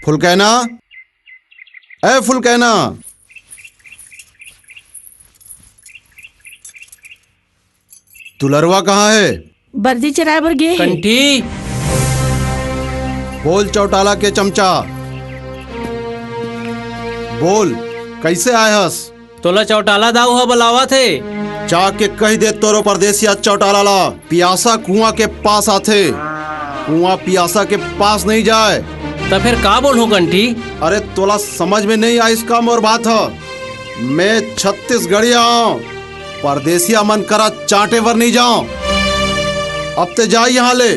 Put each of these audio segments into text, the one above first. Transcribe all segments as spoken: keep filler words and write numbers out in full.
फुलकैना, ए फुलकैना, दुलरवा कहाँ है? बरदी चराए बर गे हे। कंठी। बोल चौटाला के चमचा, बोल, कैसे आए हस? तोला चौटाला दाऊ ह बलावत हे। जाके कहि दे तोरो परदेसिया चौटाला ला, पियासा कुआं के पास आथे, कुआं पियासा के पास नहीं जाए। त फेर का बोलहूं कंठी? अरे तोला समझ में नहीं आइस का मोर बात ह? मैं छत्तीसगढ़िया हंव, परदेसिया मन करा चांटे बर नहीं जांव। अब ते जा यहां ले।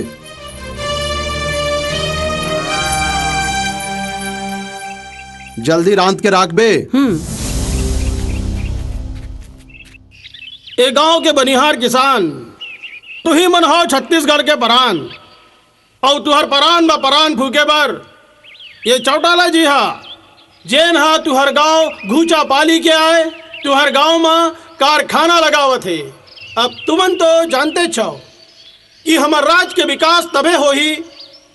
जल्दी रांध के राखबे। हम्म। ए गांव के बनिहार किसान, तुही मन हव छत्तीसगढ़ के परान, अउ तुहर परान म परान फूके बर ये चौटाला जी हा, जेन हा तुहर गांव घूचा पाली के आए, तुहर गांव म कारखाना लगावत हे। अब तुमन तो जानते छव कि हमर राज के विकास तभे होही,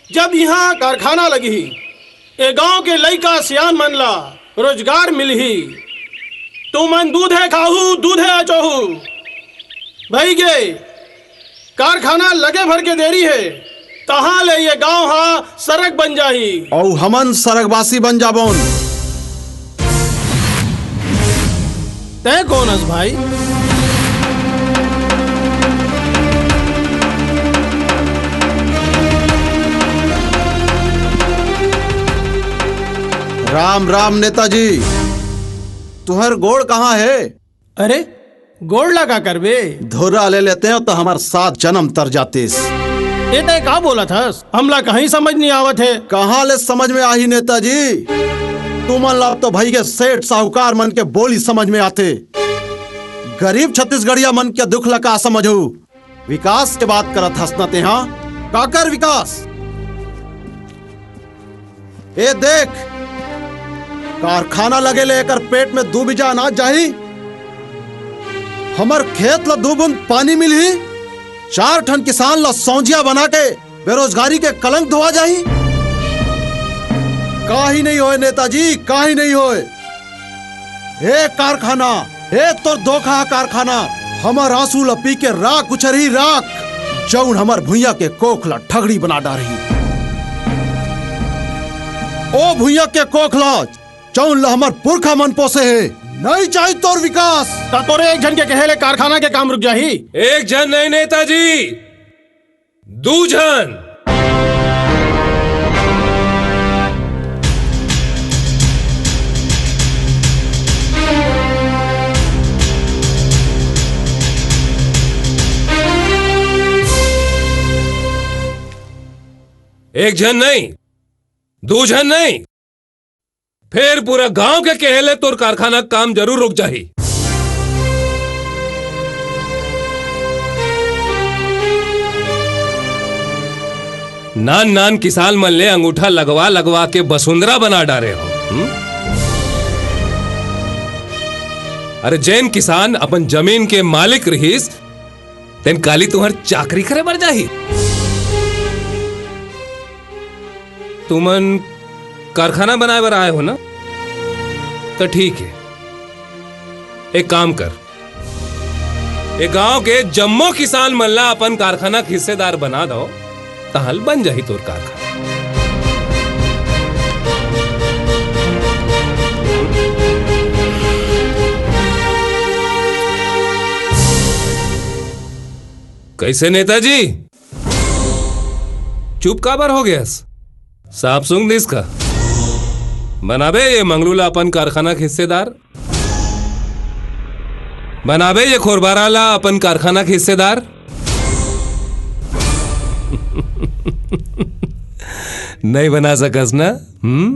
जब इहां कारखाना लगही। ए गांव के लइका सियान मन ला रोजगार मिलही। तुमन दूधे खाहू, दूधे अचोहू। भई गे, कारखाना लगे भर के देरी हे, तहां ले ये गांव हा सरग बन जाही। अउ हमन सरगवासी बन जाबोन। तैं कोन हस भाई? राम राम नेताजी, तुहर गोड़ कहाँ हे? अरे, गोड़ ला का करबे? धोरा ले लेते हो तो हमर सात जन्म तर जातिस। ए तैं का बोलत हस? हमला कहीं समझ नहीं आवत हे। कहाँ ले समझ में आही नेताजी? तुमन ला तो भई के सेठ साहूकार मन के बोली समझ में आथे। गरीब छत्तीसगढ़िया मन के दुख ला का समझहू? विकास के बात करत हस ना तेहा? काकर विकास? ए देख, कारखाना लगे ले एकर पेट में दू बीजा अनाज जाही, हमर खेत ला दू बूंद पानी मिलही, चार ठन किसान ला सौंजिया बना के बेरोजगारी के कलंक धोआ जाही। काही नहीं होय नेताजी, काही नहीं होय। ए कारखाना, ए तोर धोखा कारखाना, हमर आंसू ल पी के राख उछरही राख, जउन हमर भुइयां के कोख ल ठगड़ी बना डारही। ओ भुइयां के कोख ल, जउन ल हमर पुरखा मन पोसे हे। नहीं चाही तोर विकास। त तोरे एक झन के कहे ले कारखाना के काम रुक जाही? एक झन नहीं नेताजी, दू झन। एक झन नहीं, दू झन नहीं, फेर पूरा गांव के कहे ले तोर कारखाना के काम जरूर रुक जाही। नान नान किसान मन ले अंगूठा लगवा लगवा के बसुंदरा बना डारे हो, हम्म? अरे, जेन किसान अपन जमीन के मालिक रहिस, तेन काली तुंहर चाकरी करे बर जाही। तुमन कारखाना बनाए बर आए हो ना, त ठीक हे, एक काम कर, ए गांव के जम्मो किसान मन ला अपन कारखाना के हिस्सेदार बना दो, तहां ले बन जाही तोर कारखाना। कैसे नेताजी, चुप काबर हो गेस? सांप सूंघ दिस का? बनाबे ये मंगलू ला अपन कारखाना के हिस्सेदार? बनाबे ये खोरबारा ला अपन कारखाना के हिस्सेदार? नहीं बना सकस ना? हम्म?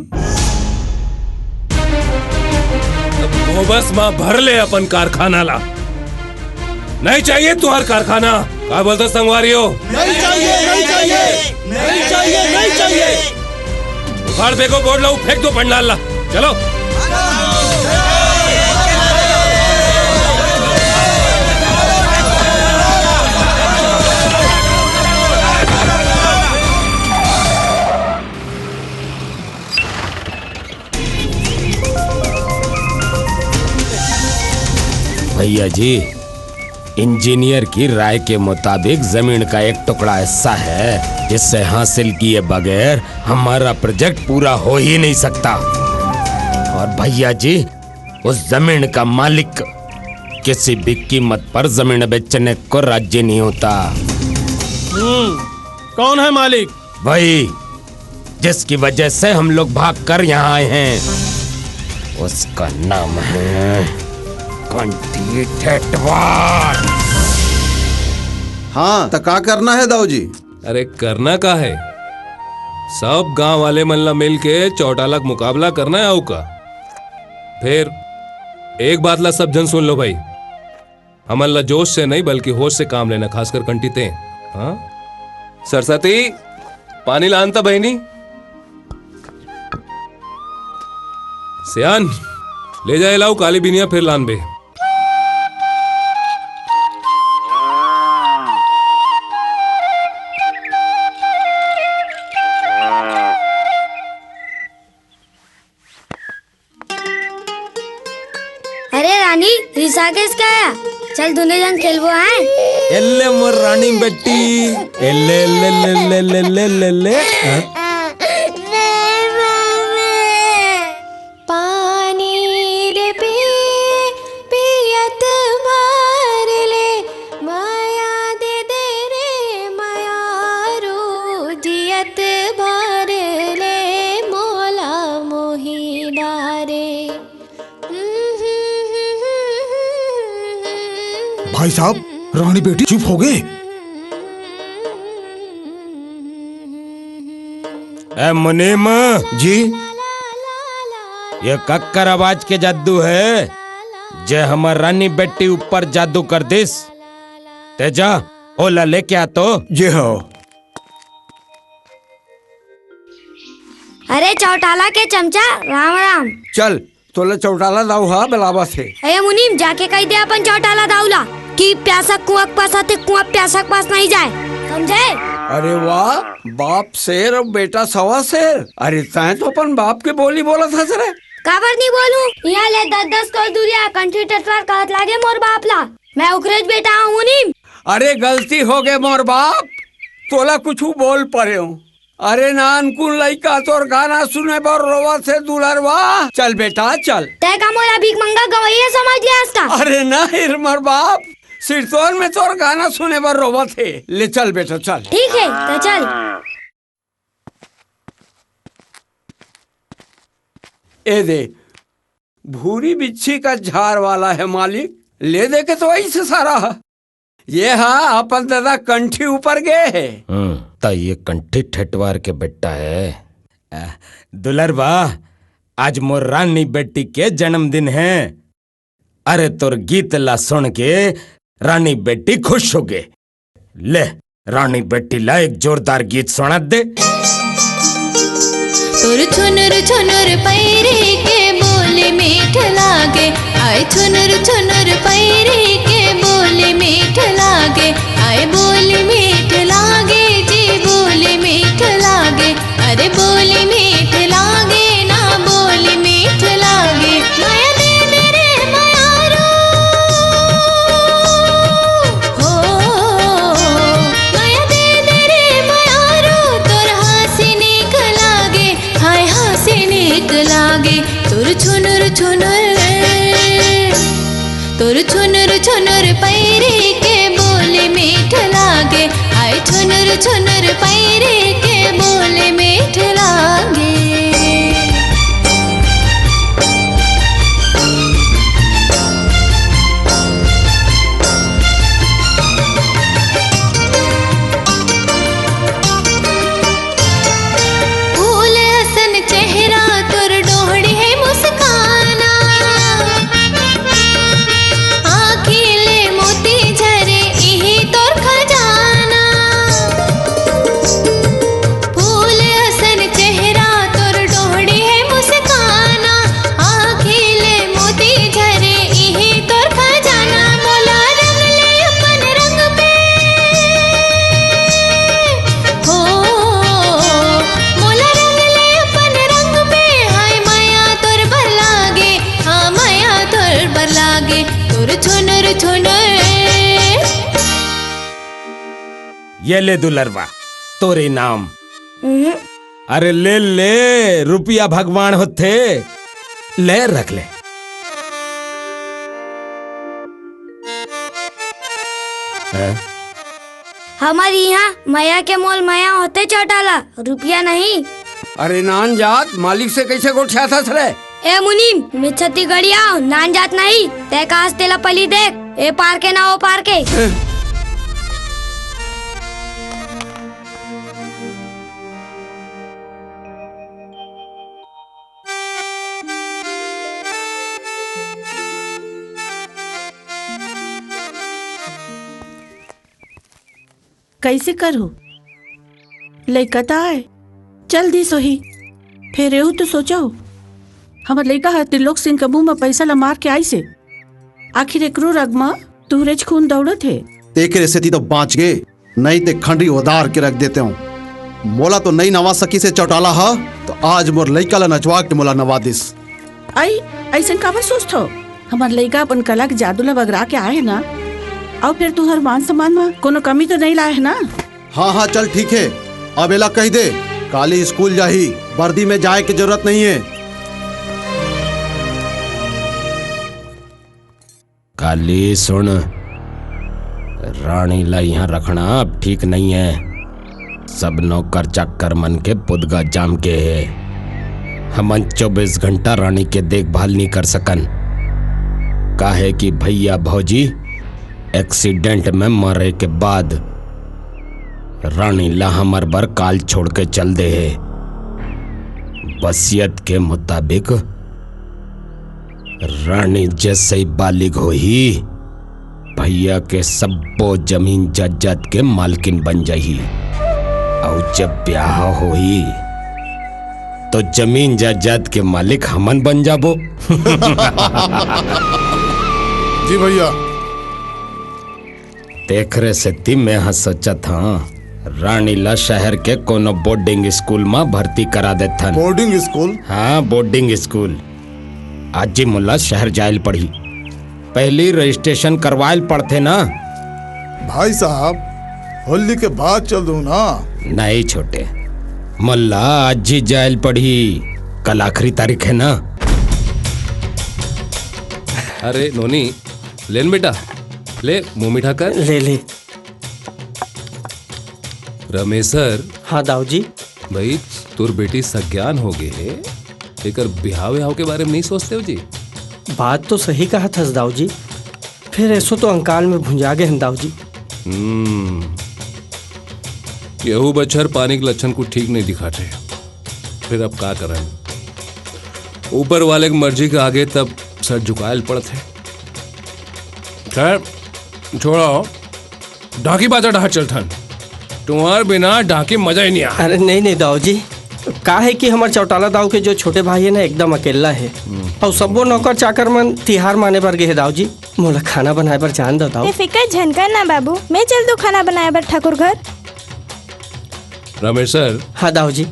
अब गोबस मा भर ले अपन कारखाना ला। नहीं चाहिए तुंहर कारखाना। का बोलत हस संगवारी हो? नहीं चाहिए, नहीं चाहिए, नहीं चाहिए, नहीं चाहिए। उखाड़ फेंको बोर्ड ला, फेंक दो पंडाल ला। चलो। भैया जी, इंजीनियर की राय के मुताबिक जमीन का एक टुकड़ा ऐसा है जिससे हासिल किए बगैर हमारा प्रोजेक्ट पूरा हो ही नहीं सकता। और भैया जी, उस जमीन का मालिक किसी भी कीमत पर जमीन बेचने को राजी नहीं होता। हम्म, कौन है मालिक? वही जिसकी वजह से हम लोग भाग कर यहाँ आए हैं। उसका नाम है कंठी ठेठवार। हाँ, त का करना है दाऊ जी? अरे, करना का है? सब गांव वाले मन ला मिल के चौटाला के मुकाबला करना है, अउ का? फिर एक बात ला सब झन सुन लो भाई, हमन ला जोश से नहीं बल्कि होश से काम लेना, खासकर कंठी ते। हाँ, सरस्वती, पानी लान त बहिनी। सियान, ले जाए लाऊ काली बिनिया, फिर लान बे। अरे रानी, रिसा के इसका आया। चल, दुने जन खेलबो आए। एल्ले मोर रानी बेटी, एल्ले, एल्ले, एल्ले, एल्ले, एल्ले, एल्ले, एल्ले, हाँ? पानी रे पी, पियत भर ले, मया दे दे रे मयारू, जियत भर ले, मोला मोही डारे। भाई साहब, रानी बेटी चुप हो गए। ए मुनीम। जी? ये कक्कर आवाज के जादू है, जे हमर रानी बेटी ऊपर जादू कर दिस। ते जा, ओला लेके आ तो। जी हो। अरे चौटाला के चमचा, राम राम। चल, तोला चौटाला दाऊ हा बलावत हे। अरे मुनीम, जाके कहि दे अपन चौटाला दाऊ ला कि प्यासा कुआं के पास आथे, कुआं प्यासा के पास नहीं जाए, समझे? अरे वाह, बाप शेर अउ बेटा सवा शेर। अरे तैं तो अपन बाप के बोली बोलत हस रे। काबर नहीं बोलूं? इहाँ ले दस दस कोस दूरिहा कंठी ठेठवार कहत लागे मोर बाप ला। मैं ओकरेच बेटा हूँ मुनीम। अरे गलती हो गे मोर बाप, तोला कुछु बोल परेंव। अरे नानकुन लइका तोर गाना सुने बर रोवत हे दुलरवा। चल बेटा चल। तैं का मोला भीख मंगा गवइया समझ ले हस का? अरे नहीं रे मोर बाप, सिरतोन में तोर गाना सुने बर रोवत हे। ले चल बेटा चल। ठीक है, त चल। ए दे, भूरी बिच्छी का झार वाला है मालिक, ले दे के तो ऐसे सारा। ये हा अपन दादा कंठी ऊपर गे हे। हम्म, त ये कंठी ठेठवार के बेटा है। आ, दुलरवा, आज मोर रानी बेटी के जन्मदिन है। अरे तोर गीत ला सुन के रानी बेटी खुश हो गे। ले, रानी बेटी ला एक जोरदार गीत सुना दे। तोर छुनुर छुनुर पैरी के बोली मीठ लागे, आय छुनुर छुनुर पैरी के बोली मीठ लागे, आय बोली मीठ लागे जी, बोली मीठ लागे, अरे बोली मीठ लागे ना, बोली मीठ लागे, मया दे दे रे मयारू। हो, मया दे दे रे मयारू, तोर हाँसी नीक लागे, हाय हाँसी नीक लागे, तोर छुनुर छुनुर, तोर छुनुर छुनुर पैरी के बोली मीठ लागे, हाय छुनुर छुनुर पैरी के बोली मीठ लागे। फूल असन चेहरा तोर डोहड़ी है मुस्काना, आँखी ले मोती झरे इही तोर खजाना। ये ले दुलरवा, तोर इनाम। हम्म। अरे ले ले, रुपया भगवान होथे, ले रख ले। हैं? हमर इहाँ मया के मोल मया होथे चौटाला, रुपया नहीं। अरे नान जात, मालिक से कैसे गोठियाथस रे? ए मुनीम, मैं छत्तीसगढ़िया हूँ, नान जात नहीं। तै कहा से तेला पली देख, ए पार के ना ओ पार के। कैसे करू? लइका त आय, चल दिस होही। फेर एहू तो सोचव, हमर लइका ह त्रिलोक सिंह के मुंह म पैसा ल मार के आइस हे। आखिर एकरो रग म तुहरेच खून दौड़त हे। तेकरे सेती तो बाँच गे, नहीं ते खंडरी ओदार के रख देते हूँ। मोला तो नहीं नवा सकिस हे चौटाला ह, तो आज मोर लइका ल नचवा के मोला नवा दिस। अई, अइसन काबर सोचथव? हमर लइका अपन कला के जादू ल बगरा के आए हे ना? अउ फेर तुहर मान सम्मान म कोनो कमी तो नहीं लाए हे ना? हाँ, हाँ, चल ठीक हे। अब एला कहि दे, काली स्कूल जाही, वर्दी में जाए के जरूरत नहीं हे। काली सुन, रानी ला इहाँ रखना अब ठीक नहीं हे। सब नौकर चाकर मन के पुदगा जाम के हे। हमन चौबीस घंटा रानी के देखभाल नहीं कर सकन, काहे कि भैया भौजी एक्सीडेंट में मरे के बाद रानी ला हमर बर काल छोड़ के चल दे हे। वसीयत के मुताबिक रानी जैसे ही बालिग होही, भैया के सब्बो जमीन जायदाद के मालकिन बन जाही। अउ जब ब्याह होही, तो जमीन जायदाद के मालिक हमन बन जाबो। जी भैया। तेखरे सेती मैं ह सोचत हं, रानी ला शहर के कोनो बोर्डिंग स्कूल म भर्ती करा देथन। Boarding school? हाँ, बोर्डिंग स्कूल। आज जी मोला शहर जायल पड़ही। पहली रजिस्ट्रेशन करवायल पड़थे ना। भाई साहब, होली के बाद चल दो ना। नहीं छोटे, मोला आज जी जायल पड़ही, कल आखिरी तारीख है ना। अरे नोनी, लेन बेटा, ले मुंह मीठा कर। ले ले। रमेसर। हाँ दाऊ जी। भाई, तोर बेटी सज्ञान हो गे हे, एकर बिहाव विहाव के बारे में नहीं सोचते हो जी? बात तो सही कहत हस दाऊ जी, फिर ऐसो तो अंकाल में भुंजा गे हन दाऊ जी। हम्म, यहू बछर पानी के लक्षण कुछ ठीक नहीं दिखाते, फिर अब का करन? ऊपर वाले के मर्जी के आगे तब सर झुकायल पड़त हे। खैर, छोड़ो, ढाकी बाजा डहर चलथन। तुम्हार बिना ढाकी मजा ही नहीं आ। अरे नहीं, नहीं दाऊ जी, का है कि हमर चौटाला दाऊ के जो छोटे भाई है ना, एकदम अकेला है। हम्म। अउ सब्बो नौकर चाकर मन तिहार माने बर गे हे दाऊ जी, मोला खाना बनाए बर जान दो दाऊ। ते फिकर झन कर ना बाबू, मैं चल दू खाना बनाए बर ठाकुर घर। रमेसर। हाँ दाऊ जी।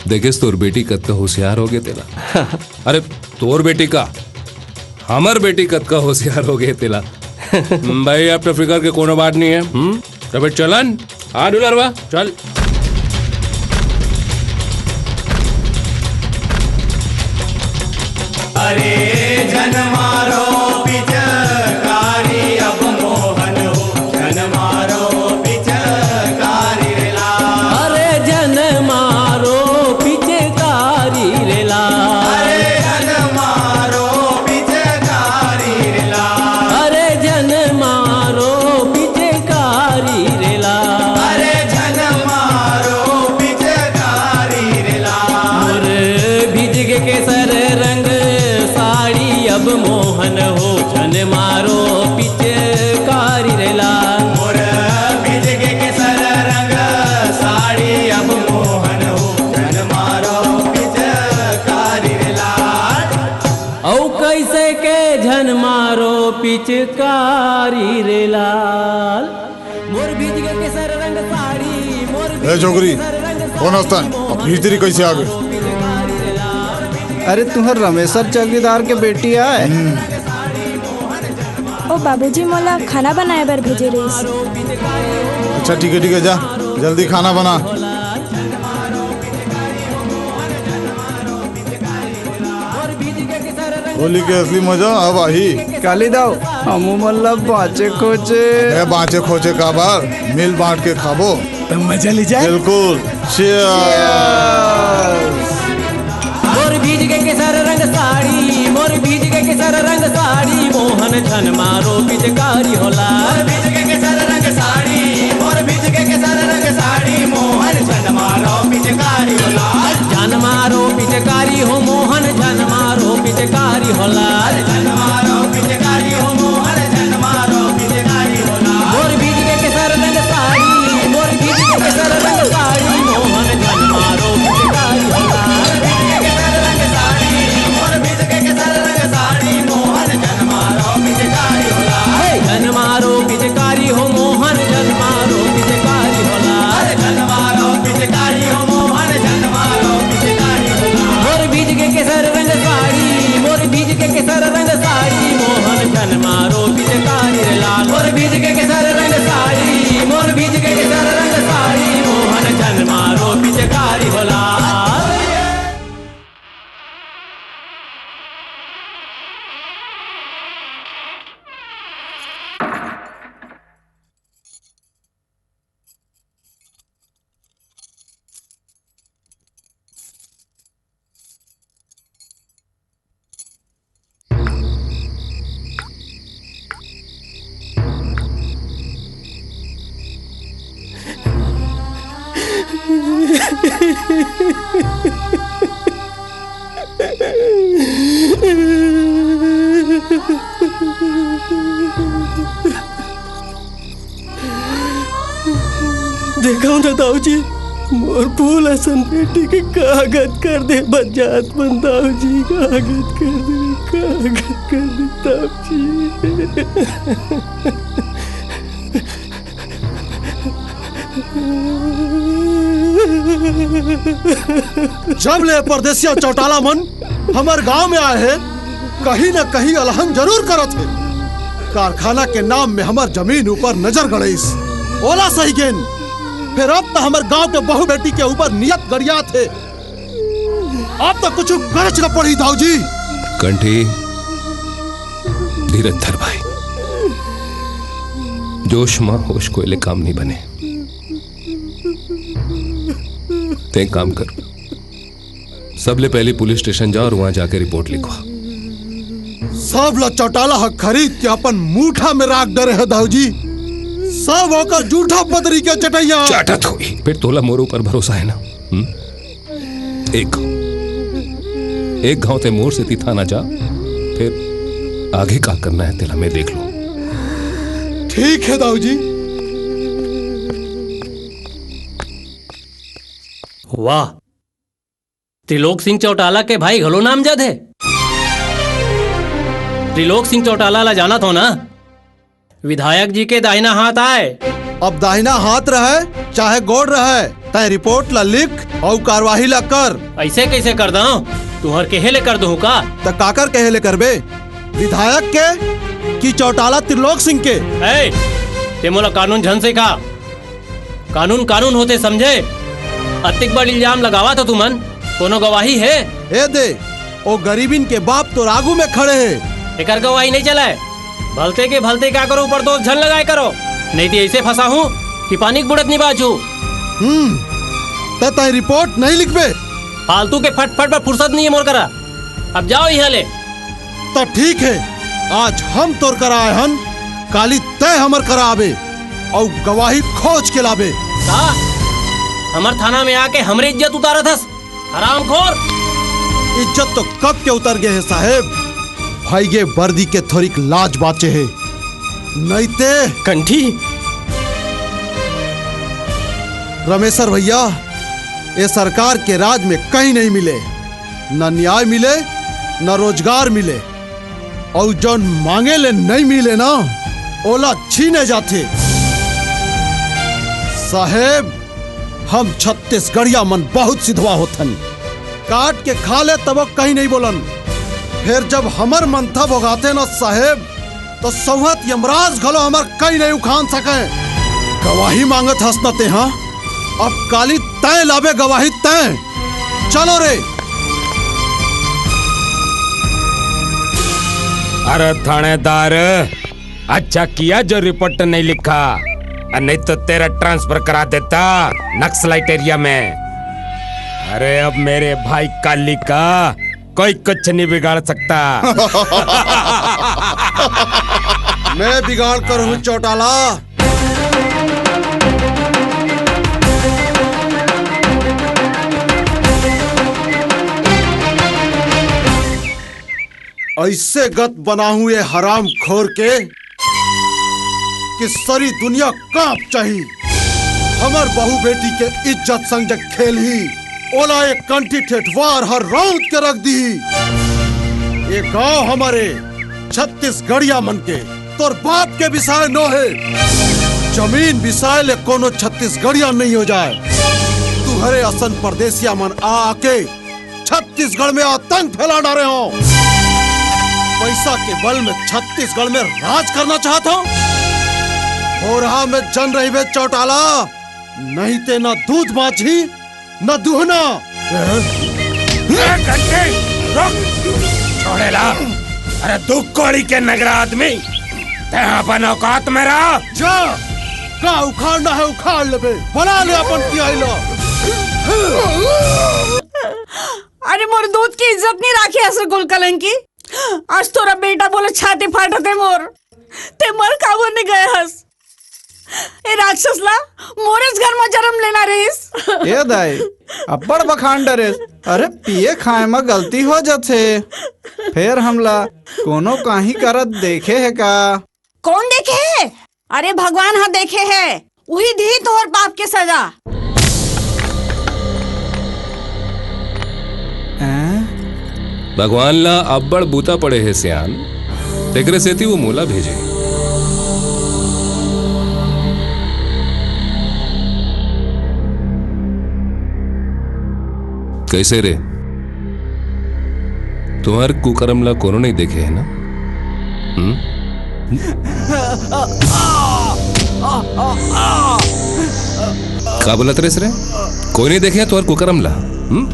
देखेस तोर बेटी कतका होशियार हो गे तेला। अरे तोर बेटी का, हमर बेटी कतका होशियार हो गे तेला। भाई, अब तो फिकर के कोनो बात नहीं है। हम्म, तो फिर चलन। हाँ दुलरवा, चल। अरे झन मारो पिचकारी अब मोहन हो, झन मारो पिचकारी रे लाल। अरे झन मारो पिचकारी रे लाल। अरे झन मारो पिचकारी रे लाल। अरे झन मारो पिचकारी रे लाल। अरे झन मारो पिचकारी रे लाल। मोर भिजगे केसर रंग साड़ी अब मोहन हो, झन मारो पिचकारी रे लाल। मोर भिजगे केसर रंग साड़ी अब मोहन हो, झन मारो पिचकारी रे लाल। अउ कैसे के झन मारो पिचकारी रे लाल। मोर भीजगे केसर रंग साड़ी, मोर ए छोकरी, कौन हस्ता है? अब भीतरी कैसे आ गए? अरे, तुहर रमेसर चौकीदार के बेटी आय। ओ बाबूजी मोला खाना बनाए बर भेजे रहिस। अच्छा, ठीक है, ठीक है, जा, जल्दी खाना बना। होली के असली मजा अब आही। काली दाऊ, हमू मन ला बाँचे खोचे। अरे, बाँचे खोचे काबर, मिल बाँट के खाबो। त मजा ले जाए। बिल्कुल। Cheers। मोर भीज गे केसर रंग साड़ी, मोर भीज गे केसर रंग साड़ी, मोहन झन मारो पिचकारी हो लाल। मोर भीज गे केसर रंग साड़ी, मोर भीज गे केसर रंग साड़ी, मोहन झन मारो पिचकारी हो लाल। झन मारो पिचकारी हो मोहन, झन मारो पिचकारी हो लाल। झन मारो पिचकारी हो मोहन, झन मारो पिचकारी हो लाल। मोर भीज गे केसर रंग साड़ी, मोर भीज गे केसर रंग साड़ी, मोहन झन मारो पिचकारी हो लाल। मोर भीज गे केसर रंग साड़ी, मोर भीज गे केसर रंग साड़ी, मोहन झन मारो पिचकारी हो लाल। हे, झन मारो पिचकारी हो मोहन, झन मारो पिचकारी हो लाल। झन मारो पिचकारी हो मोहन, झन मारो पिचकारी हो लाल। मोर भीज गे केसर रंग साड़ी, मोर भीज गे केसर रंग साड़ी, मोहन झन मारो पिचकारी रे लाल। मोर भीज गे केसर रंग साड़ी, मोर भीज गे केसर रंग साड़ी, मोहन झन मारो पिचकारी हो लाल। देखव न दाऊ जी, मोर फूल असन बेटी के का गत कर दे बजात मन दाऊ जी, का गत कर दे, का गत कर दे दाऊ जी। जब ले परदेसिया चौटाला मन हमर गांव में आए हे, कहीं न कहीं अलहन जरूर करत हे। कारखाना के नाम में हमर जमीन ऊपर नजर गड़इस, ओला सही गेन। फेर अब त हमर गांव के बहू बेटी के ऊपर नियत गड़ियात हे। अब त कुछु करच ल पड़ही दाऊ जी। कंठी, धीरज धर भाई, जोश म होश कोई ले काम नहीं बने। तें काम कर, सबले पहली पुलिस स्टेशन जा अउ उहां जाके रिपोर्ट लिखवा। सब ला चौटाला ह खरीद के अपन मूठा में राख डरे हे दाऊ जी। सब ओकर जूठा पतरी के चटइया। चाटत होही। फेर तोला मोर ऊपर भरोसा हे ना? हम्म? एक घांव, एक घांव तें मोर सेती थाना जा, फेर आगे का करना हे तेला मैं देख लूं। ठीक हे दाऊ जी। वाह, त्रिलोक सिंह चौटाला के भाई घलो नामजद हे। त्रिलोक सिंह चौटाला ला जानत हो ना, विधायक जी के दाहिना हाथ आय। अब दाहिना हाथ रहय चाहे गोड़ रहय, तें रिपोर्ट ला लिख अउ कार्यवाही ला कर। अइसे कइसे कर दंव? तुंहर केहे ले कर दूहूं का? त काकर केहे ले करबे? विधायक के कि चौटाला त्रिलोक सिंह के? ए, तें मोला कानून झन सिखा। कानून कानून होथे, समझे? अतेक बड़ इल्जाम लगावत हो तुमन, कोनो गवाही हे? ए दे, ओ गरीबिन के बाप तोर आगू में खड़े हे। एकर गवाही नइ चलय। भलते के भलते का करो, ऊपर दोष झन लगाय करो, नइ त अइसे फंसाहूं कि पानी के बुड़त नइ बाचहूं। हम्म, त तें रिपोर्ट नइ लिखबे? फालतू के फटफट बर फुरसत नइ हे मोर करा। अब जाव इहां ले। त ठीक हे, आज हम तोर करा आए हन, काली तें हमर करा आबे अउ गवाही खोज के लाबे। का? हमर थाना में आके हमरे इज्जत उतारत हस, हरामखोर? इज्जत तो कब के उतर गे हे साहेब, भइगे बरदी के थोरिक लाज बाचे हे, नइ ते। कंठी। रमेसर भइया, ए सरकार के राज में कहीं नइ मिले, न न्याय मिले, न रोजगार मिले, अउ जउन मांगे ले नइ मिले ना, ओला छीने जाथे। साहेब, हम छत्तीसगढ़िया मन बहुत सिधवा होथन, काट के खा ले तभो कहीं नइ बोलन। फेर जब हमर मंथा भोगाथे ना साहेब, त सौंहत यमराज घलो हमर कहीं नइ उखान सकय। गवाही मांगत हस ना तेहा, अब काली तैं लाबे गवाही तैं। चलो रे। अरे थानेदार, अच्छा किया जो रिपोर्ट नहीं लिखा, नहीं तो तेरा ट्रांसफर करा देता नक्सलाइट एरिया में। अरे अब मेरे भाई काली का कोई कुछ नहीं बिगाड़ सकता। मैं बिगाड़ कर हूँ चौटाला। ऐसे गत बनाहूं ये हराम खोर के कि सरी दुनिया कांप चाही। हमर बहू बेटी के इज्जत संग जग खेलही, ओला एक कंठी ठेठवार हर रौंद के रख दी। ये गांव हमारे छत्तीसगढ़िया मन के, तोर बाप के बिसाय नो हे। जमीन बिसाय ले कोनो छत्तीसगढ़िया नहीं हो जाए। तुहरे असन परदेसिया मन आ आके छत्तीसगढ़ में आतंक फैला डारे हो। पैसा के बल में छत्तीसगढ़ में राज करना चाहत हो। हो रहा में जन रहिबे चौटाला, नहीं ते ना दूध बांचही, ना दुहना। ए, घंटी, रुक। छोड़ेला। अरे दू कोड़ी के नगरा आदमी, ते अपन औकात में रह। जा, का उखाड़ना है उखाड़ लेबे, बना ले अपन कियाई ला। अरे मोर दूध के इज्जत नहीं राखे हस रे कुल कलंकी। आज तोरा बेटा बोले छाती फाटत हे मोर। ते मर काबर नहीं गए हस? ए राक्षस ला मोरेच घर में जन्म लेना रहिस। ए दाई, अब्बड़ बखान डरेस। अरे पिए खाए में गलती हो जाथे, फेर हमला कोनो काही करत देखे हे का? कौन देखे हे? अरे भगवान ह देखे हे, उही दिही तोहर पाप के सजा। हैं? भगवान ला अब्बड़ बूता पड़े हे सियान, तेकरे सेती वो मोला भेजे। कैसे रे? तुम्हार कुकरम ला कोनो नहीं देखे है ना? हम्म? का बोलत रेस रे? कोई नहीं देखे है तुम्हार कुकरम ला? हम्म?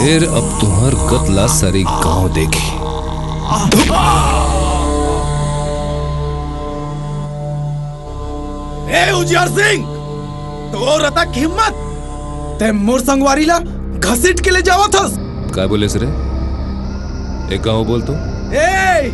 फिर अब तुम्हार गत ला सारी गांव देखी। ए उजियार सिंह, तोर अतक हिम्मत, ते मोर संगवारी ला घसीट के ले जावत हस। काय बोलेस रे? एक गांव बोल तो। ए!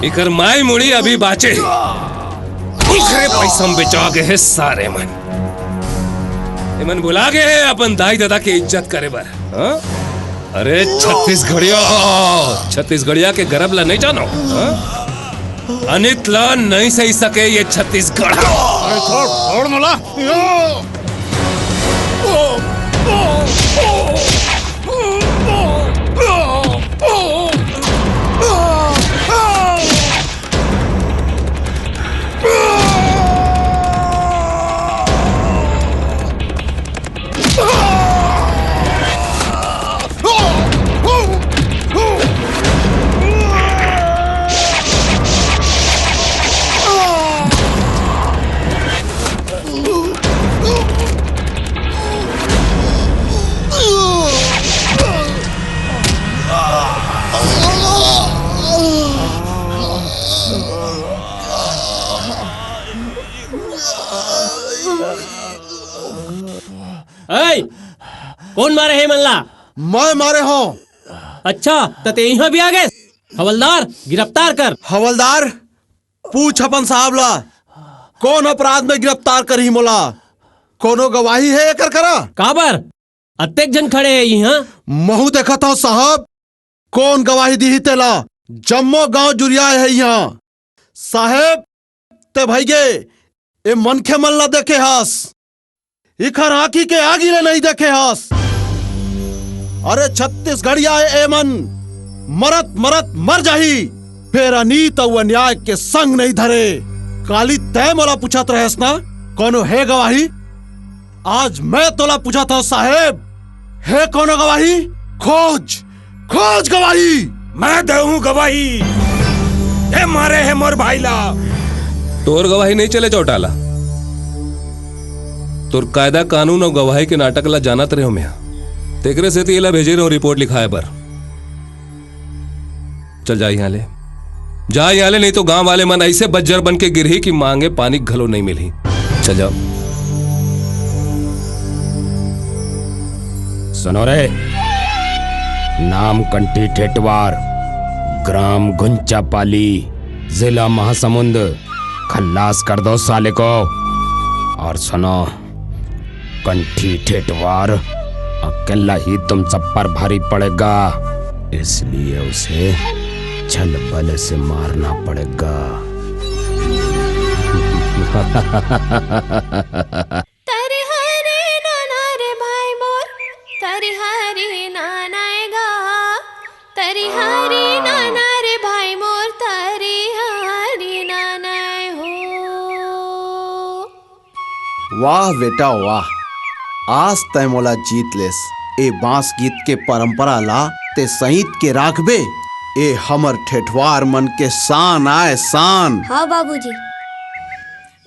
एकर माई मुड़ी अभी बाचे हे। ओकरे पैसा में बेचा गे हे सारे मन। एमन भुला गे हे अपन दाई ददा के इज्जत करे बर। हाँ? अरे छत्तीसगढ़िया, छत्तीसगढ़िया के गरब ला नहीं जानो? हाँ? अनित ला नहीं सही सके ये छत्तीसगढ़। अरे छोड़, छोड़ मोला। ए, कोन मारे हे मन ला? मैं मारे हंव। अच्छा, त तें इहां भी आ गेस? हवलदार, गिरफ्तार कर। हवलदार, पूछ अपन साहब ला, कोन अपराध में गिरफ्तार करही मोला? कोनो गवाही हे एकर करा? काबर? अतेक झन खड़े हे इहां। महूं देखत हंव साहब, कोन गवाही दिही तेला। जम्मो गांव जुरियाए हे इहां। साहेब, तें भइगे ए मनखे मन ला देखे हस, इखर आंखी के आगी ले नइ देखे हस। अरे छत्तीसगढ़िया ए मन, मरत मरत मर जाही, फेर अनीत अउ अन्याय के संग नइ धरे। काली तें मोला पूछत रहेस ना, कोनो हे गवाही? आज मैं तोला पूछत हंव साहेब, हे कोनो गवाही? खोज, खोज गवाही। मैं देहूं गवाही, ए मारे हे मोर भाई ला। तोर गवाही नइ चले चौटाला, तोर कायदा कानून अउ गवाही के नाटक ला जानत रहेंव मेंहा, तेकरे सेती एला भेजे रहेंव रिपोर्ट लिखाए बर। चल जा इहां ले, जा इहां ले, नइ तो गांव वाले मन अइसे बज्जर बन के गिरही कि मांगे पानी घलो नइ मिलही। चल जाव। सुनो रे, नाम कंठी ठेठवार, ग्राम घुंचापाली, जिला महासमुंद। खल्लास कर दो साले को। और सुनो, कंठी ठेठवार अकेला ही तुम सब पर भारी पड़ेगा, इसलिए उसे छल बल से मारना पड़ेगा। तरिहारी नाना रे भाई मोर, तरिहारी नाना ए गा, तरिहारी नाना रे भाई मोर, तरिहारी नाना ए हो। वाह बेटा वाह, आज तैं मोला जीत लेस। ए बांस गीत के परंपरा ला ते सईत के राखबे। ए हमर ठेठवार मन के शान आय, शान। हाँ बाबूजी।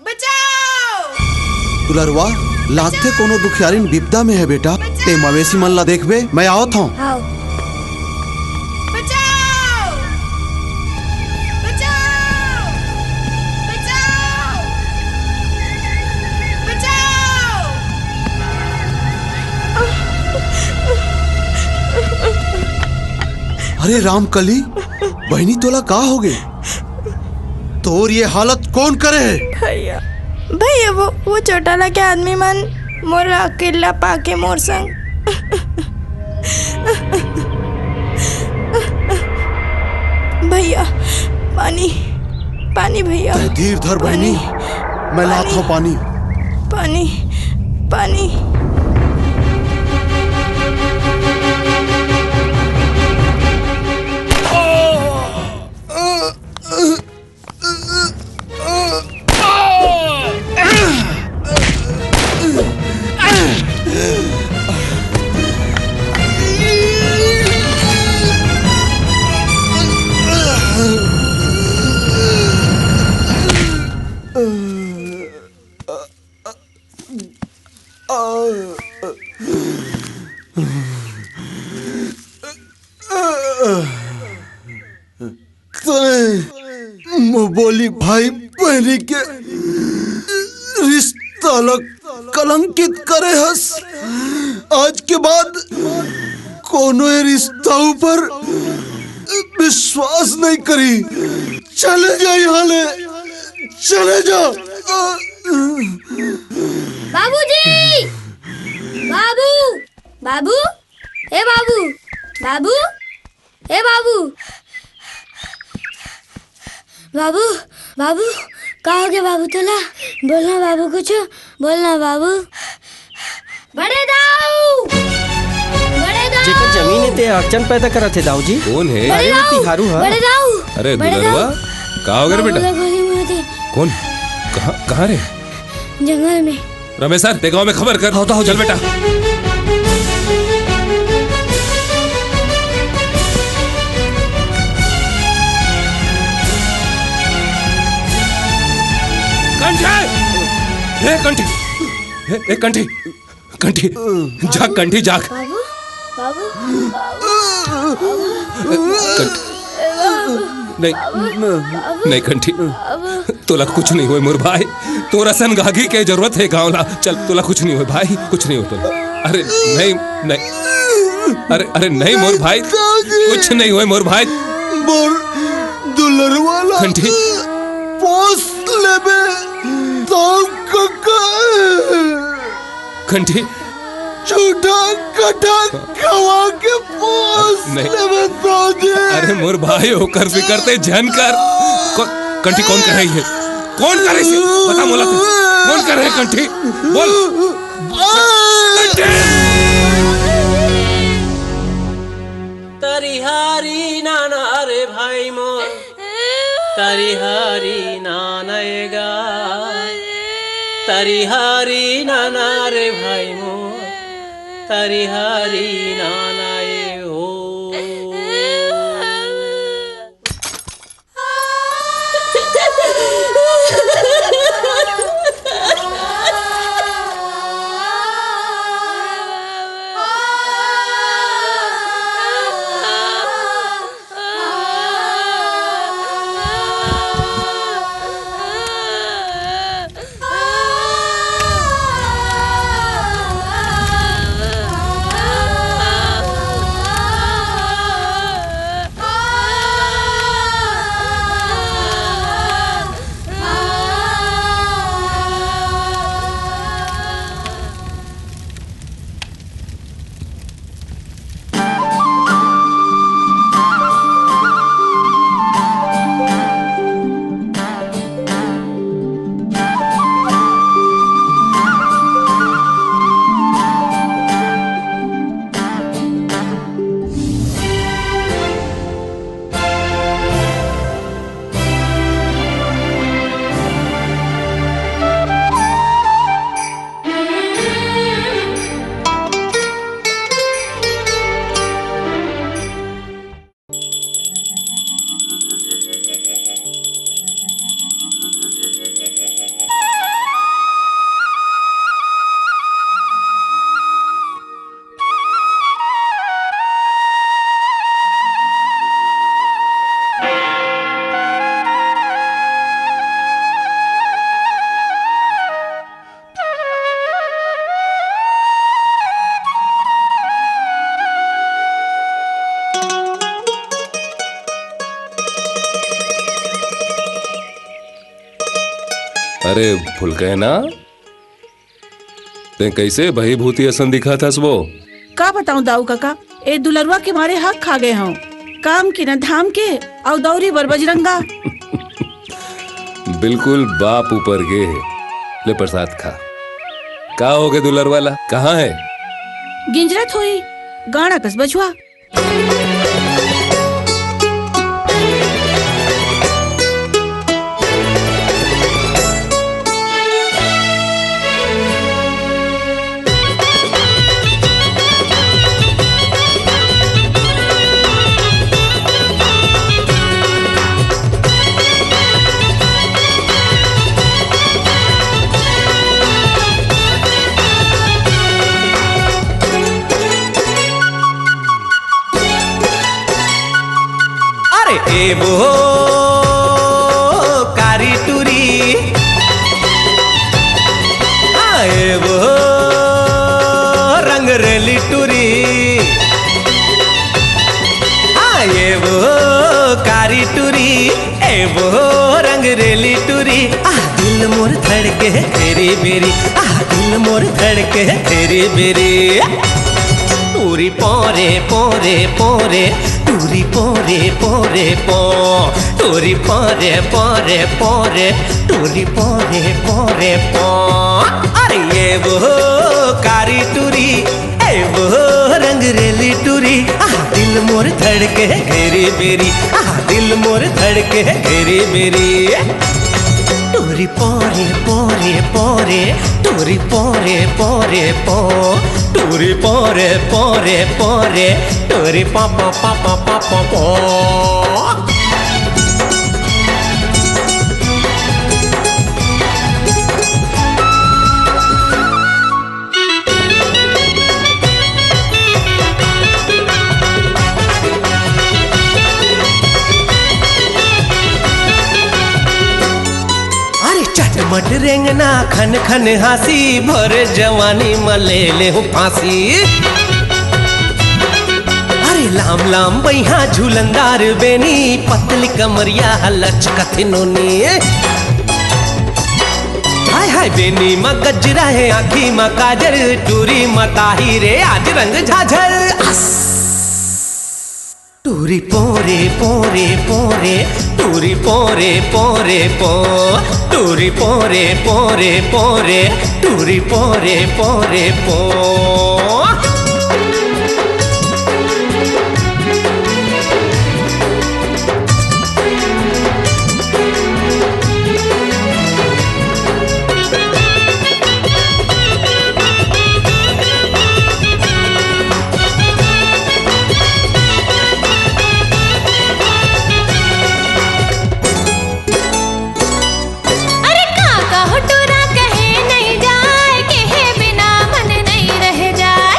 बचाओ! दुलरवा, लागथे कोनो दुखियारिन बिपदा में हे बेटा। ते मवेशी मन ला देखबे, मैं आवत हंव। हाँ। बचाओ! बचाओ! बचाओ! बचाओ! अरे रामकली, बहिनी तोला का होगे? तोर ये हालत कोन करे हे? भैया, भैया, वो, वो चौटाला के आदमी मन मोर अकेला पाके मोर संग। भैया, पानी, पानी भैया। तैं धीर धर बहिनी, पानी, मैं लात हंव पानी। पानी, पानी। तैं मबोली भाई बहिनी के रिश्ता ल कलंकित करे हस। आज के बाद कोनो ए रिश्ता ऊपर विश्वास नइ करी। चले जा इहां ले, चले जा। बाबूजी! बाबू! बाबू! ए बाबू! बाबू! ए बाबू! बाबू! बाबू! का होगे बाबू तोला? बोलना बाबू कुछु, बोलना बाबू। बड़े दाऊ! बड़े दाऊ! जेकर जमीन हे ते अड़चन पैदा करत हे दाऊ जी। कोन हे? बड़े अरे वो दाऊ! तिहारू ह। बड़े दाऊ! अरे बड़े दुलरुआ, दाऊ! का होगे रे बेटा? बाबू ला गोली मार दे। कोन? कहां, कहां रे? जंगल में। रमेश सर, ते गांव में खबर कर। हाँ, तो चल बेटा। कंठी! ए कंठी! ए, ए कंठी! कंठी! जाग, कंठी, जाग! बाबू, बाबू, कंठी! नहीं, नहीं कंठी, तोला कुछ नहीं होय मोर भाई। तोर असन गागी के जरूरत हे गांव ला। चल, तोला कुछ नहीं होय भाई, कुछ नहीं होय तोला। अरे नहीं, नहीं। अरे, अरे नहीं मोर भाई, कुछ नहीं होय मोर भाई। मोर दुलरवा ला कंठी। पोस लेबे, साहू कका। कंठी। झूठा कटा खवा के पोस नहीं। लेबे साहू जी। अरे मोर भाई, ओकर फिकर ते झन कर। को-, कंठी कौन करे हे? कौन करे हे? बता मोला तू। कौन करे हे कंठी? बोल। कंठी! तरिहारी नाना रे भाई मोर, तरिहारी नाना ए गा, तरिहारी नाना रे भाई मोर, तरिहारी नाना ए हो। अरे फुलकैना, तें कइसे भई भूती असन दिखत हस वो? का बताऊं दाऊ कका, ए दुलरवा के मारे हक खा गे हंव। काम के न धाम के, अउ दौरी बर बजरंगा। बिल्कुल बाप ऊपर गे हे। ले प्रसाद खा। का होगे दुलरवा ला? कहाँ हे? गिंजरत होही, गाड़ा कस बछवा। अरे ए वो कारी टूरी, आ ए वो रंगरेली टूरी, आ ए वो कारी टूरी, ए वो रंगरेली टूरी। आ दिल मोर धड़के तेरी बेरी, आ दिल मोर धड़के तेरी बेरी। टूरी पोरे पोरे पोरे, टूरी पोरे पोरे पो, टूरी पोरे पोरे पोरे, टूरी पोरे पोरे पो। अरे ए वो कारी टूरी, ए वो रंगरेली टूरी, आ दिल मोर धड़के घेरी बेरी, आ दिल मोर धड़के घेरी बेरी। टूरी पोरे पोरे पोरे, टूरी पोरे पोरे पो, टूरी पोरे पोरे पोरे, टूरी पा पा पा पा पा पा पो। अरे चट मट रेंगना खन खन हाँसी, भर जवानी म ले ले हूँ फांसी। अरे लाम लाम बइहा झूलनदार बेनी, पतली कमरिया ह लचकत नोनी। हाय हाय बेनी म गजरा हे, आँखी म काजर, टूरी म ताही रे, आज रंग झाझर। अस। टूरी पोरे पोरे पोरे, टूरी पोरे पोरे पो, टूरी पोरे पोरे पोरे, टूरी पोरे पोरे पो। अरे का कहो टूरा कहे नहीं जाए, कहे बिना मन नहीं रह जाए।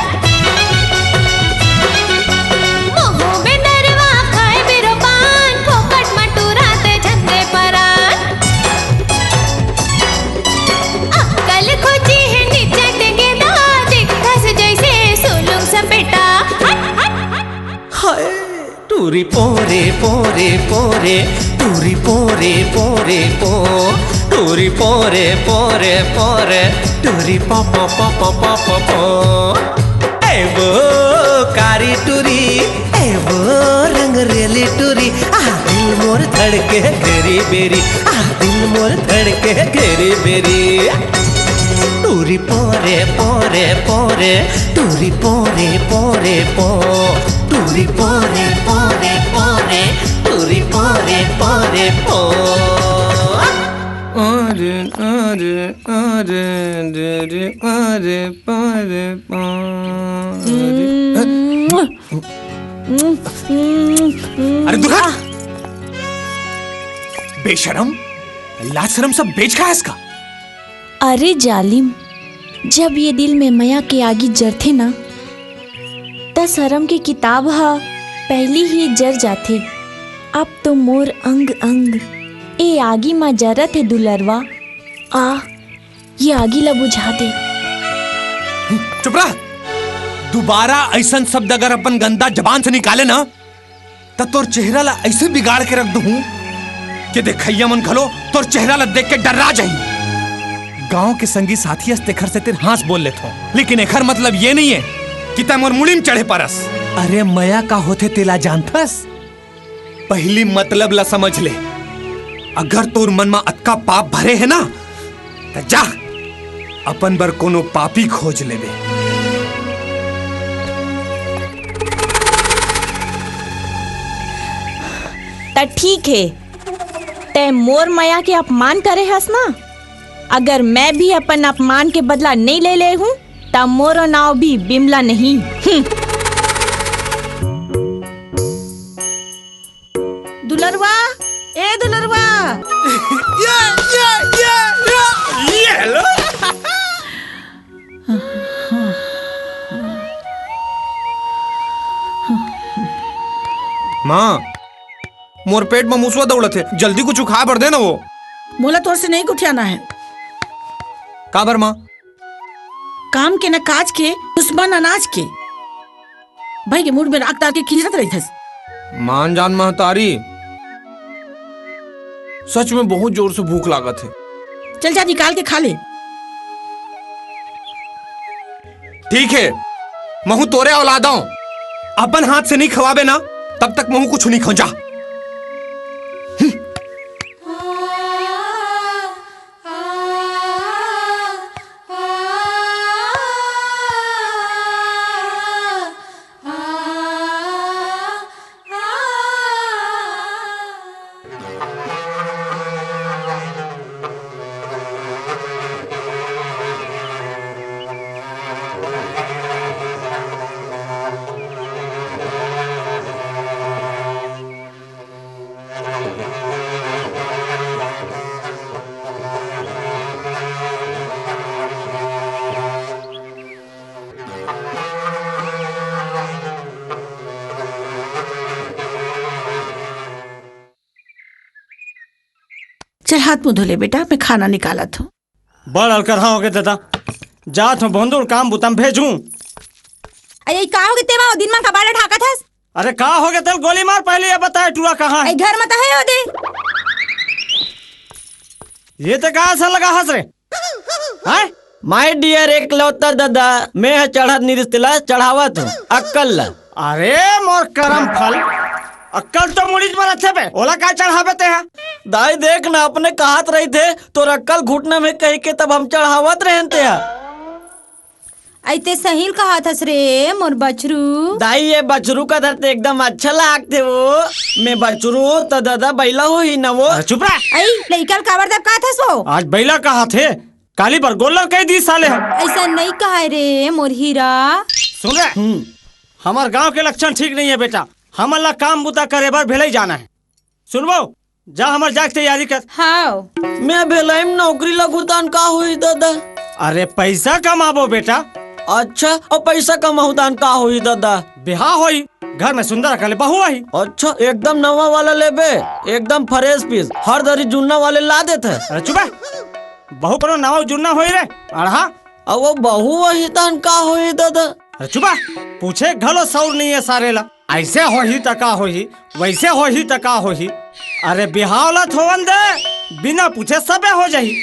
मुँह में नरवा खाए बिरो पान, फोकट म टूरा ते झंदे परान। अक्कल खोजी है निचट गेदा, दिखस जैसे सुलुंग सपेटा। हट, हट, हट। हाय। टूरी पोरे पोरे पोरे, टूरी पोरे पोरे पो, टूरी पोरे पोरे पोरे, टूरी पो पो पो पो पो पो पो। ए वो कारी टूरी, ए वो रंग रेली टूरी, आ दिल मोर धड़के घेरी बेरी, आ दिल मोर धड़के घेरी बेरी। टूरी पोरे पोरे पोरे, टूरी पोरे पोरे पो, टूरी पोरे पोरे पोरे, टूरी पोरे पोरे पो। अरे, अरे, अरे, अरे, अरे, अरे, अरे। अरे, दुल्हा! बेशरम, लाज शरम सब बेच खाया इसका। अरे जालिम, जब ये दिल में मया के आगी जरथे ना, त शरम के किताब ह पहिली ही जर जाथे। अब तो मोर अंग अंग ए आगी म जरत हे दुलरवा। आ, ये आगी ला बुझा दे। चुप रह। दोबारा अइसन शब्द अगर अपन गंदा जबान से निकाले ना, त तोर चेहरा ला अइसे बिगाड़ के रख दूहूं कि देखइया मन घलो तोर चेहरा ला देख के डर्रा जाही। गांव के संगी साथी अस तेखर सेतिर हाँस बोल लेथों, लेकिन एखर मतलब ये नइये कि तैं मोर मुड़ी म चढ़े परस। अरे मया का होथे तेला जानथस? पहिली मतलब ला समझ ले। अगर तोर मन म अतका पाप भरे हे ना, त जा, अपन बर कोनो पापी खोज लेबे। त ठीक हे, तैं मोर मया के अपमान करे हस ना, अगर मैं भी अपन अपमान के बदला नइ ले ले हूँ, त मोरो नाव भी बिमला नहीं। हम्म। दुलरवा, ए दुलरवा। ये, ये, ये, ये, ये लो। माँ, मोर पेट म मुसवा दौड़त हे, जल्दी कुछु खाए बर दे ना वो। मोला तोर से नहीं गुठियाना है। काबर माँ? काम के न काज के, दुश्मन अनाज के। भाई के मुड़ में राख डाल के खिंजरत रहिथस। मान जान महतारी, सच में बहुत जोर से भूख लागत हे। चल जा, निकाल के खा ले। ठीक हे, महूं तोरे औलाद हंव। अपन हाथ से नहीं खवाबे ना, तब तक महूं कुछ नहीं खांव, जा। हाथ मुंह धो ले बेटा, मैं खाना निकालत हूँ। बड़ अलकरहा होगे दादा, जात हूँ भोंदुल, काम बुता म भेजूं। अरे, का होगे तेमा? ओ दिन मन का बाड़ा ढाकत हस? अरे, का होगे तेल? गोली मार, पहले ये बताए टूरा कहाँ है? ए, घर म त है ओ दे। ये तो कहाँ से लगा हस रे? हैं? My dear एकलौता दादा, मैं ह चढ़त नइ रिहिस तेला चढ़ावत हूँ, अक्कल ला। अरे मोर करम फल, अक्कल तो मुड़ीच म रथे बे, ओला का चढ़ाबे ते हा? दाई देख ना, अपने कहत रहिथे, तोर अक्कल घुटना में कहिके तब हम चढ़ावत रहेन ते हा। अइते सहील कहत हस रे, मोर बछरू। दाई, ये बछरू का धरते एकदम अच्छा लागथे वो। मैं बछरू त दादा बइला होही न वो। अरे चुप रह। अई, लइका ल काबर दबकात हस वो? आज बइला कहत हे, काली बर गोल्लर कहि दिस साले ह। अइसा नइ कहय रे, मोर हीरा। सुन रे, हम्म। हमर गांव के लक्षण ठीक नइ हे बेटा, हमन ला काम बुता करे बर भेलई जाना हे। सुनबो, जा हमर जाए के तैयारी कर। हाव। मैं भेलई म नौकरी लगहूं तान का होही दादा? अरे पइसा कमाबो बेटा। अच्छा, अउ पइसा कमाहूं तान का होही दादा? बिहाव होही, घर में सुंदर अकन ले बहू आही। अच्छा, एकदम नवा वाला लेबे, एकदम fresh piece, हर दरी जुन्ना वाले ला देथे। अरे चुप हे, बहू कोनो नवा जुन्ना होही रे, अड़हा। अउ वो बहू आही तान का होही दादा? अरे चुप हे, पूछे घलो सऊर नइ हे सारे ला। अइसे होही त का होही, वइसे होही त का होही। अरे बिहाव ला थोवन दे, बिना पूछे सबे हो जाही।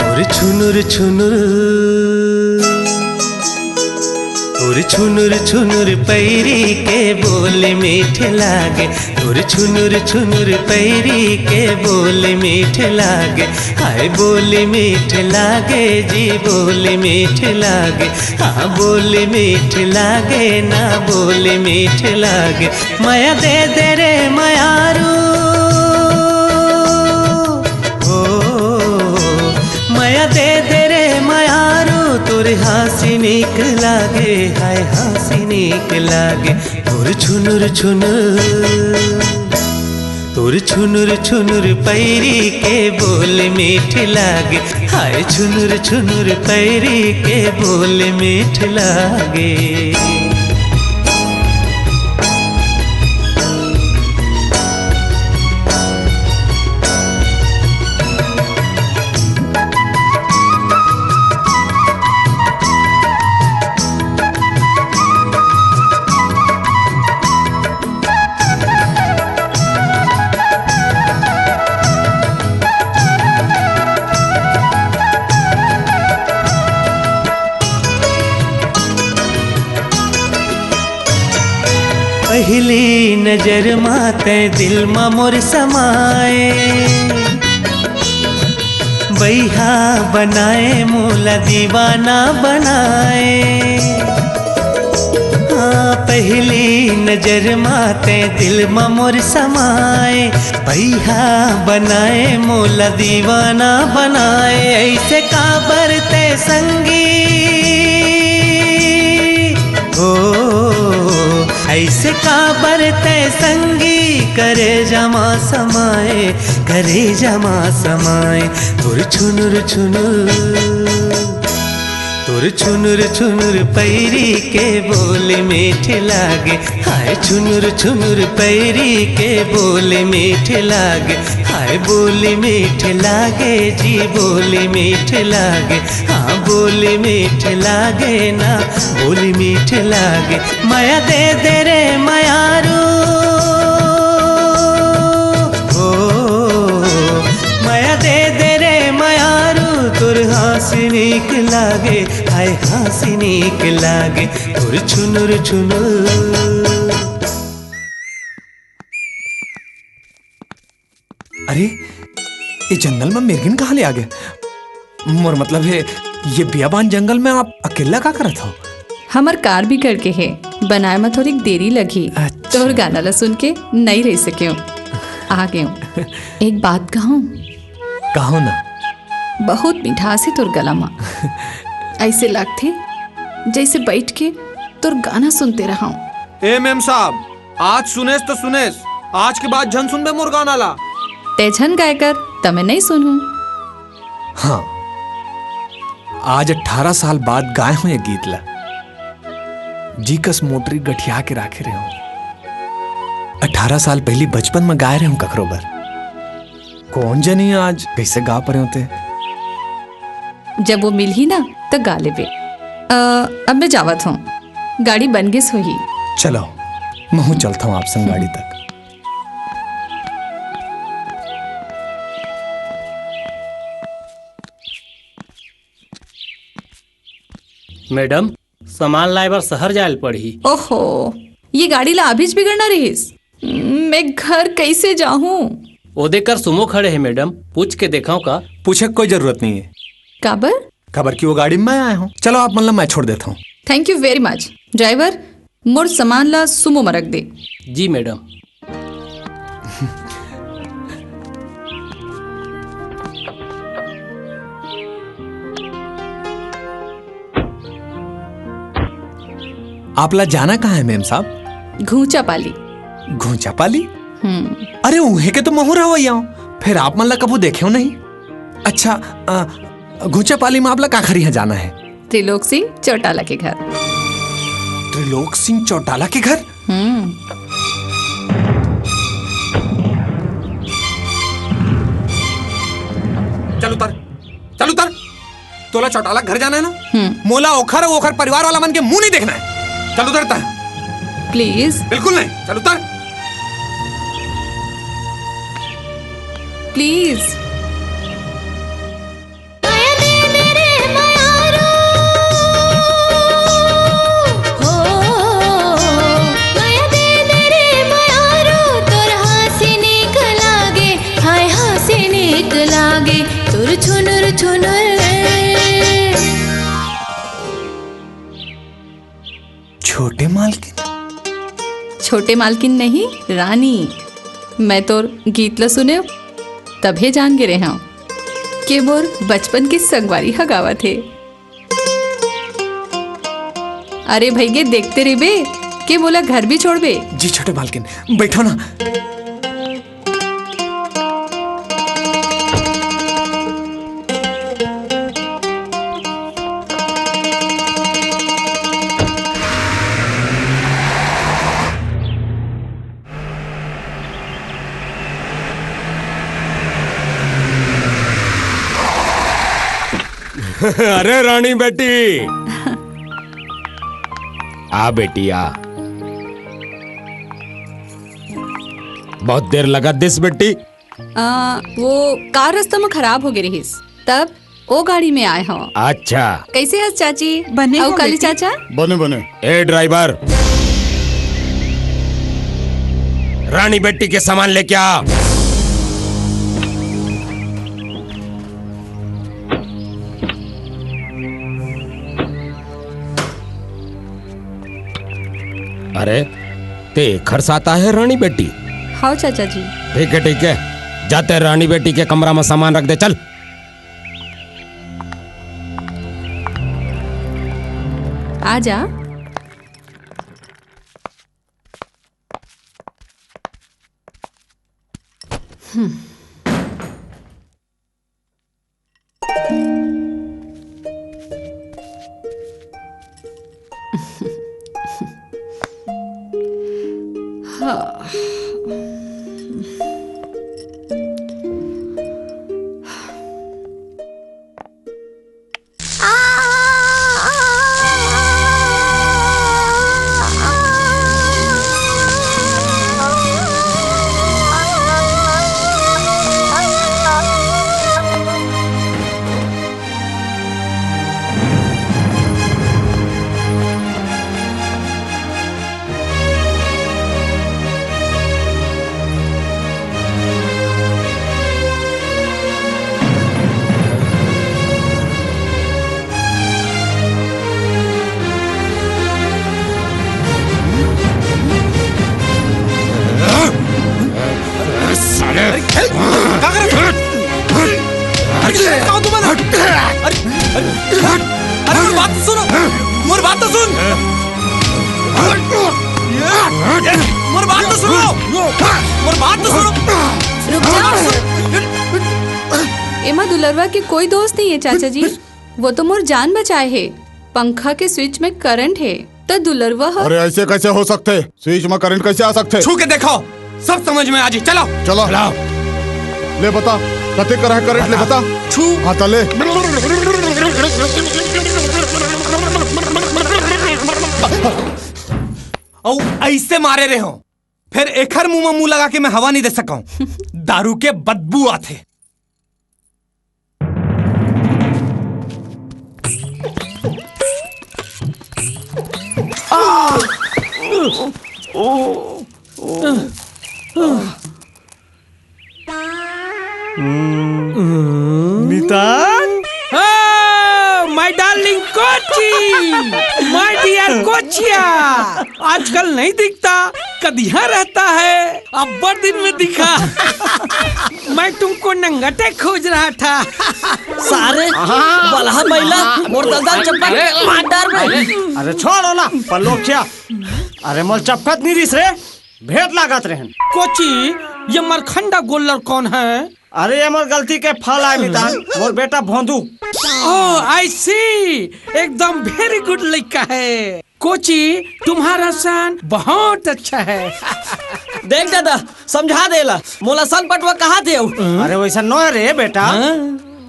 तोर छुनुर छुनुर, तोर छुनुर छुनुर पैरी के बोल मीठ लागे, तोर छुनुर छुनुर पैरी के बोल मीठ लागे, हाय बोल मीठ लागे जी, बोल मीठ लागे, हाँ बोल मीठ लागे ना, बोल मीठ लागे। मया दे दे रे मयारू, ओ, मया दे दे रे मयारू, तोर हाँसी नीक लागे, हाय हाँसी नीक लागे। तोर छुनुर छुनुर, तोर छुनुर छुनुर पैरी के बोल मीठ लागे, हाय छुनुर छुनुर पैरी के बोल मीठ लागे। पहिली नजर मा तैं दिल मा मोर समाए, बइहा बनाए मोला दीवाना बनाए। हाँ, पहिली नजर मा तैं दिल मा मोर समाए, बइहा बनाए मोला दीवाना बनाए। अइसे काबर तैं संगी, ओ, अइसे काबर तैं संगी, करेजा मा समाए, करेजा मा समाए। तोर छुनुर छुनुर, तोर छुनुर छुनुर पैरी के बोल मीठ लागे, हाय छुनुर छुनुर पैरी के बोल मीठ लागे, हाय बोल मीठ लागे जी, बोल मीठ लागे, हाँ बोल मीठ लागे ना, बोल मीठ लागे। मया दे दे रे मयारू, ओ, मया दे दे रे मयारू, तोर हाँसी नीक लागे, हाय हाँसी नीक लागे, तोर छुनुर छुनुर। अरे, ये जंगल में मिर्गिन कहाँ ले आ गया? मोर मतलब है, ये बियाबान जंगल में आप अकेला का करत हो? हमर कार बिगड़ गे हे, बनाए म थोड़ी देरी लगही। अच्छा। तोर गाना ला सुन के नइ रह सकेंव, आ गेंव। एक बात कहूं? कहो ना। बहुत मिठास हे तोर गला म। ऐसे लगथे जैसे बैठ के तोर गाना सुनते रहूं। ए मेम साहब, आज सुनेस तो सुनेस, आज के बाद झन सुनबे मोर गाना ला। तैं झन गाय कर, त मैं नइ सुनहूं। हाँ, आज अठारह साल बाद गाए हों ये गीत ला। जी कस मोटरी गठिया के राखे रहेंव। अठारह साल पहिली बचपन म गाए रहेंव कखरो बर। कोन जनी आज कइसे गा परेंव ते। जब वो मिलही ना, त गा लेबे। अ, अब मैं जावत हों, गाड़ी बन गेस होही। चलो, महूं चलत हों आप संग गाड़ी तक। मैडम, सामान लाए बर शहर जाए ल पड़ही। ओहो, ये गाड़ी ला अभीच बिगड़ना रहिस। मैं घर कैसे जाहूं? ओदे कर सुमो खड़े हे मैडम, पूछ के देखाओ का? पूछे के कोई जरूरत नहीं है। काबर? काबर कि वो गाड़ी में मैं आए हों। चलो, आप मन ला मैं छोड़ देत हों। Thank you very much। Driver, मोर सामान ला सुमो म रख दे। जी मैडम। आप ला जाना कहाँ है मेम साहब? घूंचा पाली। घूंचा पाली? हम्म। अरे, उहे के तो महूं रहवइया हों, फिर आप मन ला कभू देखेंव नहीं। अच्छा, अ, घूंचा पाली में आप ला काखर इहाँ जाना है? त्रिलोक सिंह चौटाला के घर। त्रिलोक सिंह चौटाला के घर? हम्म। चल उतर, चल उतर। तोला चौटाला घर जाना है ना? हम्म। मोला ओखर अउ ओखर परिवार वाला मन के मुंह नहीं देखना है। चल उतर तैं। Please। बिल्कुल नहीं, चल उतर। Please। छोटे मालकिन? छोटे मालकिन नहीं, रानी। मैं तोर गीत ल सुनेंव, तभे जान गे रहेंव के मोर बचपन के संगवारी ह गावत हे। अरे भइगे, देखते रहिबे के मोला घर भी छोड़बे। जी छोटे मालकिन, बैठो ना। अरे रानी बेटी, आ बेटी आ। बहुत देर लगा दिस बेटी। आ, वो कार रस्ता में खराब हो गई रहीस, तब ओ गाड़ी में आए हव। अच्छा। कैसे हस चाची? बने अउ हो काली बेटी। चाचा? बने, बने। ए ड्राइवर, रानी बेटी के सामान लेके आ। अरे, ते एखर साथ आहे रानी बेटी? हाव चाचा जी। ठीक है, ठीक है, जाते रानी बेटी के कमरा में सामान रख दे, चल। आ जा। हम्म। हाँ। मोर बात तो सुनो। रुक जाओ। एमा दुलरवा के कोई दोष नहीं है चाचा जी, वो तो मोर जान बचाए हे। पंखा के स्विच में करंट है, तो दुलरवा ह- अरे, ऐसे कैसे हो सकथे? स्विच में करंट कैसे आ सकथे? छू के देखो, सब समझ में आ जी। चलो। चलो। चलो। ले बता, कते करा है करंट, ले बता। छू। हाँ, त ले। अउ ऐसे मारे रहे हो, फिर एखर मुंह में मुंह लगा के मैं हवा नहीं दे सकूं। दारू के बदबू आथे। मितान? Oh, my darling Kochi, my dear कोचिया, आजकल नहीं दिखता, कदिया रहता है? अब्बड़ दिन में दिखा। मैं तुमको नंगटे खोज रहा था। सारे बलहा महिला, मोर दलदल चप्पल मार डार बे। अरे छोड़ ओला, पल्लोखिया। अरे मोर चपकत नहीं रिस रे, भेंट लागत रहन। कोची, ये मरखंडा गोल्लर कौन है? अरे ये मोर गलती के फल आय मितान, मोर बेटा भोंदू। Oh, I see, एकदम very good लड़का है। कोची, तुम्हारा सन बहुत अच्छा है। देख दादा, समझा देला, मोला सन पटवा कहा थे? अरे वैसा नो रे बेटा, हाँ?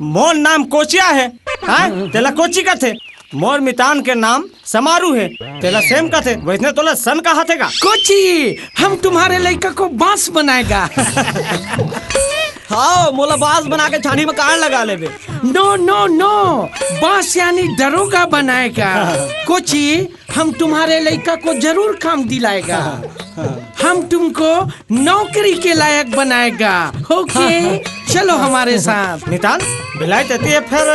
मोर नाम कोचिया है, हाँ? तेला कोची कथे। मोर मितान के नाम समारू है, तेला सेम कथे, वैसने तोला सन कहा थे का? कोची, हम तुम्हारे लड़का को बांस बनाएगा। हाँ, मोला बांस बना के छानी में कान लगा लेबे। No, no, no, बांस यानी दरोगा बनाएगा। कोची, हम तुम्हारे लड़का को जरूर काम दिलाएगा। हम तुमको नौकरी के लायक बनाएगा। OK, चलो हमारे साथ। मितान, बिलाई देती है फिर।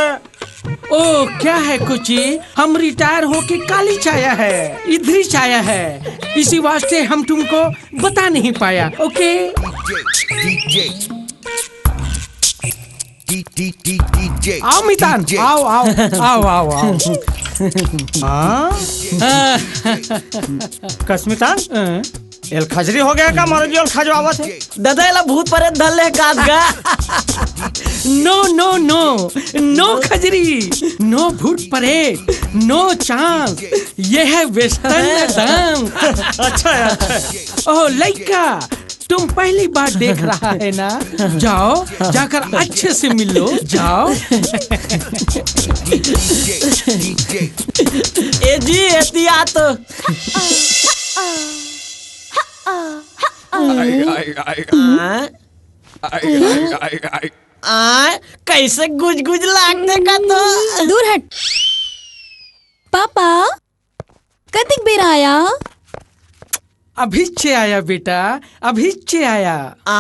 ओ, क्या है कोची, हम रिटायर होके काली छाया है, इधर ही छाया है, इसी वास्ते हम तुमको बता नहीं पाया। OK? आओ मितान, आओ, आओ, आओ, आओ, आओ। हाँ? कस मितान? हाँ? एल खजरी हो गया का? मरो जो एल खजवावत है। दादा, एला भूत परेत धर ले काद गा। No, no, no, no खजरी, no भूत परेत, no chance। ये है western dance। अच्छा है, अच्छा है। ओह लइका, तुम पहली बार देख रहा है ना? जाओ, जाकर अच्छे से मिल लो, जाओ। ए जी, एती आ तो। आय, आय, कैसे गुजगुज लागथे का तो। दूर हट। पापा, कतिक बेर आया? अभिच्चे आया बेटा, अभिच्चे आया। आ,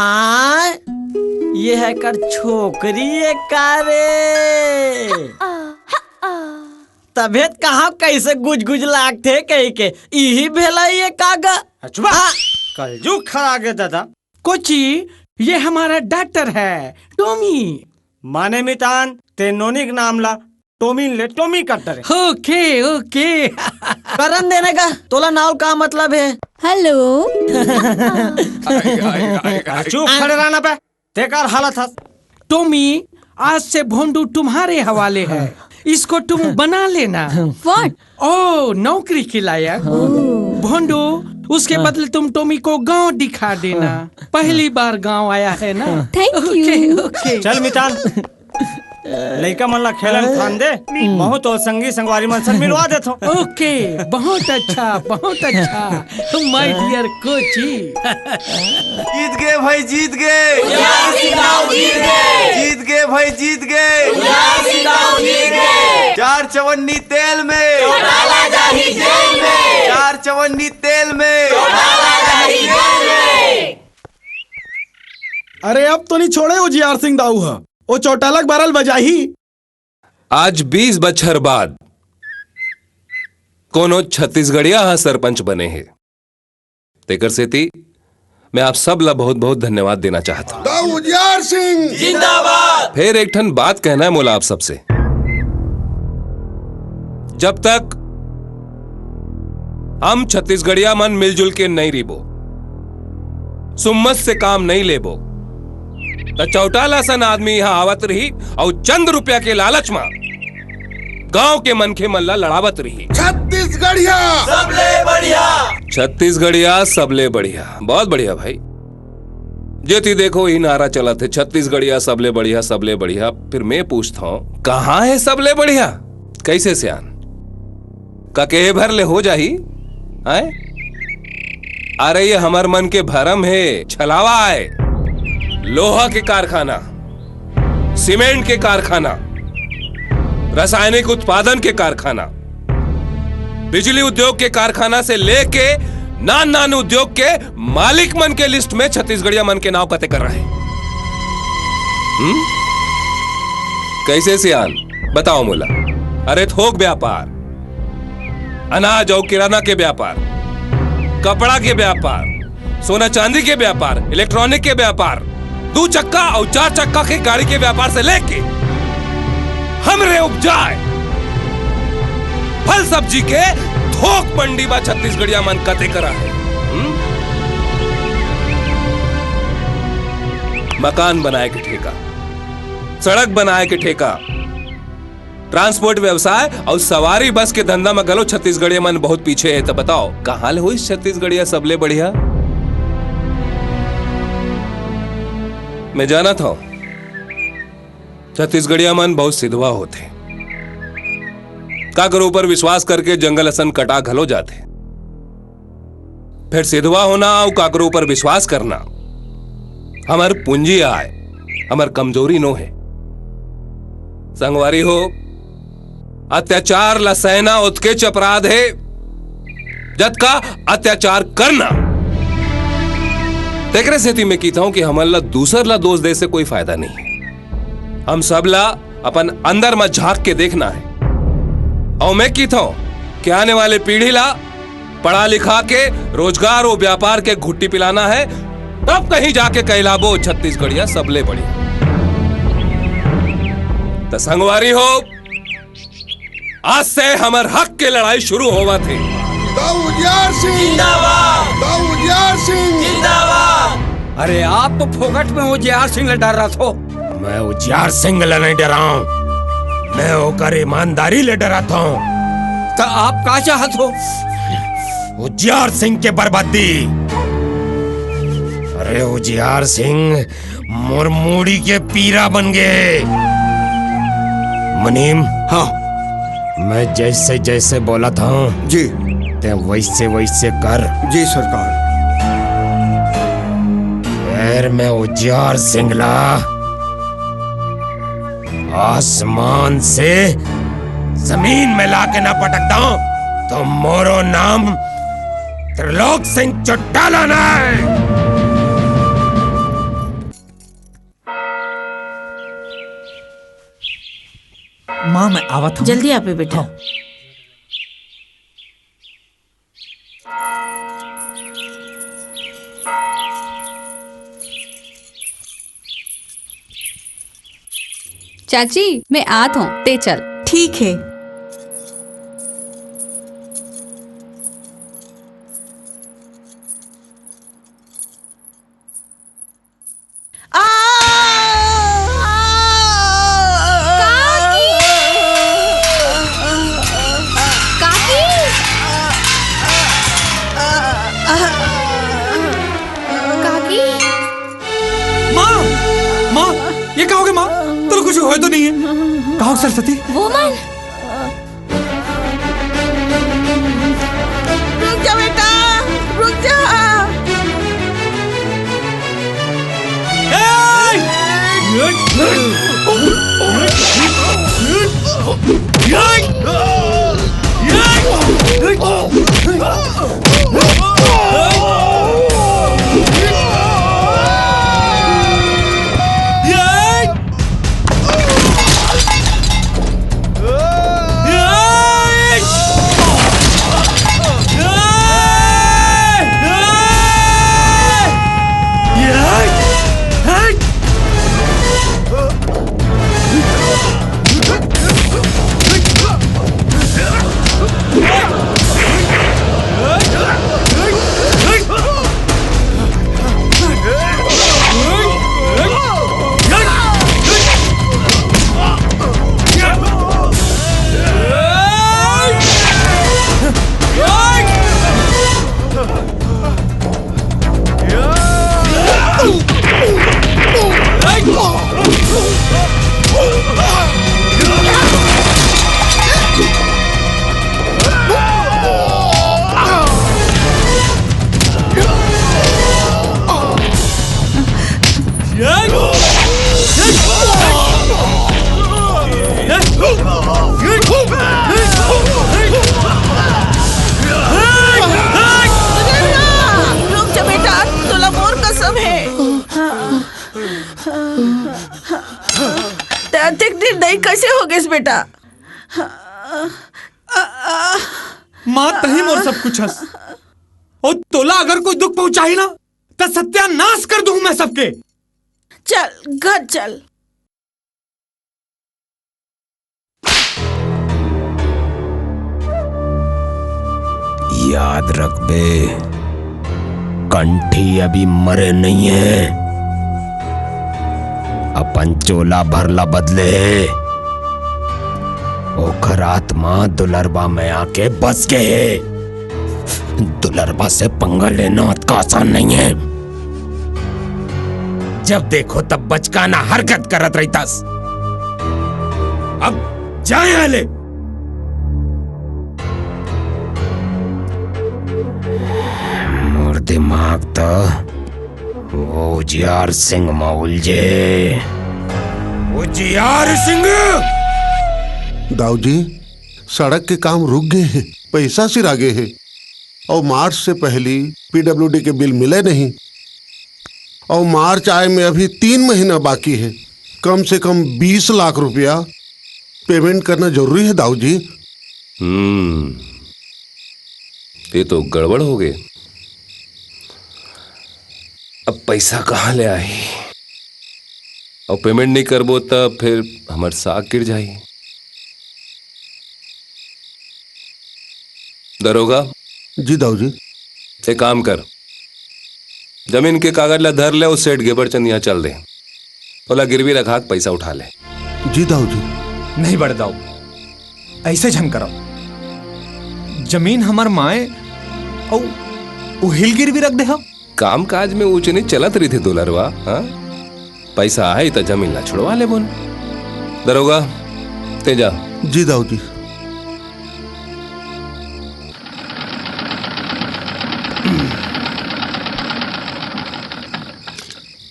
ये है कर छोकरी है का रे? तभे त कहा कैसे गुजगुज लागथे कही के, इही भेला ये का गा? चुप। कलजुग खड़ा गे दादा। कोची, ये हमारा डॉक्टर है, टॉमी। माने मितान, ते नोनी के नाम ला टोमिन ले टोमी कट्टर है। OK, OK। करन देने का तोला नाव का मतलब है? हेलो। अरे चुप खड़े रहना बे, तेकर हालत हस। टोमी, आज से भोंडू तुम्हारे हवाले है, इसको तुम बना लेना। What? ओ, नौकरी के लायक। भोंडू, उसके बदले तुम टोमी को गांव दिखा देना। पहली बार गांव आया है ना। Thank you। OK, OK। चल मितान, लइका मन ला खेलन खान दे, महूं तो संगी संगवारी मन से मिलवा देथो। OK, बहुत अच्छा, बहुत अच्छा, my dear कोची। जीत गए भाई, जीत गए। जीत गए भाई, जीत गए। चार चवन्नी तेल में, चार चवन्नी तेल में। अरे अब तो नहीं छोड़े उजियार सिंह दाऊ ह, ओ चौटाला के बारल बजाही। आज बीस बछर बाद कोनो छत्तीसगढ़िया ह सरपंच बने हे, तेकर सेती मैं आप सब ला बहुत बहुत धन्यवाद देना चाहत हूँ। दाऊ उजियार सिंह जिंदाबाद। फिर एक ठन बात कहना है मोला आप सबसे, जब तक हम छत्तीसगढ़िया मन मिलजुल के नहीं रिबो, सुम्मत से काम नहीं लेबो, त चौटाला सन आदमी यहाँ आवत रही अउ चंद रुपया के लालच मा गांव के मनखे मन ला लड़ावत रही। छत्तीसगढ़िया सबले बढ़िया। छत्तीसगढ़िया सबले बढ़िया, बहुत बढ़िया भाई। जेती देखो ही नारा चलत हे, छत्तीसगढ़िया सबले बढ़िया, सबले बढ़िया। फिर मैं पूछता हूँ, कहाँ है सबले बढ़िया? कैसे सियान? का कहे भर ले हो जाही? आय? अरे, ये हमर मन के भरम हे, छलावा आय। लोहा के कारखाना, सीमेंट के कारखाना, रासायनिक उत्पादन के कारखाना, बिजली उद्योग के कारखाना से लेके नान नान उद्योग के मालिक मन के लिस्ट में छत्तीसगढ़िया मन के नाव कते कर रहे। हम्म? कैसे सियान, बताओ मोला। अरे, थोक व्यापार, अनाज अउ किराना के व्यापार, कपड़ा के व्यापार, सोना चांदी के व्यापार, इलेक्ट्रॉनिक के व्यापार, दू चक्का अउ चार चक्का के गाड़ी के व्यापार से लेके हमरे उपजाए फल सब्जी के थोक मंडी बा छत्तीसगढ़िया मन कते करा है। हम्म? मकान बनाए के ठेका, सड़क बनाए के ठेका, ट्रांसपोर्ट व्यवसाय अउ सवारी बस के धंधा म घलो छत्तीसगढ़िया मन बहुत पीछे हे। त बताओ, कहाँ ले होइस छत्तीसगढ़िया सबले बढ़िया? मैं जानत हूँ, छत्तीसगढ़िया मन बहुत सिधवा होथे। काकरो ऊपर विश्वास करके जंगल असन कटा घलो जाथे। फेर सिधवा होना अउ काकरो ऊपर विश्वास करना हमर पूंजी आय, हमर कमजोरी नो हे। संगवारी हो, अत्याचार ला सहना ओतकेच अपराध हे, जतका अत्याचार करना। तेकरे सेती मैं कहता हूँ कि हमन ला दूसर ला दोष दे से कोई फायदा नहीं हे। हम सब ला अपन अंदर म झांक के देखना हे। अउ मैं कहता हूँ कि आने वाले पीढ़ी ला पढ़ा लिखा के रोजगार अउ व्यापार के घुट्टी पिलाना हे, तब कहीं जाके कहलाबो छत्तीसगढ़िया सबले बढ़िया। त संगवारी हो, आज से हमर हक के लड़ाई शुरू होवत हे। त उजियार सिंह जिंदाबाद। त उजियार सिंह जिंदाबाद। अरे, आप तो फोकट में उजियार सिंह ल डराथो। मैं उजियार सिंह ल नहीं डराऊं, मैं ओकर ईमानदारी ल डराथों। त आप का चाहत हो? उजियार सिंह के बर्बादी। अरे उजियार सिंह, मोर मूड़ी के पीरा बन गे। मुनीम, हाँ। मैं जैसे जैसे बोलत हूँ, जी। ते वैसे वैसे कर। जी सरकार। फेर मैं उजियार सिंह ला आसमान से जमीन में लाके ना पटकता हूँ, तो मोरो नाम त्रिलोक सिंह चौटाला नहीं। माँ, मैं आवत हूँ। जल्दी आबे बेटा। हाँ। चाची, मैं आत हूँ, ते चल। ठीक हे। आ, आ, काकी! काकी! काकी! माँ! माँ! ये का होगे माँ? तोला कुछ होय तो नहीं हे? का होगे सरस्वती? वो मन! रुक जा बेटा, रुक जा। ते अतेक निर्दयी कैसे हो गेस बेटा? माँ, तहीं मोर सब कुछ हस। अउ तोला अगर कोई दुख पहुंचाही ना, त सत्यानाश कर दूं मैं सबके। चल, घर चल। याद रखबे, कंठी अभी मरे नहीं है, अपन चोला भरला बदले हे। ओखर आत्मा दुलरबा में आके बस गे हे। दुलरबा से पंगा लेना अतका आसान नहीं है। जब देखो तब बचकाना हरकत करत रहिथस। अब जा यहाँ ले। मोर दिमाग त वो उजियार सिंह म उलझे। उजियार सिंह! दाऊ जी, सड़क के काम रुक गे हे, पैसा सिरा गे हे, अउ मार्च से पहली पीडब्ल्यूडी के बिल मिले नहीं, अउ मार्च आए में अभी तीन महीना बाकी हे। कम से कम बीस लाख रुपया पेमेंट करना जरूरी हे दाऊ जी। हम्म, ये तो गड़बड़ हो गे। अब पैसा कहाँ ले आही? अउ पेमेंट नहीं करबो त फिर हमर साग गिर जाही। दरोगा। जी दाऊ जी। एक काम कर, जमीन के कागज ला धर ले, अउ सेठ गेबरचंद यहाँ चल दे, ओला गिरवी रखा के पैसा उठा ले। जी दाऊ जी। नहीं बड़े दाऊ, ऐसे झन करव। जमीन हमर माए अउ उहिल गिरवी रख दे हम। काम काज में ऊंच नीच चलत रहिथे दुलरवा, हाँ? पैसा आही त जमीन ला छुड़वा लेबोन। दरोगा, ते जा। जी दाऊ जी।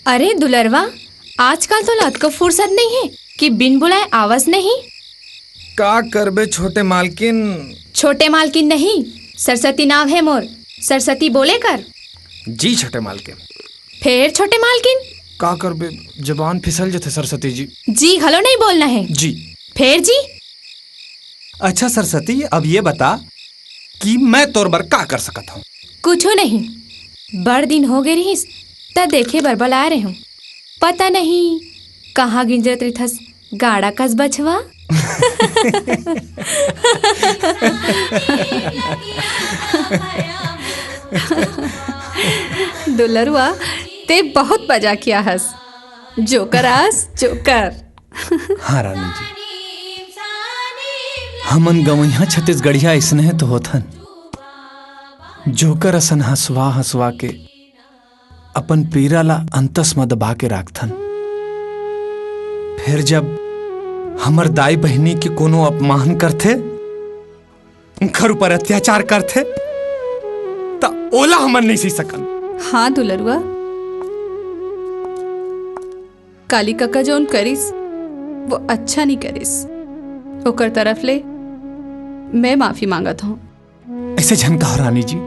अरे दुलरवा, आजकल तो अतको फुर्सत नहीं है कि बिन बुलाए आवस नहीं। का करबे छोटे मालकिन? छोटे मालकिन नहीं, सरस्वती नाव है मोर। सरस्वती बोले कर। जी छोटे मालकिन। फेर छोटे मालकिन? का करबे, जबान फिसल जथे सरस्वती जी। जी घलो नहीं बोलना है। जी। फेर जी? अच्छा सरस्वती, अब ये बता कि मैं तोर बर का कर सकत हूँ? कुछो नहीं, बड़ दिन हो गे रिहिस, त देखे बर बलाए रेहेंव। पता नहीं कहाँ गिंजरत रिथस गाड़ा कस बछवा। दुलरुआ, ते बहुत मजाकिया हस। जोकर आस, जोकर। हाँ रानी जी, हमन गंवइहा छत्तीसगढ़िया अइसने तो होथन, जोकर असन हंसवा हंसवा के अपन पीरा ला अंतस म दबा के राखथन। फेर जब हमर दाई बहिनी के कोनो अपमान करथे, उंखर ऊपर अत्याचार करथे, त ओला हमन नइ सहि सकन। हाँ दुलरुआ, काली कका जौन करिस, वो अच्छा नहीं करिस। ओकर तरफ ले मैं माफी मांगत हूँ। ऐसे झन कहो रानी जी,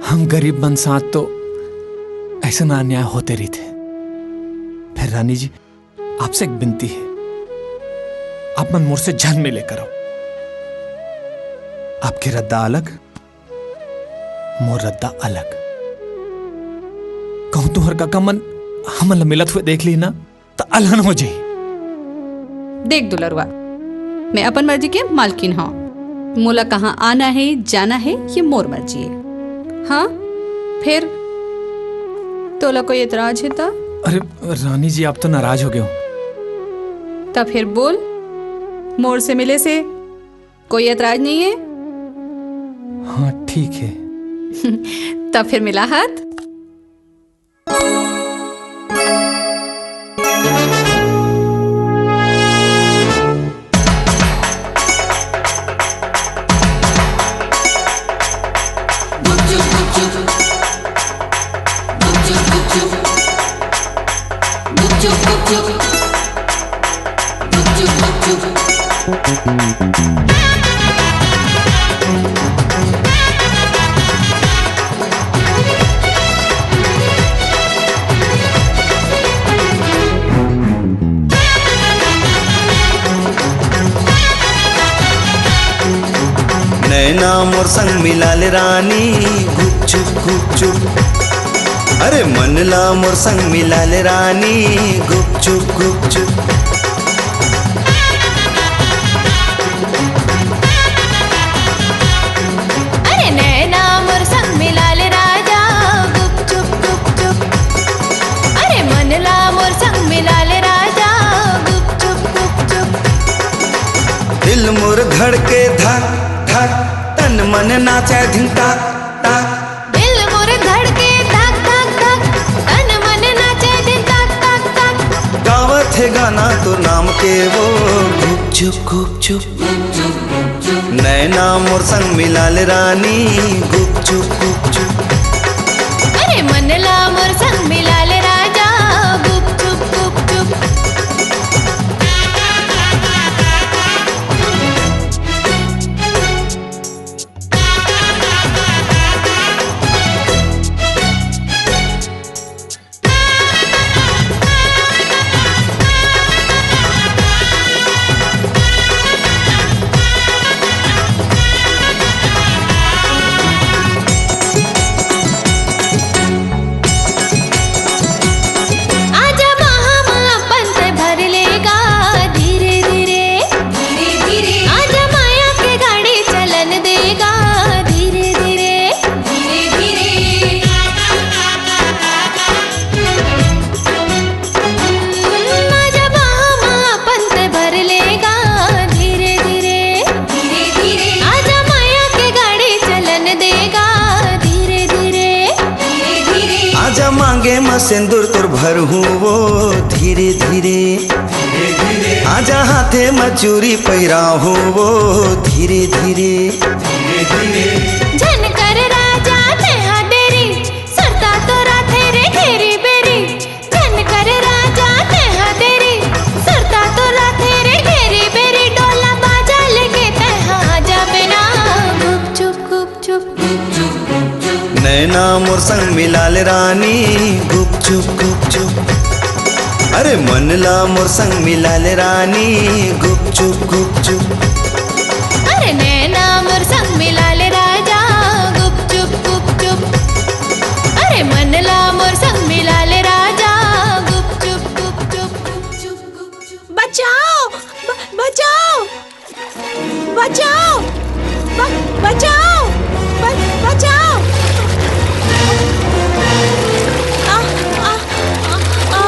हम गरीब मन साथ तो ऐसा ना अन्याय होते रहिथे। फेर रानी जी, आपसे एक बिनती हे, आप मन मोर से झन मिले करो। आपके रद्दा अलग, मोर रद्दा अलग। कहूँ तुंहर कका मन हमन ला मिलत हुए देख ली ना, त अलहन हो जाही। देख दुलरुआ, मैं अपन मर्जी के मालकिन हौं। मोला कहाँ आना हे, जाना हे, ये मोर मर्जी हे। हाँ, फेर तोला कोई एतराज हे त? अरे रानी जी, आप तो नाराज हो गए हो। त फेर बोल, मोर से मिले से कोई एतराज नहीं हे? हाँ, ठीक हे। त फेर मिला हाथ। नैना मोर संग मिला ले रानी, गुपचुप गुपचुप। अरे मन ला मोर संग मिला ले रानी, गुपचुप गुपचुप। अरे नैना मोर संग मिला ले राजा, गुपचुप गुपचुप। अरे मन ला मोर संग मिला ले राजा, गुपचुप गुपचुप। दिल मोर धड़के धक धक, तन मन नाचे धिन तक तक। दिल मोर धड़के धक धक धक, तन मन नाचे धिन तक तक तक। गावत हे गाना तोर नाम के वो, गुपचुप गुपचुप। नैना मोर संग मिला ले रानी, गुपचुप गुपचुप। अरे मन ला मोर संग मिला ले राजा, गुपचुप गुपचुप। आजा बाहां म अपन तै भर लेगा धीरे धीरे, धीरे धीरे। आजा माया के गाड़ी चलन देगा धीरे धीरे, धीरे धीरे। आजा बाहां म अपन तै भर लेगा धीरे धीरे, धीरे धीरे। आजा माया के गाड़ी चलन देगा धीरे धीरे, धीरे धीरे। आजा मांगे म सिंदूर तोर भरहूं वो धीरे धीरे, धीरे धीरे। आजा हाथे म चूरी पहिराहूं वो धीरे धीरे, धीरे धीरे। झन कर राजा तेहा देरी, सुरता तो राथे रे घेरी बेरी। झन कर राजा तेहा देरी, सुरता तो राथे रे घेरी बेरी। डोला बाजा लेके तेहा आजा बेना, गुपचुप गुपचुप। नैना मोर संग मिला ले रानी, गुपचुप गुपचुप। अरे मन ला मोर संग मिला ले रानी, गुपचुप गुपचुप। अरे नैना मोर संग मिला ले राजा, गुपचुप गुपचुप। अरे मन ला मोर संग मिला ले राजा, गुपचुप गुपचुप। बचाओ, ब-, बचाओ, बचाओ, ब-, बचाओ, ब-, बचाओ। आ, आ, आ, आ।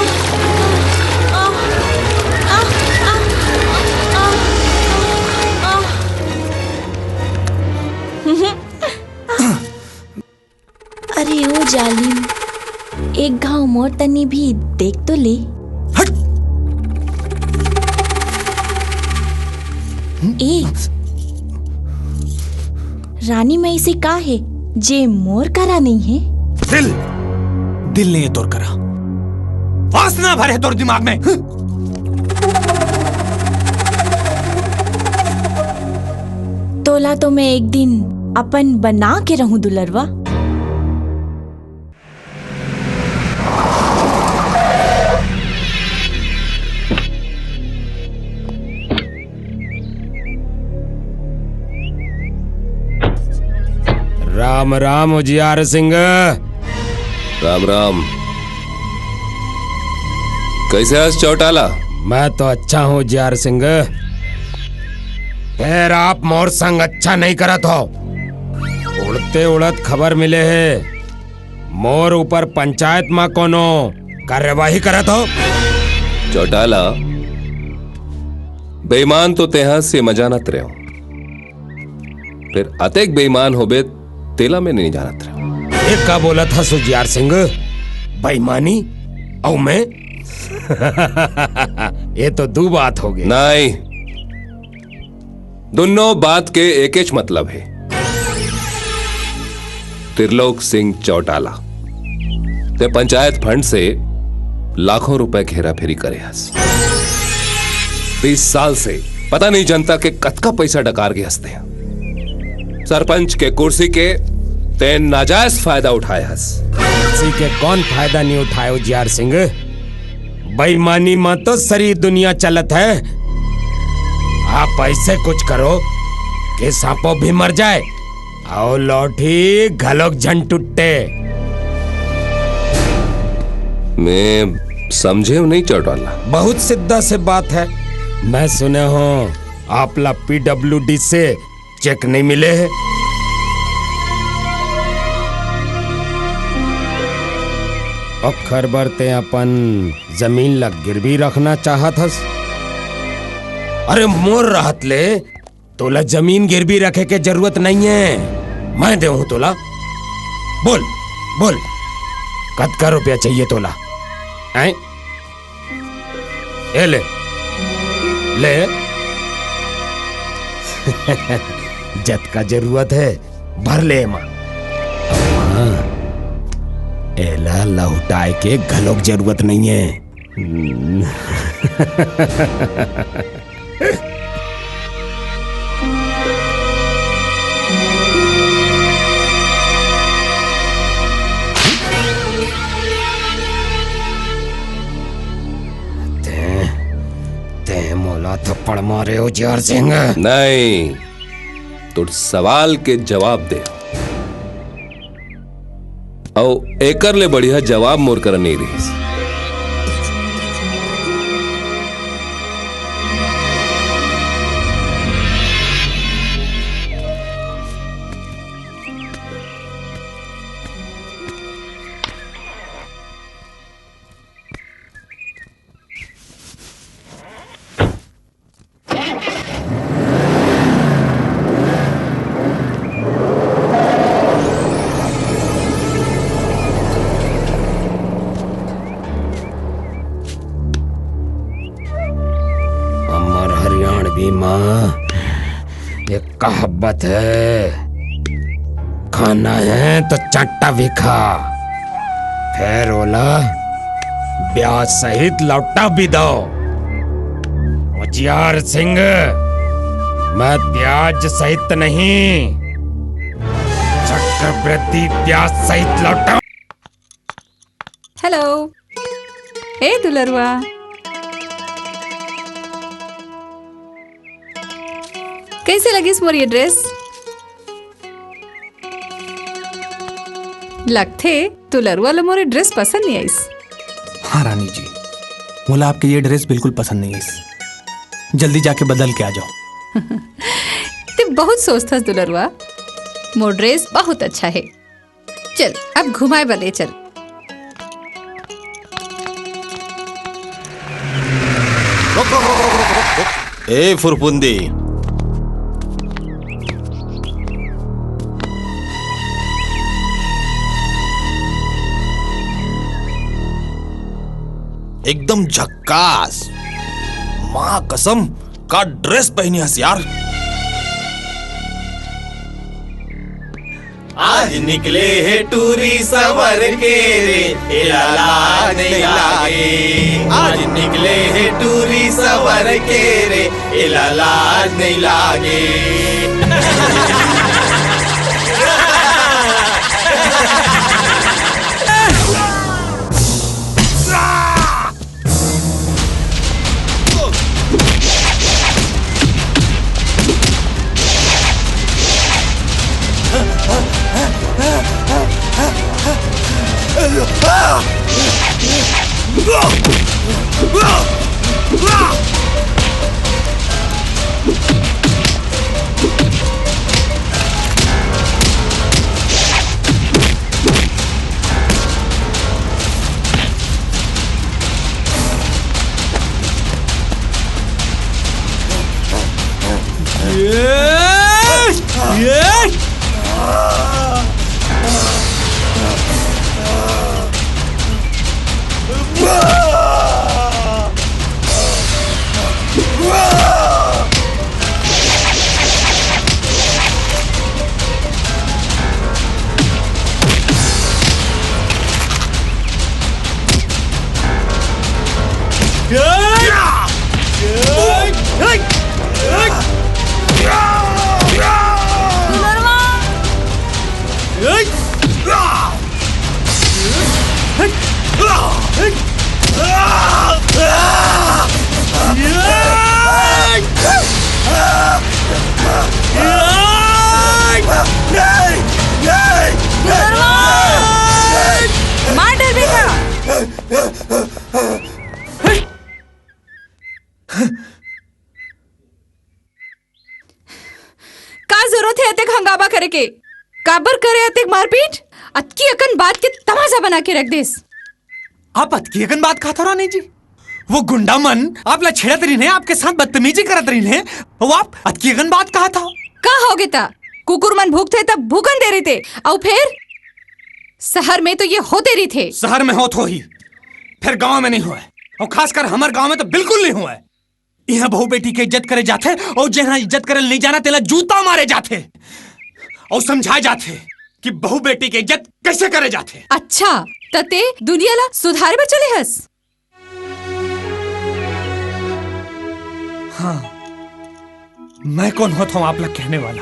अरे ओ जालिम, एक घाव मोर तनी भी देख तो ले। हट! ए, रानी म अइसे का हे जे मोर करा नइ हे? दिल, दिल नइ हे तोर करा, वासना भर हे तोर दिमाग में। तोला तो मैं एक दिन अपन बना के रहूं दुलरवा। राम राम उजियार सिंह। राम राम। कइसे हस चौटाला? मैं तो अच्छा हूँ उजियार सिंह, फेर आप मोर संग अच्छा नइ करत हो। उड़ते उड़त खबर मिले हे, मोर ऊपर पंचायत म कोनो कार्यवाही करत हो? चौटाला, बेईमान तो तें हस ये मैं जानत रहेंव, फेर अतेक बेईमान होबे तेला मैं नइ जानत रहेंव। ये का बोलत हस उजियार सिंह? बेईमानी अउ मैं? ये तो दू बात होगे। नहीं, दुन्नो बात के एकेच मतलब हे। त्रिलोक सिंह चौटाला, तें पंचायत फंड से लाखों रुपए के हेराफेरी करे हस। बीस साल से पता नहीं जनता के कतका पइसा डकार गे हस तें। सरपंच के कुर्सी के तें नाजायज फायदा उठाए हस। कुर्सी के कौन फायदा नइ उठाए उजियार सिंह? बेईमानी म तो सरी दुनिया चलत हे। आप अइसे कुछ करो के सांपो भी मर जाए, अउ लौठी घलोक झन टूटे। मैं समझे नहीं, चौटाला। बहुत सीधा से बात है। मैं सुने हूँ, आप ला पीडब्ल्यूडी से चेक नहीं मिले है। ओखर बर ते अपन जमीन ला गिरवी रखना चाहत हस? अरे, मोर रहत ले तोला जमीन गिरवी रखे के जरूरत नहीं है, मैं देहूं तोला। बोल, बोल, कतका रुपया चाहिए तोला? हैं? ए ले, ले। जतका जरूरत है, भर ले एमा। हाँ, एला लहुटाए के घलोक जरूरत नहीं है। हम्म। तैं, तैं मोला थप्पड़ मारे, उजियार सिंह? नहीं, तोर सवाल के जवाब दे। अउ एकर ले बढ़िया जवाब मोर करा नइ रिहिस। हमर हरियाणवी माँ एक कहावत है, खाना है तो चट्टा भी खा, फेर ओला ब्याज सहित लौटा भी दो। उजियार सिंह, मैं ब्याज सहित नहीं, चक्रवृद्धि ब्याज सहित लौटा। हेलो। ए दुलरुआ, कइसे लगिस मोर ये ड्रेस? लगथे दुलरुआ ल मोर ये ड्रेस पसंद नइ आइस। हाँ रानी जी, मोला आपके ये ड्रेस बिल्कुल पसंद नइ आइस। जल्दी जाके बदल के आ जाओ। ते बहुत सोचथस दुलरुआ, मोर ड्रेस बहुत अच्छा है। चल, अब घुमाए बर ले चल। ए फुरफुंदी, एकदम झक्कास। माँ कसम, का ड्रेस पहनी हस यार। आज निकले हे टूरी सवर के रे, एला लाज नहीं लागे। आज निकले हे टूरी सवर के रे, एला लाज नहीं लागे। का जरूरत हे अतेक हंगामा करे के? काबर करे अतेक मारपीट? अतकी अकन बात के तमाशा बना के रख देस। आप अतकी अकन बात कहत हो रानी जी? वो गुंडा मन आप ला छेड़त रहिन हे, आपके साथ बदतमीजी करत रहिन हे, वो आप अतकी अकन बात कहत हो? का होगे ता? कुकुर मन भूखथे तब भूकन दे रहिथे, अउ फेर शहर में तो ये होते रहिथे। शहर में होत होही, फेर गांव में नहीं होय, अउ खासकर हमर गांव में तो बिल्कुल नहीं होय। इहां बहू बेटी के इज्जत करे जाथे, अउ जेन इज्जत करे नहीं जाना, तेला जूता मारे जाथे, अउ समझाए जाथे कि बहू बेटी के इज्जत कैसे करे जाथे। अच्छा, त ते दुनिया ला सुधारे बर चले हस? हाँ, मैं कोन होत हंव आप ला कहने वाला?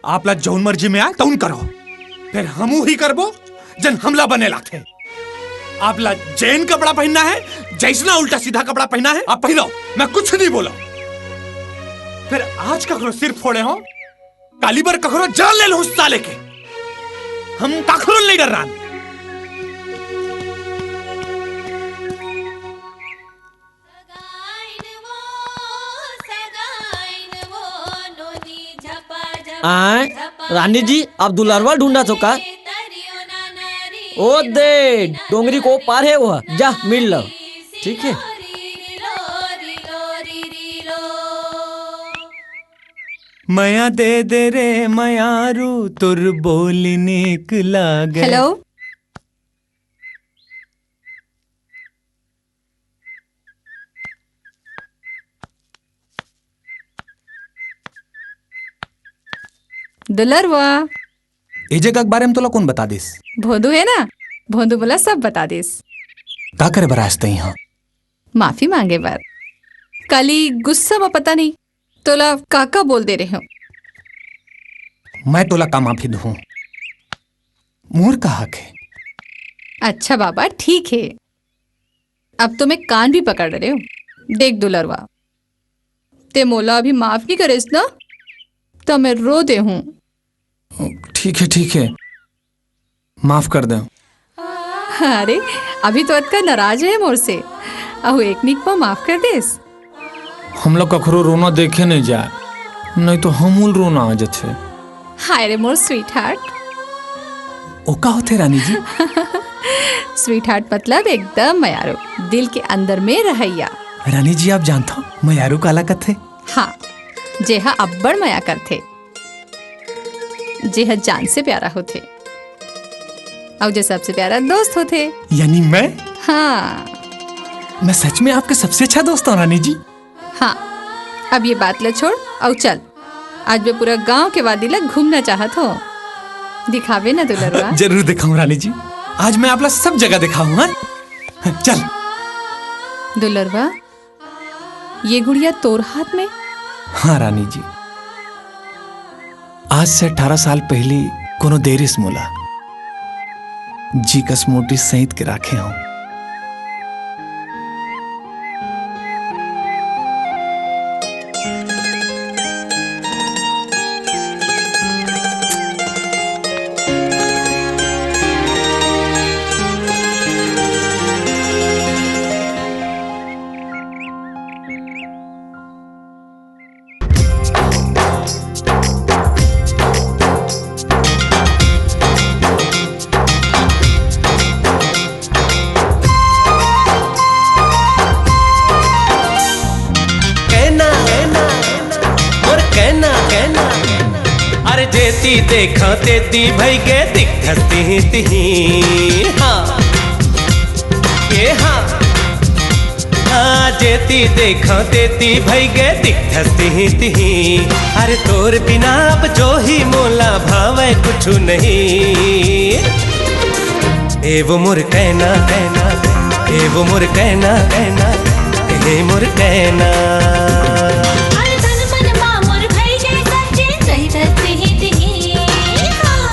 आप ला जौन मर्जी में आय, तौन करो। फेर हमू ही करबो, जेन हमला बने लागथे। आप ला जेन कपड़ा पहिनना हे, जैसना उल्टा सीधा कपड़ा पहिनना हे, आप पहिनो, मैं कुछ नहीं बोला। फेर आज कखरो सिर फोड़े हो, काली बर कखरो जान ले लूं साले के। हम कखरो नहीं डर्रान। आय, रानी जी, आप दुलरवा ढूंढत हो का? ओ दे, डोंगरी को पार हे वो, जा मिल लो। ठीक है। मया दे दे रे मयारू, तोर बोली नीक लागे। हेलो। दुलरवा। ए जगह के बारे में तोला कोन बता दिस? भोंदू हे ना, भोंदू मोला सब बता दिस। का करे बर आयस तैं इहाँ? माफी मांगे बर। काली गुस्सा म पता नहीं तोला का का बोल दे रहे हो। मैं तोला का माफी दूं? मोर का हक हे? अच्छा बाबा, ठीक हे, अब तो मैं कान भी पकड़ रहे हो। देख दुलरवा, ते मोला अभी माफ नहीं करेस ना, तो मैं रो दे हूँ। ठीक हे, ठीक हे, माफ कर दे। अरे, अभी तो अतका नाराज हे मोर से, अहू एक नीक पा माफ कर देस। हमला कखरो रोना देखे नहीं जाए, नहीं तो हमू ल रोना आ जाथे। हाय रे मोर स्वीटहार्ट। ओ का होथे रानी जी? स्वीटहार्ट मतलब एकदम मयारू, दिल के अंदर में रहैया। रानी जी, आप जानथो मयारू काला कथे? हाँ, जेहा अब्बड़ मया करथे, जेहा जान से प्यारा होथे, अउ जे सबसे प्यारा दोस्त होथे। यानी मैं? हाँ। मैं सच में आपके सबसे अच्छा दोस्त हूँ रानी जी। हाँ, अब ये बात ला छोड़ अउ चल, आज मैं पूरा गांव के वादी ला घूमना चाहत हो। दिखावे ना दुलरवा? जरूर दिखाऊं रानी जी, आज मैं आपला सब जगह दिखाऊं, हाँ? चल। दुलरवा, ये गुड़िया तोर हाथ में? हाँ रानी जी, आज से अठारह साल पहली कोनो दे रिस मोला, जी कस मोटी सईत के राखे हूँ। कहना, कहना, मोर कहना, कहना। अरे जेती देखा तेती भई गे दिखस तिही तिही। हाँ, ये हाँ। हाँ, जेती देखा तेती भई गे दिखस तिही तिही। अरे तोर बिना अब जो ही मोला भावे कुछु नहीं। ए वो मोर कहना, कहना, ए वो मोर कहना, कहना, ए मोर कहना। अरे तन मन मा मोर भई गे सच्चे, सही धरती ही तिही। हाँ।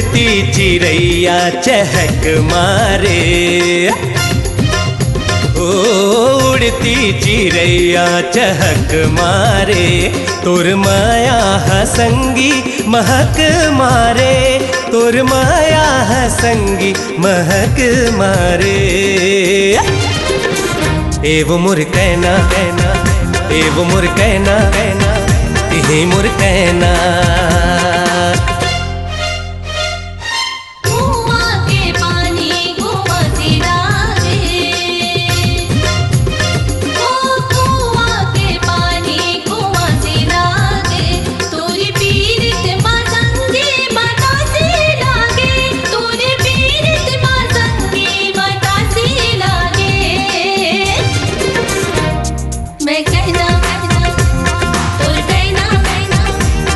उड़ती चिरैया चहक मारे, ओ उड़ती चिरैया चहक मारे, तोर माया ह संगी महक मारे, तोर माया ह संगी महक मारे। ए वो मोर कैना, कैना, ए वो मोर कैना, कैना, इही मोर कैना। कुआं के पानी कुआं से लागे, ओ कुआं के पानी कुआं से लागे, तोरी पीरित मा संगी बतासे लागे, तोरी पीरित मा संगी बतासे लागे। मैं कहना, कहना, तोर कहना, कहना,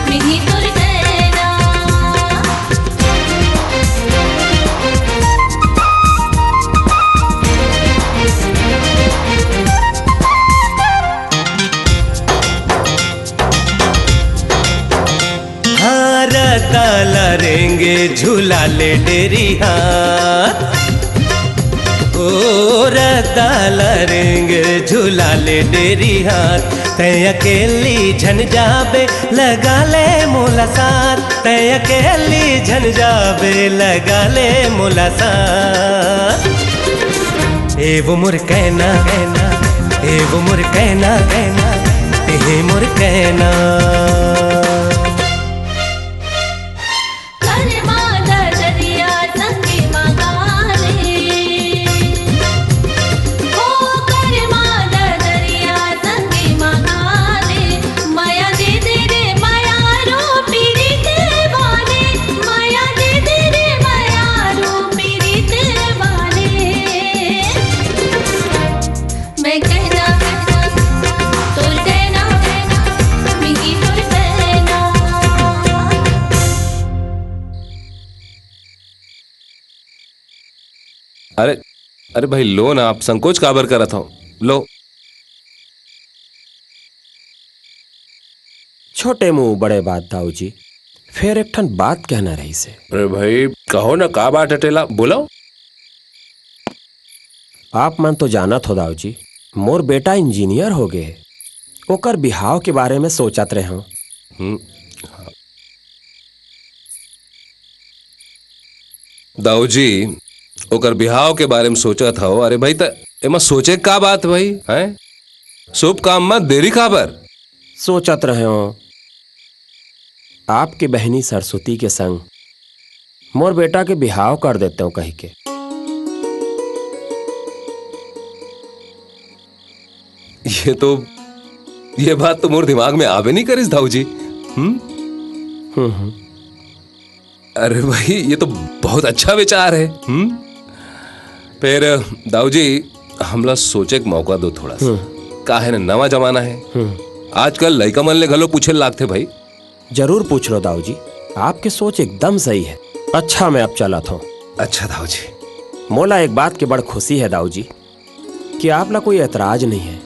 मिही तोर कहना। हाँ, रद्दा ला रेंगे झूला ले डेरी हाथ। ओ रद्दा ला रेंगे झूला ले डेरी हाथ। तैं अकेली झन जाबे लगा ले मोला साथ। तैं अकेली झन जाबे लगा ले मोला साथ। ए वो मोर कहना, कहना, ए वो मोर कहना, कहना, ए मोर कहना। करमादा दरिया संगे मगाले, ओ करमादा दरिया संगे मगाले, मया दे दे रे मया रो पीरित वाले, मया दे दे रे मया रो पीरित वाले। मैं कहना, कहना, तोर कहना, कहना, मिही तोर कहना। अरे, अरे भाई, लो ना, आप संकोच काबर करत हो? लो। छोटे मुंह बड़े बात, दाऊ जी। फेर एक ठन बात कहना रहिसे। अरे भाई, कहो ना, का बात हे तेला, बोलो। आप मन तो जानत हो दाऊ जी, मोर बेटा इंजीनियर हो गे हे। ओकर बिहाव के बारे में सोचत रहेंव। हम्म। दाऊ जी, ओकर बिहाव के बारे में सोचत हव? अरे भाई, त एमा सोचे का बात भाई, हैं? शुभ काम म देरी काबर? सोचत रहेंव, आपके बहिनी सरस्वती के संग मोर बेटा के बिहाव कर देतेंव कहिके। ये तो, ये बात तो मोर दिमाग में आबे नहीं करिस, दाऊ जी। हम्म? हम्म, हम्म। अरे भाई, ये तो बहुत अच्छा विचार है। हम्म? फिर, दाऊ जी, हमला सोचे के मौका दो थोड़ा सा। हम्म। का है ना, नवा जमाना है। हम्म। आजकल लइका मन ले घलो पूछे लागथे भाई। जरूर पूछ लो दाऊ जी, आपके सोच एकदम सही है। अच्छा, मैं अब चलत हूँ। अच्छा दाऊ जी। मोला एक बात के बड़ खुशी है दाऊ जी, कि आप ला कोई एतराज नहीं है।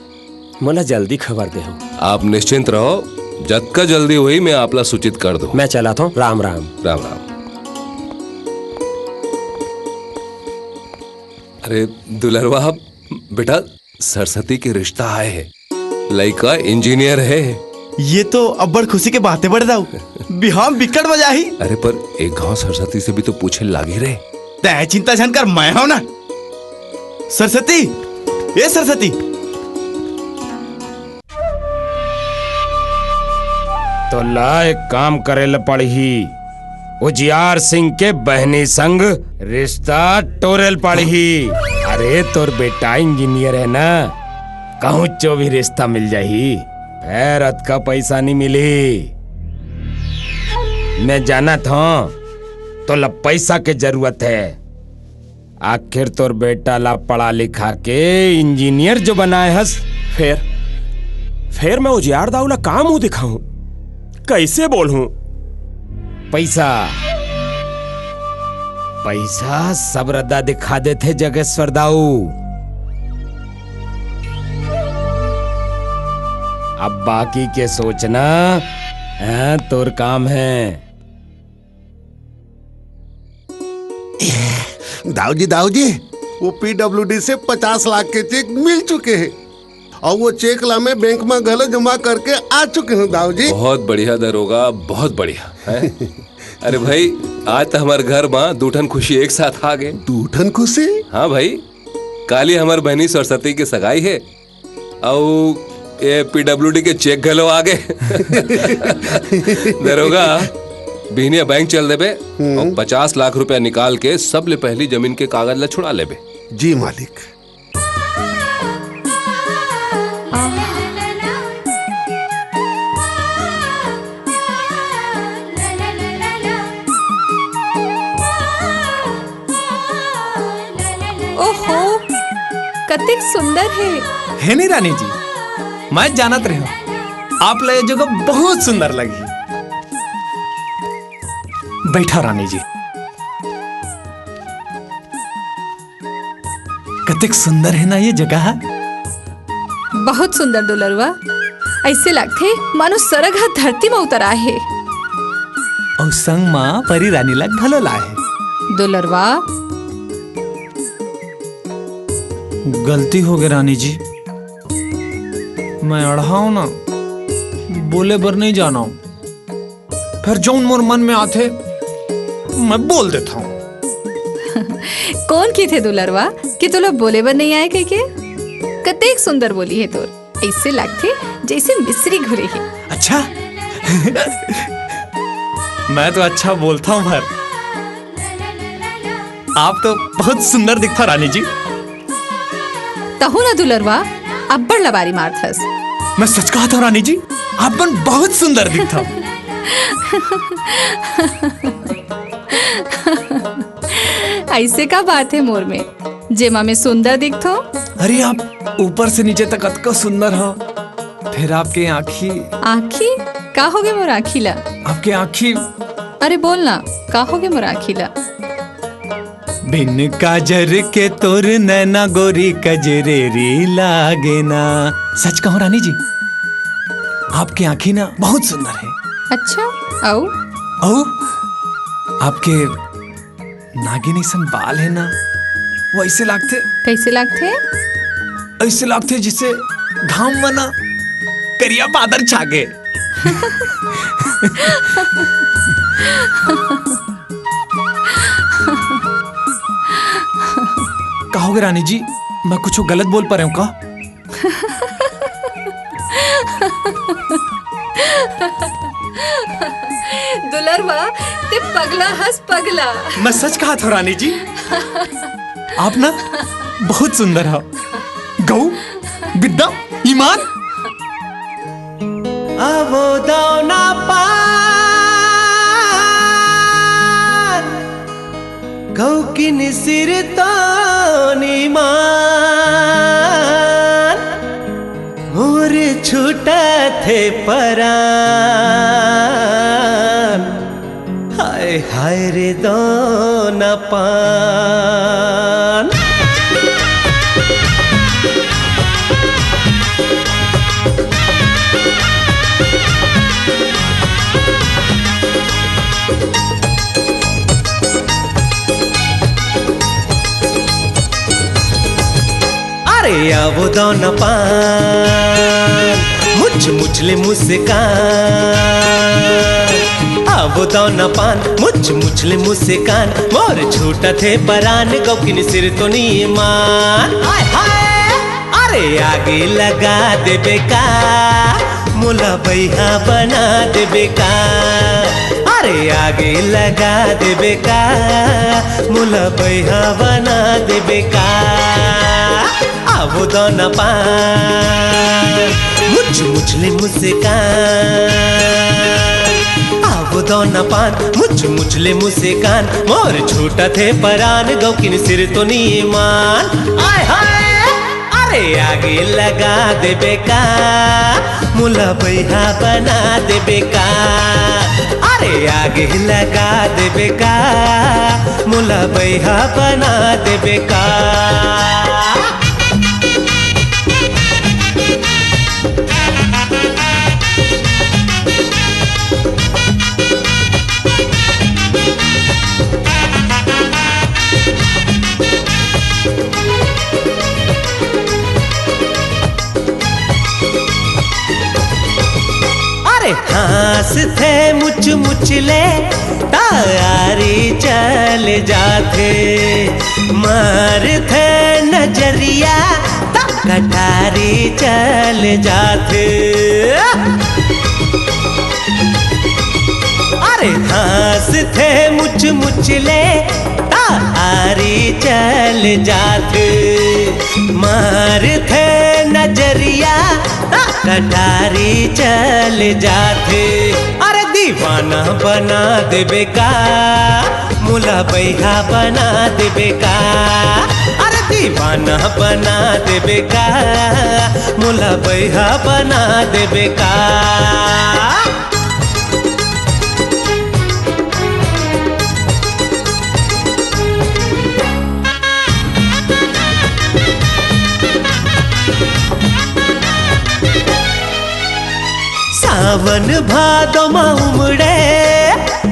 मोला जल्दी खबर देहू। आप निश्चिंत रहो, जतका जल्दी होही मैं आप ला सूचित कर दूँ। मैं चलत हूँ, राम राम। राम राम। अरे दुलरवा, बेटा, सरस्वती के रिश्ता आए हे, लइका इंजीनियर हे। ये तो अब्बड़ खुशी के बात हे बड़े दाऊ, बिहाव बिकट मजा आही। अरे पर एक घांव सरस्वती से भी तो पूछे लागी रे। तैं चिंता झन कर, मैं हूं ना। सरस्वती, ए सरस्वती। तोला एक काम करे ल पड़ही, उजियार सिंह के बहनी संग रिश्ता टोरे ल पड़ही। अरे तोर बेटा इंजीनियर है ना, कहूँ चो भी रिश्ता मिल जाही, फेर अतका पैसा नहीं मिलही। मैं जानत हूँ तोला पैसा के जरूरत है। आखिर तोर बेटा ला पढ़ा लिखा के इंजीनियर जो बनाए हस। फेर, फेर मैं उजियार दाऊ ला का मुंह दिखाऊं? कैसे बोलूं? पैसा, पैसा सब रद्दा दिखा देथे जगेश्वर दाऊ। अब बाकी के सोचना, हाँ, तोर काम है। दाऊ जी, दाऊ जी, वो पीडब्ल्यूडी से पचास लाख के चेक मिल चुके हे, अउ वो चेक ला मैं बैंक में घलो जमा करके आ चुके हूँ, दाऊ जी। बहुत बढ़िया दरोगा, बहुत बढ़िया है। अरे भाई, आज तो हमारे घर में दू ठन खुशी एक साथ आ गए। दू ठन खुशी? हाँ भाई, काली हमार बहनी सरस्वती के सगाई है, अउ ये पीडब्ल्यूडी के चेक घलो आ गए। दरोगा, बिहनिया बैंक चल देबे अउ पचास लाख रुपया निकाल के सबले पहली जमीन के कागज ला छुड़ा लेबे। जी मालिक। ओहो, कतेक सुंदर हे। हे नहीं रानी जी, मैं जानत रहे हूँ आप ला ये जगह बहुत सुंदर लगी। बैठा रानी जी। कतेक सुंदर हे ना ये जगह। बहुत सुंदर दुलरवा, ऐसे लगथे मानो सरग ह धरती म उतर आए हे। अउ संग म परी रानी ला घलो लाए हे। दुलरवा। गलती हो गए रानी जी, मैं अड़हाव ना, बोले बर नहीं जाना। फेर जउन मोर मन में आथे, मैं बोल देथंव। कोन किथे दुलरवा कि तोला बोले बर नइ आए कहिके? कतेक सुंदर बोली हे तोर, अइसे लागथे जइसे मिसरी घुरे हे। अच्छा, मैं तो अच्छा बोलथंव भर, आप तो बहुत सुंदर दिखथा रानी जी। तहू ना दुलरवा, अब्बड़ लबारी मारथस। मैं सच कहत हंव रानी जी, आप मन बहुत सुंदर दिखथव। अइसे का बात हे मोर में, जेमा मैं सुंदर दिखथंव? अरे, आप ऊपर से नीचे तक अतका सुंदर हव, फेर आपके आँखी। आँखी? का होगे मोर आँखी ला? आपके आँखी। अरे बोल ना, का होगे मोर आँखी ला? बिन काजर के तोर नैना गोरी कजरेरी लागे ना। सच कहूं रानी जी, आपके आँखी ना बहुत सुंदर हे। अच्छा, अउ? अउ आपके नागिन अइसन बाल हे ना, वो अइसे लागथे। कइसे लागथे? अइसे लागथे जइसे घाम म ना करिया बादर छा गे। का होगे रानी जी, मैं कुछू गलत बोल परेंव का? दुलरवा, ते पगला हस पगला। मैं सच कहत हंव रानी जी, आप ना बहुत सुंदर हव। गऊ, बिद्दा, ईमान। आवो दौना पान, गऊ किन सिर तो ईमान, मोर छूटत हे परान। हाय हाय रे दौना पान। अरे आवो दौना पान, मुछ मुछ ले मुस्कान। आवो दौना पान, मुछ मुछ ले मुस्कान, मोर छूटत हे परान, गऊ किन सिर तो ईमान। हाय हाय, अरे आगी लगा देबे का, मोला बइहा बना देबे का। अरे आगी लगा देबे का, मोला बइहा बना देबे का। आवो दौना पान, मुछ मुछ ले मुस्कान। आवो दौना पान, मुछ मुछ ले मुस्कान, मोर छूटत हे परान, गऊ किन सिर तो ईमान। आय हाय, अरे आगी लगा देबे का, मोला बइहा बना देबे का। अरे आगी लगा देबे का, मोला बइहा बना देबे का। हाँसथे मुच मुच ले, तारी चल जाथे। मारथे नजरिया, ता कटारी चल जाथे। अरे हाँसथे मुच मुच ले, तारी चल जाथे। मारथे नजरिया, ता कटारी चल जाथे। अरे दीवाना बना देबे का, मोला बैहा बना देबे का। अरे दीवाना बना देबे का, मोला बैहा बना देबे का। सावन भादो म उमड़े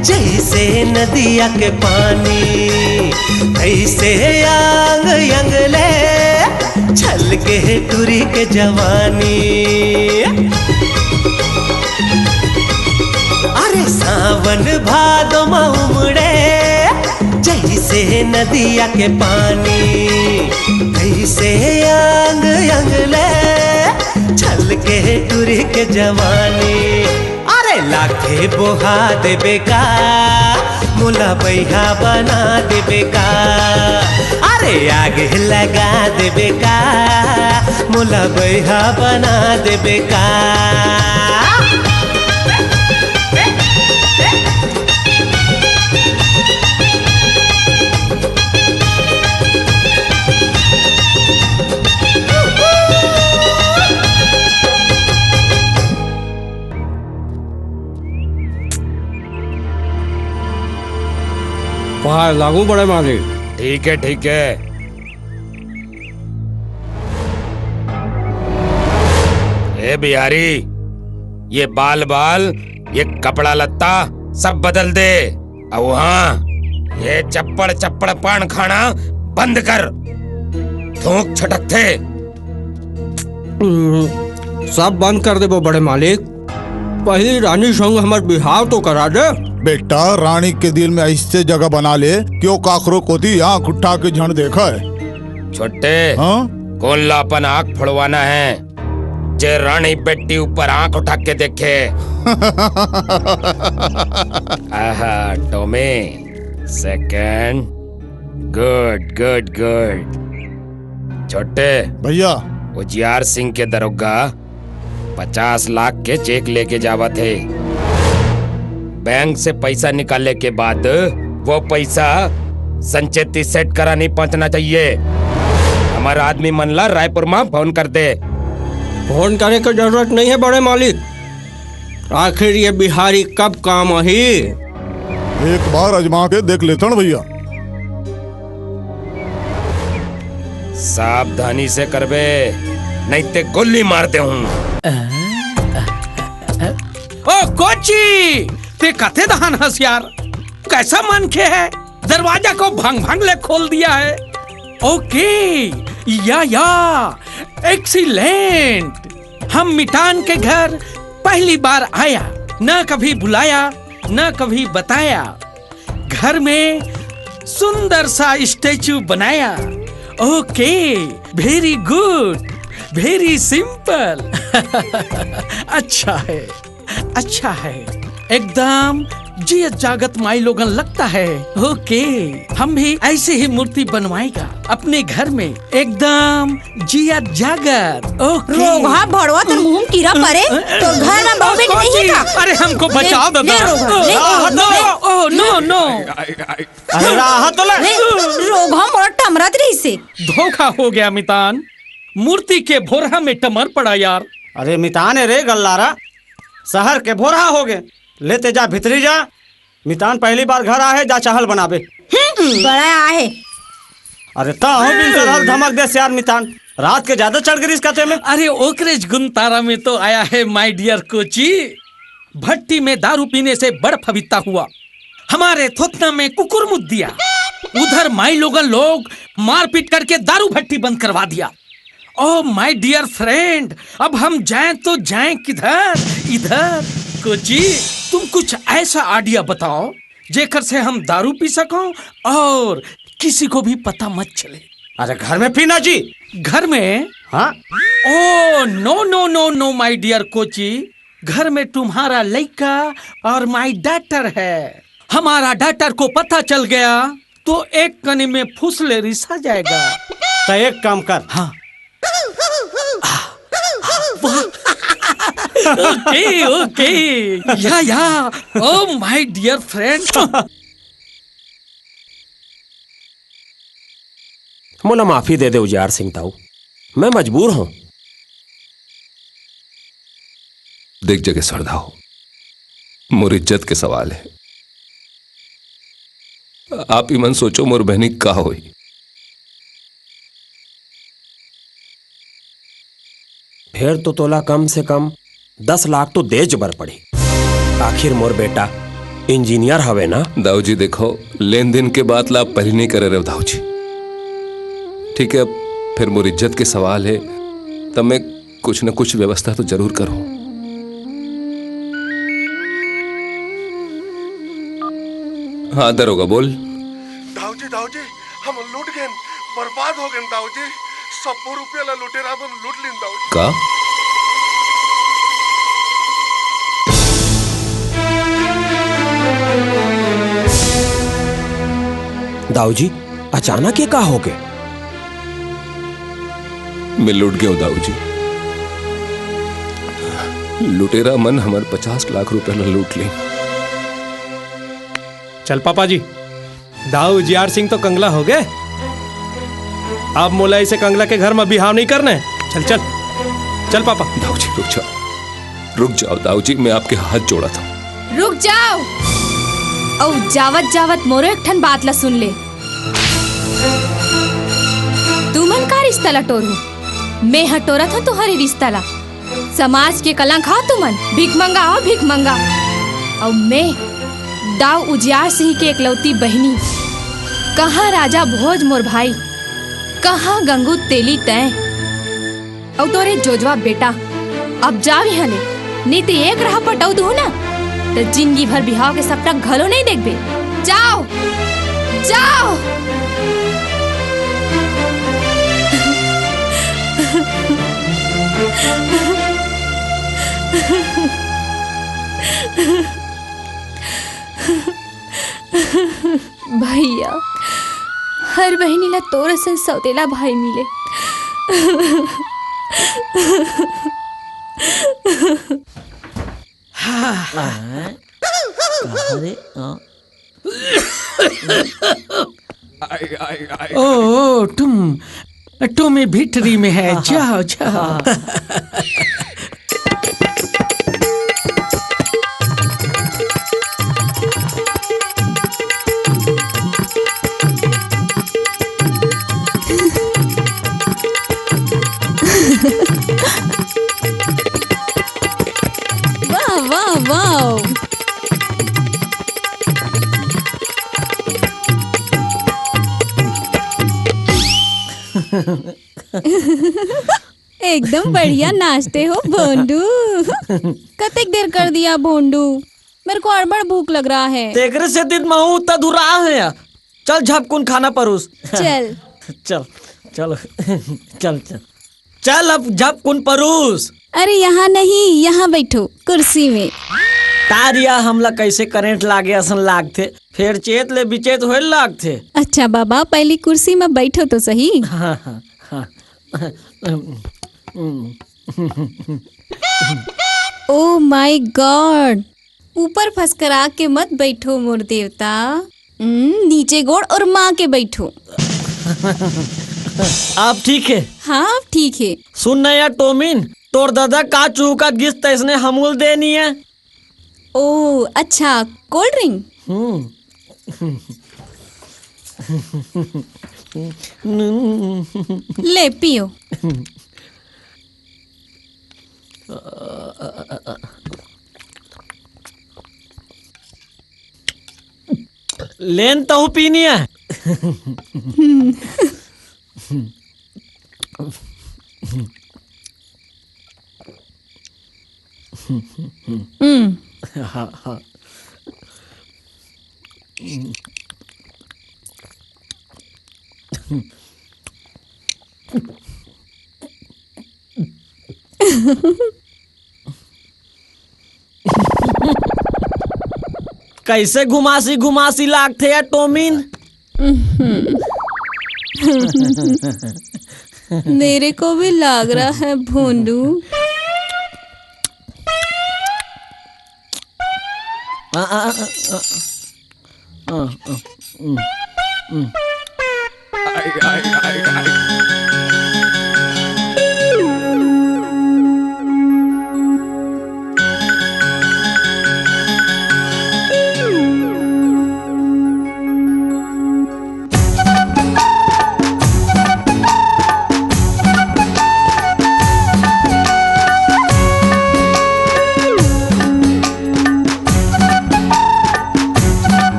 जैसे नदिया के पानी, तैसे अंग अंग ले छलके टुरी के जवानी। अरे सावन भादो म उमड़े जैसे नदिया के पानी, तैसे अंग अंग ले छलके टुरी के जवानी। अरे लाखे बोहा देबे का, मोला बैहा बना देबे का। अरे आग लगा देबे का, मोला बैहा बना देबे का। पार लागू बड़े मालिक। ठीक है, ठीक है। ए बिहारी, ये बाल बाल, ये कपड़ा लत्ता सब बदल दे। अउ हाँ, ये चप्पड़ चप्पड़ पान खाना बंद कर। थूक छटकथे। हम्म, सब बंद कर देबो बड़े मालिक। पहली रानी संग हमर बिहाव तो करा दे। बेटा, रानी के दिल में ऐसे जगह बना ले कि वो काकरो कोती आंख उठा के झन देखय। छोटे, हाँ? कोन ला अपन आंख फोड़वाना है, जे रानी बेटी ऊपर आंख उठा के देखे? आहा, Tommy, second, good, good, good। छोटे, भैया। उजियार सिंह के दरोगा पचास लाख के चेक लेके जावत हे। बैंक से पैसा निकाले के बाद वो पैसा संचेती सेठ करा नहीं पहुंचना चाहिए। हमर आदमी मन ला रायपुर मा फोन कर दे। फोन करे के जरूरत नहीं है बड़े मालिक। आखिर ये बिहारी कब काम आही? एक बार आजमा के देख लेथन भैया। सावधानी से करबे, नहीं ते गोली मार दे हूँ। ओ कोची, ते कते दहान हस यार? कैसा मनखे है? दरवाजा को भंग भंग ले खोल दिया है। ओके, या, या, excellent। हम मितान के घर पहली बार आया, ना कभी बुलाया, ना कभी बताया। घर में सुंदर सा स्टैचू बनाया। ओके, very good, very simple। अच्छा है, अच्छा है, एकदम जियत जागत माई लोगन लगता है। ओके, हम भी ऐसे ही मूर्ति बनवाएगा अपने घर में, एकदम जियत जागत। ओके। रोगहा भड़वा, तोर मुंह में कीरा परे, तोर घर में बहू बेटी नहीं है का? अरे, हमको ले, बचाओ दादा। ले रोगहा, ले, आ, ले। No, oh, no, no। अरे, राहत तो ले। ले, रोगहा मोर टमरत रहिसे। धोखा हो गया मितान, मूर्ति के भोरहा में टमर पड़ा यार। अरे मितान है रे गल्लारा, शहर के भोरहा हो गए। ले ते जा भीतरी जा, मितान पहली बार घर आहे, जा चाहल बनाबे। हम्म, बड़ा आहे। अरे ता हो बिन सरहल धमक दे यार मितान, रात के ज्यादा चढ़ गरीस कथे में। अरे ओकरेज गुन तारा में तो आया है my dear कोची। भट्टी में दारू पीने से बड़ फबित्ता हुआ, हमारे थोथना में कुकुर मुत दिया। उधर माई लोगन लोग मारपीट करके दारू भट्टी बंद करवा दिया। Oh my dear friend, अब हम जाएं तो जाएं किधर? इधर। कोची, तुम कुछ ऐसा आइडिया बताओ जेकर से हम दारू पी सको और किसी को भी पता मत चले। अरे घर में पीना जी। घर में? हाँ। Oh no no no no my dear Kochi, घर में तुम्हारा लइका और my daughter है। हमारा daughter को पता चल गया तो एक कनी में फुसले रिसा जाएगा। तो एक काम कर। हाँ। Okay, okay. या, या। Oh my dear friend. मोला माफी दे दे उजियार सिंह ताऊ, मैं मजबूर हूँ। देख जगेश्वर दाऊ, मोर इज्जत के सवाल है। आप ही मन सोचो, मोर बहनी का होई। फेर तो तोला कम से कम दस लाख तो देज बर पड़ी। आखिर मोर बेटा इंजीनियर हवे ना। दाऊ जी देखो, लेन देन के बात ला आप पहले नहीं करे रहे दाऊ जी। ठीक है, अब फिर मोर इज्जत के सवाल है, तब मैं कुछ न कुछ व्यवस्था तो जरूर करूँ। हाँ दरोगा, बोल। दाऊ जी, दाऊ जी, हम लूट गए, बर्बाद हो गए दाऊ जी। सब रुपया ला लुटेरा मन लूट लीन दाऊ जी। का? दाऊ जी, अचानक ये का हो गए? मैं लूट गया हूँ दाऊ जी। लुटेरा मन हमर पचास लाख रुपया ला लूट ले। चल पापा जी, दाऊ उजियार सिंह तो कंगला हो गए। अब मोला इसे कंगला के घर में बिहाव नहीं करने। चल चल चल पापा। दाऊ जी रुक जाओ, रुक जाओ दाऊ जी, मैं आपके हाथ जोड़ा था। रुक जाओ। अउ जावत जावत मोरो एक ठन बात ला सुन ले। तुमन का रिश्ता ला टोरहू? मैं ह टोरत हूँ तुम्हारी रिश्ता ला। समाज के कलंक हो तुमन, भिखमंगा हो भिखमंगा। अउ मैं दाऊ उजियार सिंह के एकलौती बहिनी, कहाँ राजा भोज मोर भाई, कहाँ गंगू तेली तैं। अउ तोरे जोजवा बेटा, अब जाव इहाँ ले, नइ ते एक राह पटऊ दूँ ना, त जिंदगी भर बिहाव के सपना घलो नइ देखबे। जाव, जाव। भैया, हर बहिनी ला तोर असन सौतेला भाई मिले। हाँ। कहाँ रे? हाँ। ओ, ओ, तुम, तुम्हें भितरी में है, जाओ, जाओ। वाह, वाह, वाह। एकदम बढ़िया नाचते हो भोंडू। कतेक देर कर दिया भोंडू, मेरे को अड़बड़ भूख लग रहा है। तेकरे सेती त महू उतना धुरा है। चल झपकुन खाना परोस। चल। चल, चल, चल, चल। चल अब झपकुन परोस। अरे यहाँ नहीं, यहाँ बैठो कुर्सी में। तारिया हमला कैसे करंट लागे असन लागथे, फेर चेत ले बिचेत होए लागथे। अच्छा बाबा, पहली कुर्सी में बैठो तो सही। हाँ, हाँ, हाँ। Oh my God, ऊपर फसकरा के मत बैठो मोर देवता। हम्म, नीचे गोड़ और माँ के बैठो। आप ठीक है? हाँ, आप ठीक है। सुन ना यार टोमिन, तोर दादा का चूका गिस तैसने हमूल देनी है। ओ अच्छा, कोल्ड ड्रिंक। हम्म। ले पियो। लेन तहु पीनी है। हम्म। हाँ, हाँ। कैसे घुमासी घुमासी लागथे या टोमिन? मेरे को भी लाग रहा है भोंदू। आ, आ, आ, आ, आ, आ, हम्म, हम्म।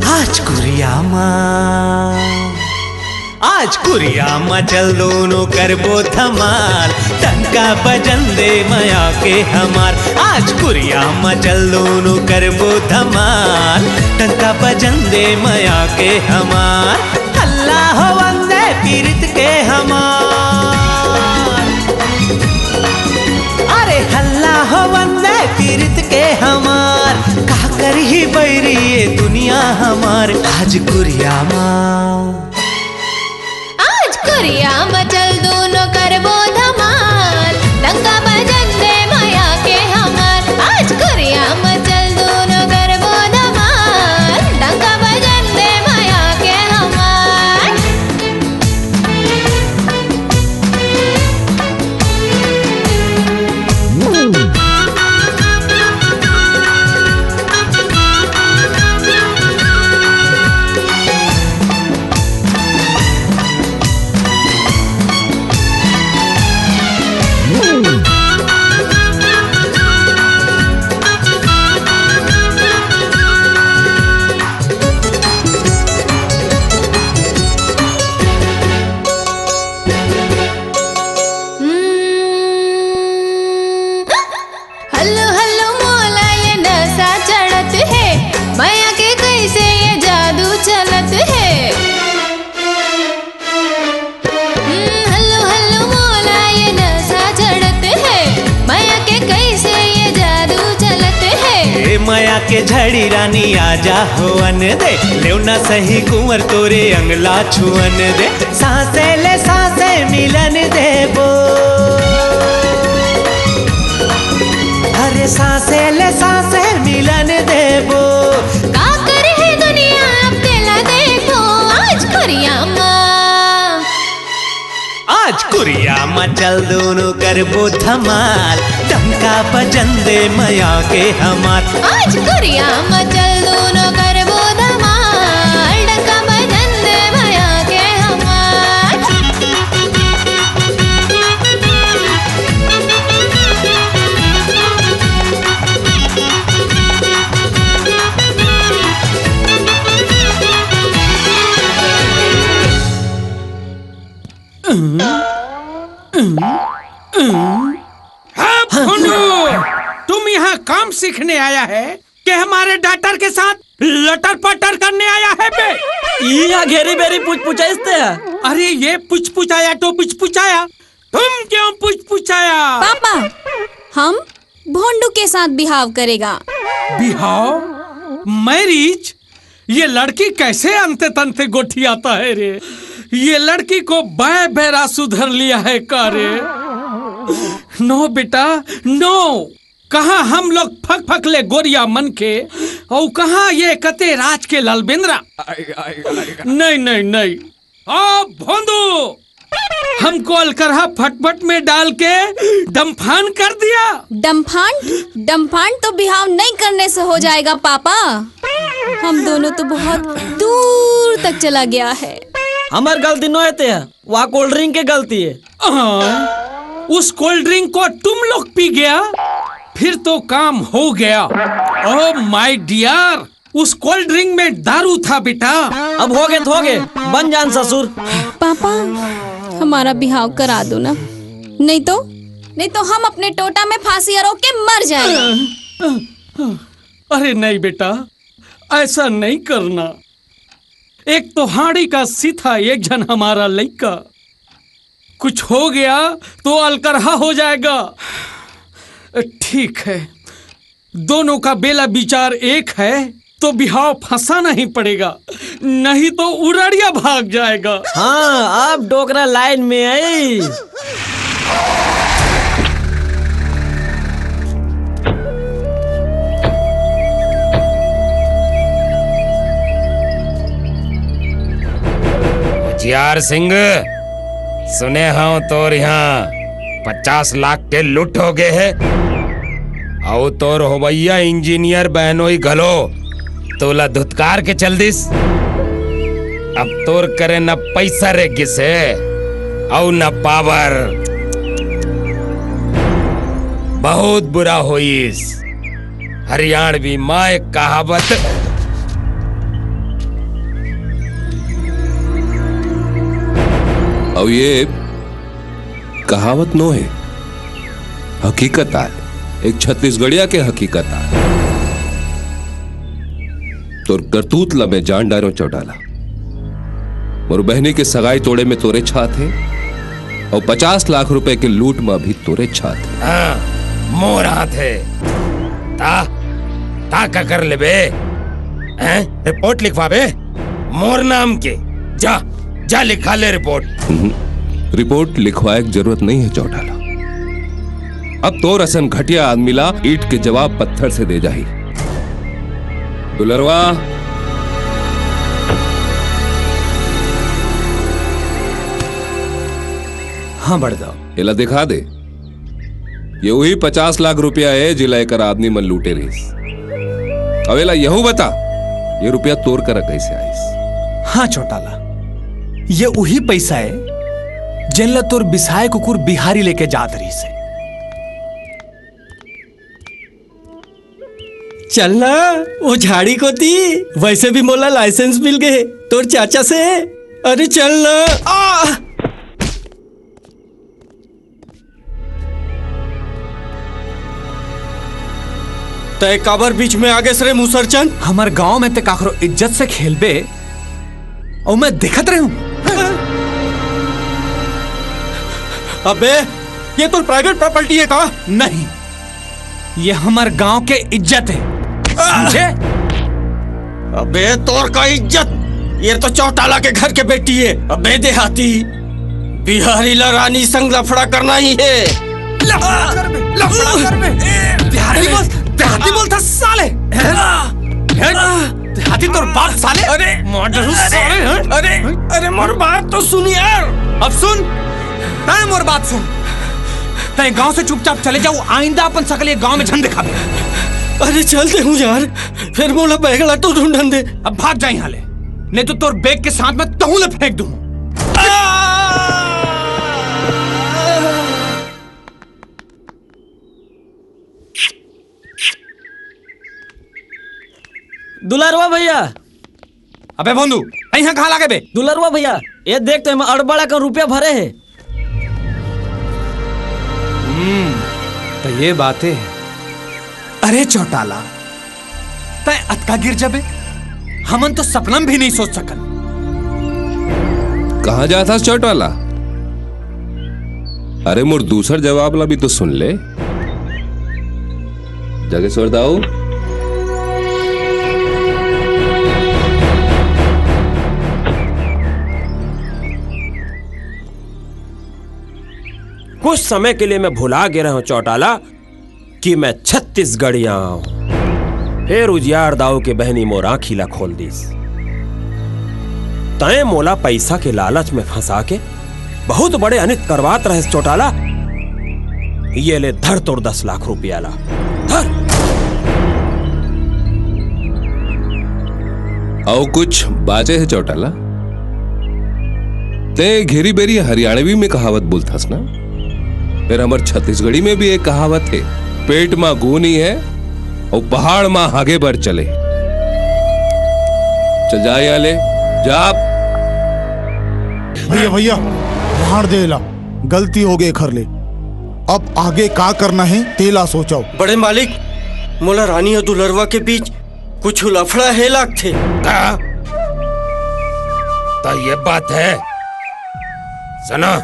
आज कुरिया मा, आज कुरिया मा चल दोनों करबो धमाल, टंका बजन दे मया के हमार। आज कुरिया मा चल दोनों करबो धमाल, टंका बजन दे मया के हमार। हल्ला हो वंदे पीरित के हमार। अरे हल्ला हो वंदे पीरित के हमार, का करही बैरी ये दुनिया हमार। आज कुरिया मा, आज कुरिया मा चल दोनों करबो धमाल, टंका बजन दे मया के हमार। आज कुरिया मा चल दोनों करबो धमाल, टंका बजन दे मया के हमार। हल्लो हल्लो मोला ये नशा चढ़त हे, मया के कैसे ये जादू चलत हे। हम्म, हल्लो हल्लो मोला ये नशा चढ़त हे, मया के कैसे ये जादू चलत हे। ए मया के झड़ी रानी आजा होवन दे, लेवना सही कुंवर तोरे अंगला छुअन दे। सांसे ले सांसे मिलन देबो, अरे सांसे ले सांसे मिलन देबो। का करही दुनिया अब तेला देखो, आज कुरिया मा, आज कुरिया मा चल दोनों करबो धमाल, डंका बजन दे मया के हमार। आज कुरिया मा चल दोनों करबो धमाल, डंका बजन दे मया के हमार। हाँ, भोंदू, तुम यहाँ काम सीखने आया है कि हमारे डॉटर के साथ लटर पटर करने आया है बे? इहाँ घेरी बेरी पुछ पुछाइस ते। अरे ये पुछ पुछाया तो पुछ पुछाया, तुम क्यों पुछ पुछाया? पापा, हम भोंडू के साथ बिहाव करेगा। बिहाव? मैरिज? ये लड़की कैसे अंते तंते गोठियाता है रे? ये लड़की को बै बैरा सुधर लिया है का रे? नो बेटा, नो। कहाँ हम लोग फक फक ले गोरिया मन के, और कहाँ ये कते राज के लाल बेंदरा? नहीं, नहीं, नहीं। आ भोंदू, हमको अलकरहा फटफट में डाल के डम्फान कर दिया। डम्फान? डम्फान तो बिहाव नहीं करने से हो जाएगा पापा। हम दोनों तो बहुत दूर तक चला गया है। हमर गलती नो हे ते ह, वा कोल्ड ड्रिंक के गलती हे। हाँ, उस कोल्ड ड्रिंक को तुम लोग पी गया, फिर तो काम हो गया। ओ माय डियर, उस कोल्ड ड्रिंक में दारू था बेटा। अब होगे तो होगे, बन जान ससुर। पापा, हमारा बिहाव करा दो ना, नहीं तो, नहीं तो हम अपने टोटा में फांसी रोक के मर जाएंगे। अरे नहीं बेटा, ऐसा नहीं करना। एक तो हाड़ी का सीथा एक झन हमारा लइका, कुछ हो गया तो अलकरहा हो जाएगा। ठीक है, दोनों का बेला विचार एक है तो बिहाव फंसाना ही पड़ेगा, नहीं तो उड़ाड़िया भाग जाएगा। हाँ, अब डोकरा लाइन में आई। उजियार सिंह, सुने हंव तोर इहां पचास लाख के लूट हो गे हे, अउ तोर होवइया इंजीनियर बहनोई घलो तोला धुतकार के चल दिस। अब तोर करे न पइसा रह गिस हे, अउ न पावर। बहुत बुरा होइस। हरियाणवी माय कहावत। अउ ये कहावत नो हे, हकीकत आय, एक छत्तीसगढ़िया के हकीकत आय। तोर करतूत ल मैं जान डारेंव चौटाला। मोर बहनी के सगाई तोड़े में तोरेच हाथ हे, अउ पचास लाख रुपए के लूट में भी तोरेच हाथ हे। हाँ, मोर हाथ हे। ता, ता का कर लेबे? हैं? रिपोर्ट लिखवाबे? मोर नाम के। जा, जा लिखा ले रिपोर्ट। हम्म, रिपोर्ट लिखवाए के जरूरत नहीं हे चौटाला। अब तोर असन घटिया आदमी ला ईंट के जवाब पत्थर से दे जाही। दुलरवा। हाँ बड़दा। एला दिखा दे। ये उही पचास लाख रुपया हे जेला एकर आदमी मन लूटे रहिस। अब एला यहू बता, ये रुपया तोर करा कैसे आइस? हाँ चौटाला, ये उही पैसा हे जेन ला तोर बिसाए कुकुर बिहारी लेके जात रहिस हे। चल ना, वो झाड़ी कोती। वैसे भी मोला लाइसेंस मिल गए तोर चाचा से। अरे चल ना। आ! तय काबर बीच में आगे रे मुसरचन? हमर गांव में ते काकरो इज्जत से खेलबे, अउ मैं देखत रहूं। अबे, ये तो प्राइवेट प्रॉपर्टी है का? नहीं, ये हमर गांव के इज्जत है, समझे? अबे तोर का इज्जत? ये तो चौटाला के घर के बेटी है। अबे देहाती, बिहारी ला रानी संग लफड़ा करना ही है। लफड़ा कर बे, लफड़ा कर बे। देहाती बोल, देहाती बोल था साले। देहाती तोर बाप साले। अरे मॉडल साले। अरे, अरे मोर बात तो सुन यार। अब सुन, तय मोर बात सुन। तय गांव से चुपचाप चले जाओ, आइंदा अपन सकल ये गांव में झन दिखाबे। अरे चल दे हूँ यार, फिर मोला बैगला तो ढूंढन दे। अब भाग जा यहाँ ले, नहीं तो तोर बैग के साथ में तहूँ ले फेंक दूँ। दुलरवा भैया। अबे भोंदू, तैं इहाँ कहाँ लागे बे? दुलरवा भैया, ये देख तो एमा अड़बड़ा का रुपया भरे हे। हम्म, तो ये बातें हैं। अरे चौटाला, तैं अतका गिर जबे? हमन तो सपना में भी नहीं सोच सकन। कहाँ जात हस चौटाला? अरे मोर दूसर जवाब ला भी तो सुन ले। जागेश्वर दाऊ। कुछ समय के लिए मैं भुला गे रहूं चौटाला कि मैं छत्तीसगढ़िया हूं। फेर उजियार दाऊ के बहनी मोर आंखी ला खोल दिस। तैं मोला पैसा के लालच में फंसा के बहुत बड़े अनित करवात रहेस चौटाला। ये ले धर तोर दस लाख रुपया ला। धर। अउ कुछ बाचे हे चौटाला? ते घेरी बेरी हरियाणवी में कहावत बोलथस ना, फेर हमर छत्तीसगढ़ी में भी एक कहावत हे, पेट मा गू नइ हे अउ पहाड़ मा हागे बर चले। चल जा यहाँ ले, जा। भैया, भैया, रहन दे ला, गलती हो गे एखर ले। अब आगे का करना हे, तेला सोचव। बड़े मालिक, मोला रानी अउ दुलरवा के बीच कुछ लफड़ा हे लागथे। का? तो ये बात है? सुनो,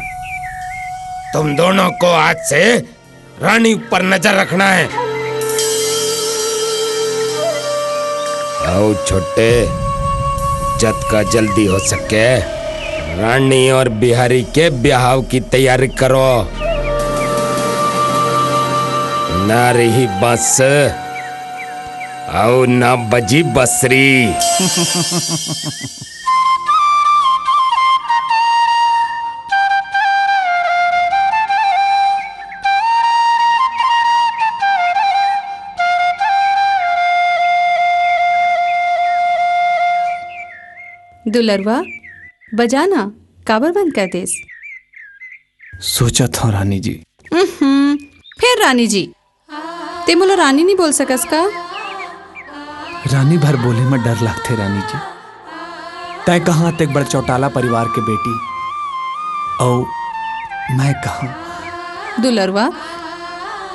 तुम दोनों को आज से रानी ऊपर नजर रखना है। अउ छोटे, जतका जल्दी हो सके, रानी अउ बिहारी के बिहाव की तैयारी करो। ना रही बांस, अउ ना बजी बंसरी। दुलरवा, बजा ना, काबर बंद कर देस? सोचत हंव रानी जी। उहुं, फेर रानी जी? ते मोला रानी नइ बोल सकस का? रानी भर बोले म डर लागथे रानी जी। तैं कहां अतेक बड़ चौटाला परिवार के बेटी, अउ मैं कहां? दुलरवा,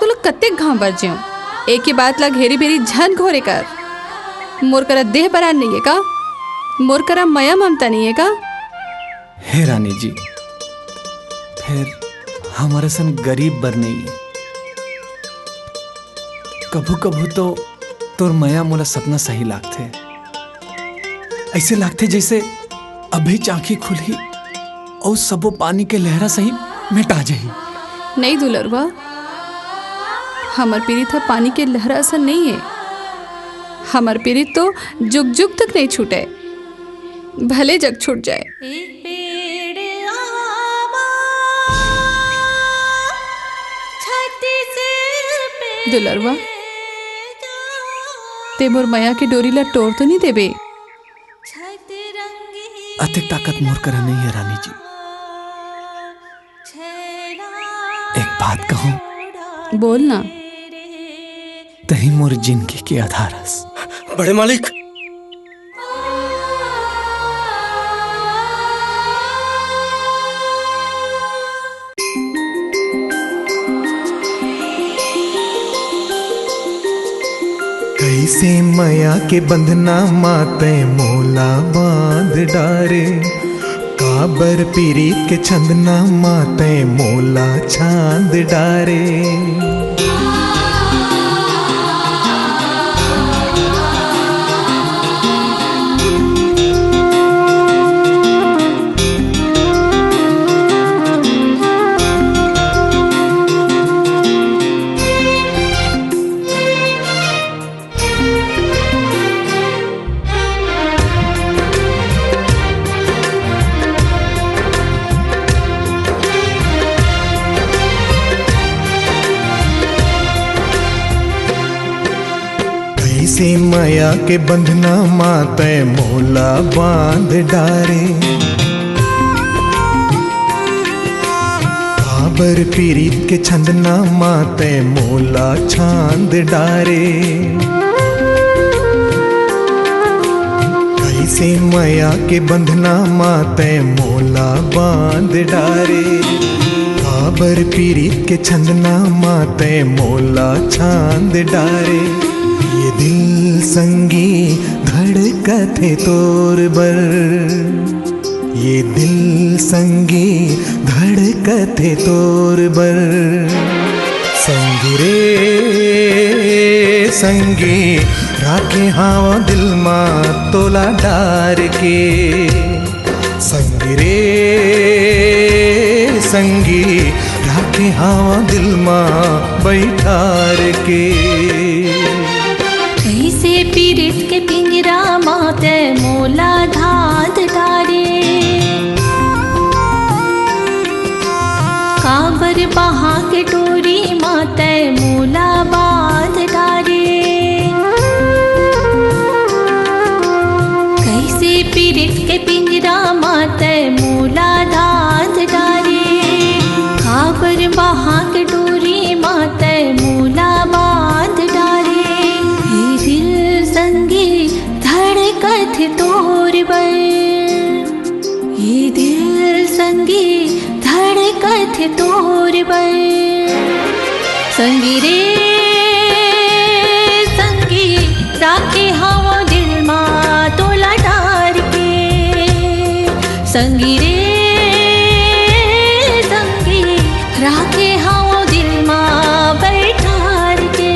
तोला कतेक घांव बर जेंव, एके बात ला घेरी बेरी झन घोरे कर। मोर करा देह बरान नइ हे का? मोर करा मया ममता नइ हे का? हे रानी जी, फेर हमर असन गरीब बर नइ हे। कभू-कभू तो तोर मया मोला सपना सही लागथे। अइसे लागथे जइसे अभीच आंखी खुलही अउ सबो पानी के लहरा सही मेटा जही। नइ दुलरवा, हमर पीरित ह पानी के लहरा असन नइ हे। हमर पीरित तो जुग-जुग तक नइ छूटय। भले जग छूट जाय। एक पेड़ आवा, छत्तीस पेड़ दुलरवा, ते मोर मया के डोरी ला टोर तो नइ देबे? अतेक ताकत मोर करा नइ हे रानी जी। एक बात कहूं? बोल ना। तहीं मोर जिनगी के आधार हस। बड़े मालिक। कइसे मया के बंधना मा तैं मोला बांध डारे, काबर पीरित के छंदना मा तैं मोला छांद डारे। कइसे मया के बंधना मा तैं मोला बांध डारे, काबर पीरित के छंदना मा तैं मोला छांद डारे। कइसे मया के बंधना मा तैं मोला बांध डारे, काबर पीरित के छंदना मा तैं मोला छांद डारे। ये दिल संगी धड़कथे तोर बर, ये दिल संगी धड़कथे तोर बर। संगी रे संगी, राखे हांव दिल मा तोला डार के। संगी रे संगी, राखे हांव दिल मा बइठार के। कइसे पीरित के पिंजरा मा तैं मोला धांध डारे, काबर बहा के डोरी मा तैं मोला बांध डारे। कइसे पीरित के पिंजरा मा तैं मोला धांध थे तोर बर। संगी रे संगी, राखे हवं दिल मा तोला डार के। संगी रे संगी, राखे हवं दिल मा बैठार के।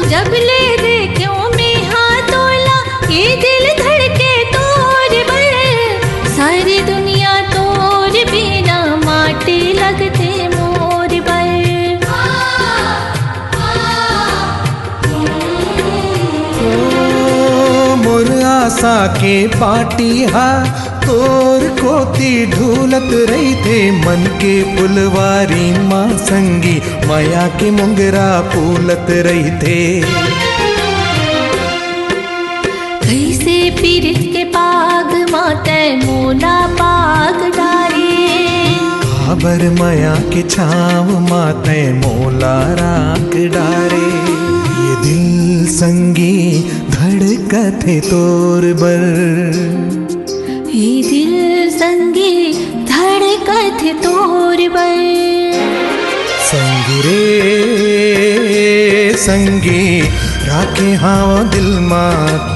जब ले देख्यों मेहा तोला, ये दिल धड़के तोर बर। सारी दुनिया तोर बिना माटी लगथे मोर बर। ओ मोर आशा के पाटी हा तोर कोती ढूलत रहिथे, मन के फुलवारी मा संगी मया के मोंगरा फूलत रहिथे। कइसे पीरित के पाग मा तैं मोला पाग डारे। काबर मया के छांव मा तैं मोला राख डारे। ये दिल संगी धड़कथे तोर बर। ये दिल संगी धड़कथे तोर बर। संगी रे संगी, राखे हवं दिल मा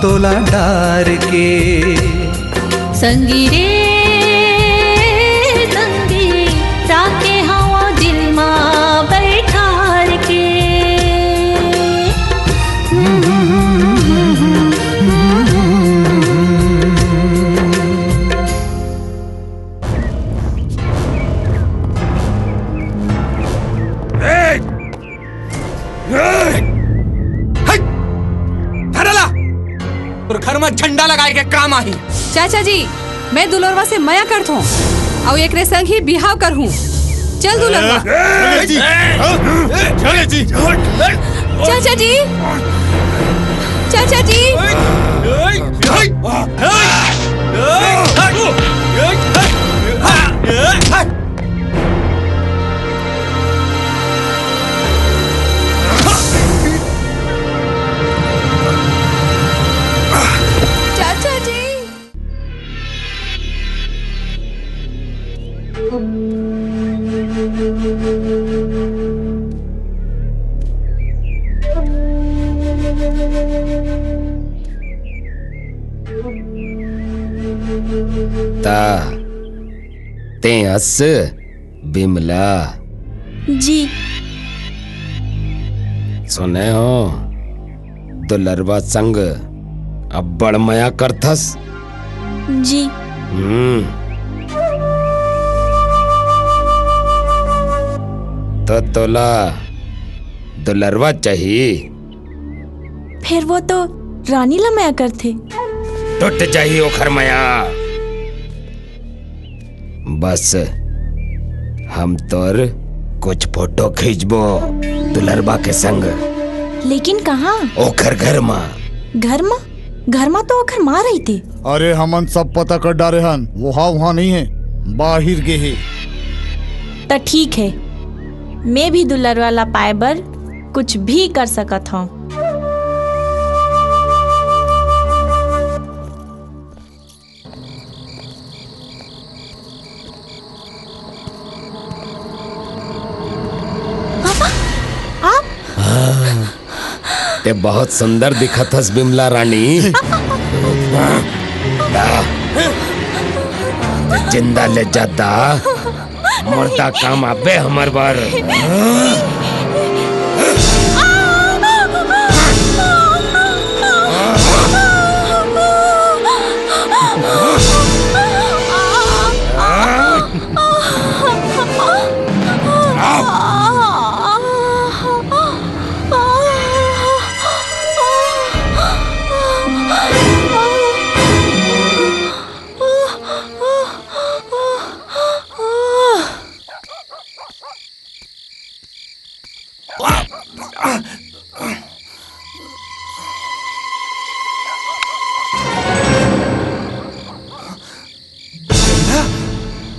तोला डार के। संगी रे संगी, राखे हवं दिल मा बैठार के। ए! ए! हट! धरला! तोर घर मा झंडा लगाए के काम आही। चाचा जी, मैं दुलरवा से मया करथों, अउ एकरे संग ही बिहाव करहूं। चल दुलरवा। चले जी, हाँ? चले जी। चाचा जी, चाचा जी। चाचा जी। ता तें अस बिमला। जी। सुने हो, दुलरवा संग अब्बड़ मया करथस। जी। हम्म। तो तोला दुलरवा चाही? फेर वो तो रानी ला मया करथे। टूट जाही ओखर मया। बस, हम तोर कुछ फोटो खींचबो दुलरबा के संग। लेकिन कहाँ? ओखर घर मा। घर मा? घर मा तो ओखर माँ रहिथे। अरे, हमन सब पता कर डारे हन, वो हा उहाँ नहीं है, बाहिर गे हे। त ठीक है, मैं भी दुलरवा ला पाए बर कुछ भी कर सकत हौं। पापा, आप? हाँ, ते बहुत सुंदर दिखत हस, बिमला रानी। दा, ते जिंदा ले जाता, मुर्दा काम आबे हमर बर।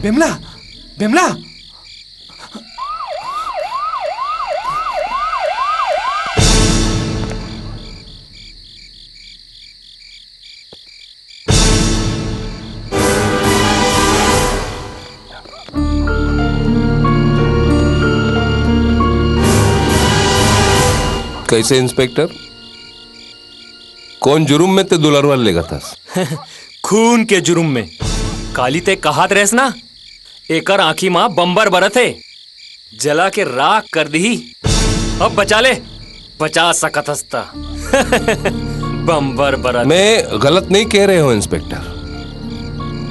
बिमला, बिमला। कैसे इंस्पेक्टर? कौन जुर्म में ते दुलरवा लेगत हस? खून के जुर्म में। काली ते कहत रहेस ना, एकर आँखी मा बम्बर बरत हे, जला के राख कर दिही। अब बचा ले, बचा सकत हस त। बम्बर बरत। मैं गलत नहीं कह रहे हो इंस्पेक्टर।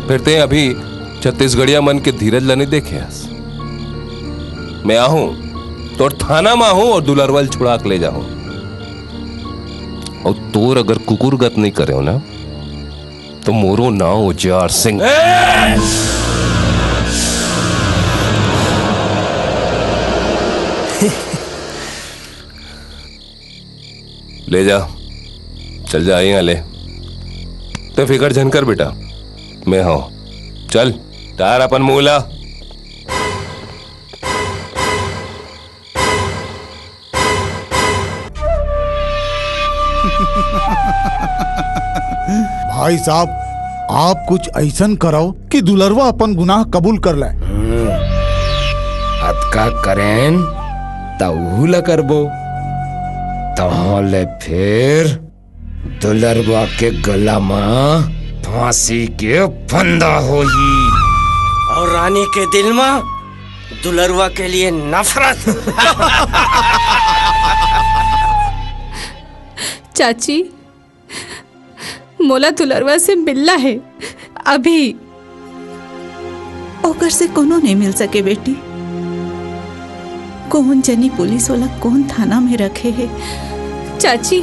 फिर ते अभी छत्तीसगढ़िया मन के धीरज ला नहीं देखे हस। मैं आहूं, तोर थाना में आहूं और दुलरवा ल छुड़ा के ले जाहूं। और तोर अगर कुकुरगत नहीं करे हो ना, तो मोरो नाव उजियार सिंह। ले जा, चल जा, यहाँ ले। ते फिकर झन कर बेटा, मैं हूँ। चल, तार अपन मुंह ला। भाई साहब, आप कुछ ऐसन करव कि दुलरवा अपन गुनाह कबूल कर ले। हम्म, अतका करेन, त उहू ला करबो। तहाँ ले फिर दुलरवा के गला मा फांसी के फंदा होही। और रानी के दिल मा दुलरवा के लिए नफरत। चाची, मोला दुलरवा से मिलना है, अभी। ओकर से कोनो नहीं मिल सके, बेटी। कौन जनी पुलिस वाला कौन थाना में रखे है? चाची,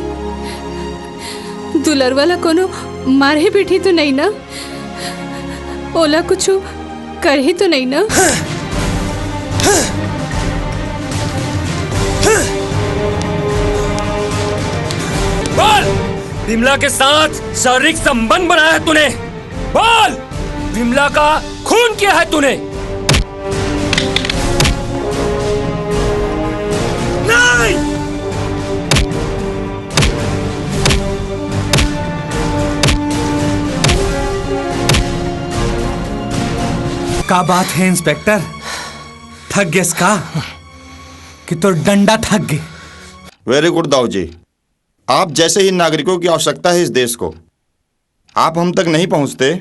दुलरवा ला कोनो मारे पीटी तो नहीं ना? ओला कुछ करही तो नहीं ना? बोल, विमला के साथ शारीरिक संबंध बनाया है तूने। बोल, विमला का खून किया है तूने। नहीं। का बात है इंस्पेक्टर, थक गेस का कि तोर डंडा थक गे? वेरी गुड दाऊ जी, आप जैसे ही नागरिकों की आवश्यकता है इस देश को। आप हम तक नहीं पहुंचते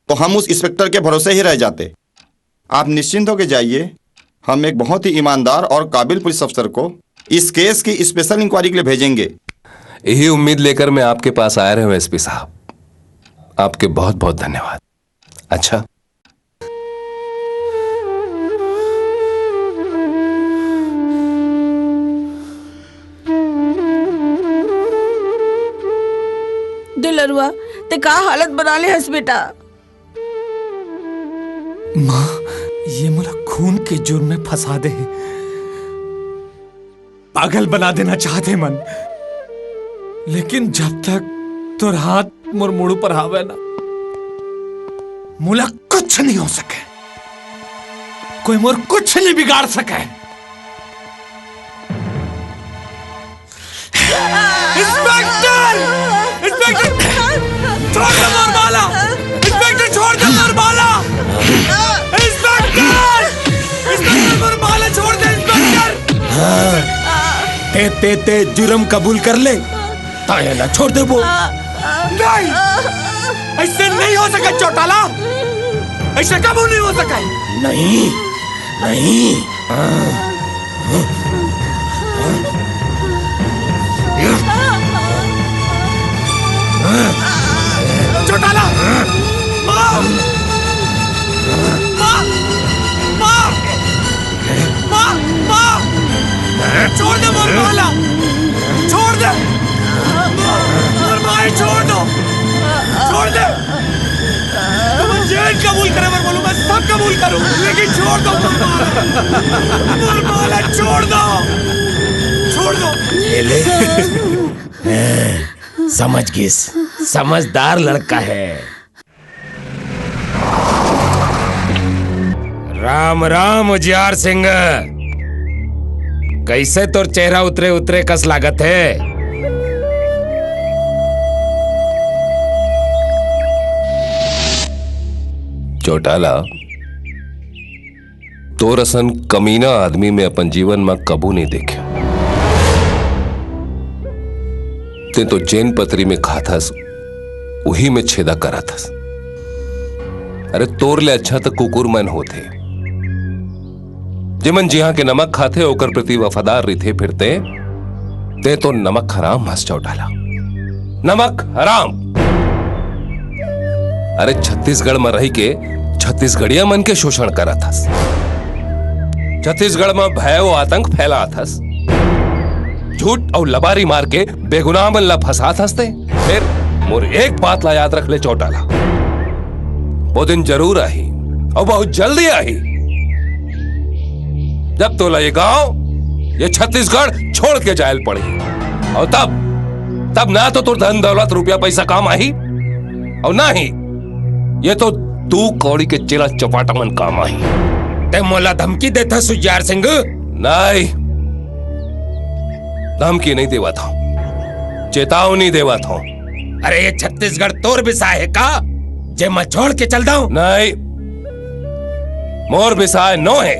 तो हम उस इंस्पेक्टर के भरोसे ही रह जाते। आप निश्चिंत होकर जाइए, हम एक बहुत ही ईमानदार और काबिल पुलिस अफसर को इस केस की स्पेशल इंक्वायरी के लिए भेजेंगे। यही उम्मीद लेकर मैं आपके पास आया हूँ एसपी साहब, आपके बहुत बहुत धन्यवाद। अच्छा। दुलरुआ, ते का हालत बना ले हस बेटा? माँ, ये मोला खून के जुर्म में फंसा दे हे। पागल बना देना चाहते मन, लेकिन जब तक तोर हाथ मोर मुड़ पर हावे ना, मोला कुछ नहीं हो सके, कोई मोर कुछ नहीं बिगाड़ सके। इंस्पेक्टर! इंस्पेक्टर! छोड़ दे मोर माला! इंस्पेक्टर, छोड़ दे मोर माला! इंस्पेक्टर! इंस्पेक्टर, मोर माला छोड़ दे, इंस्पेक्टर! हाँ। ते, ते, ते जुर्म कबूल कर ले, ताया ला छोड़ देबो। नहीं! ऐसे नहीं हो सके चौटाला! ऐसे कबूल नहीं हो सके! नहीं, नहीं। चौटाला! माँ! माँ! माँ! माँ! माँ! छोड़ दे मोर माला! छोड़ दे! मोर माई छोड़ दो! छोड़ दे! तुम जेल कबूल करे बर बोलूं, मैं सब कबूल करूं, लेकिन छोड़ दो मोर माला। मोर माला छोड़ दो, छोड़ दो। ये ले। समझ गिस, समझदार लड़का है। राम राम उजियार सिंह, कइसे तोर चेहरा उतरे उतरे कस लागत हे? चौटाला, तोर असन कमीना आदमी मैं अपन जीवन म कभू नइ देखे। तें तो जेन पतरी में खाथस, उही में छेदा करत हस। अरे, तोर ले अच्छा त कुकुर मन होथे, जेमन जिहां के नमक खाथे, ओकर प्रति वफादार रहिथे। फिर तें, तें तो नमक हराम हस चौटाला, नमक हराम। अरे, छत्तीसगढ़ म रहि के छत्तीसगढ़िया मन के शोषण करत हस, छत्तीसगढ़ म भय अउ आतंक फैलात हस, झूठ अउ लबारी मार के बेगुनाह मन ला फंसात हस तें। फेर मोर एक बात ला याद रख ले चौटाला, वो दिन जरूर आही, अउ बहुत जल्दी आही, जब तोला ये गांव, ये छत्तीसगढ़ छोड़ के जायल पड़ही। अउ तब, तब ना तो तोर धन दौलत, रुपया पैसा काम आही, अउ ना ही ये तो दू कौड़ी के चेला चपाटा मन काम आही। तें मोला धमकी देथस उजियार सिंह? नहीं, धमकी नइ देवत हंव, चेतावनी देवत हंव। अरे, ये छत्तीसगढ़ तोर बिसाय हे का, जे मैं छोड़ के चल दंव? नहीं, मोर बिसाय नो हे।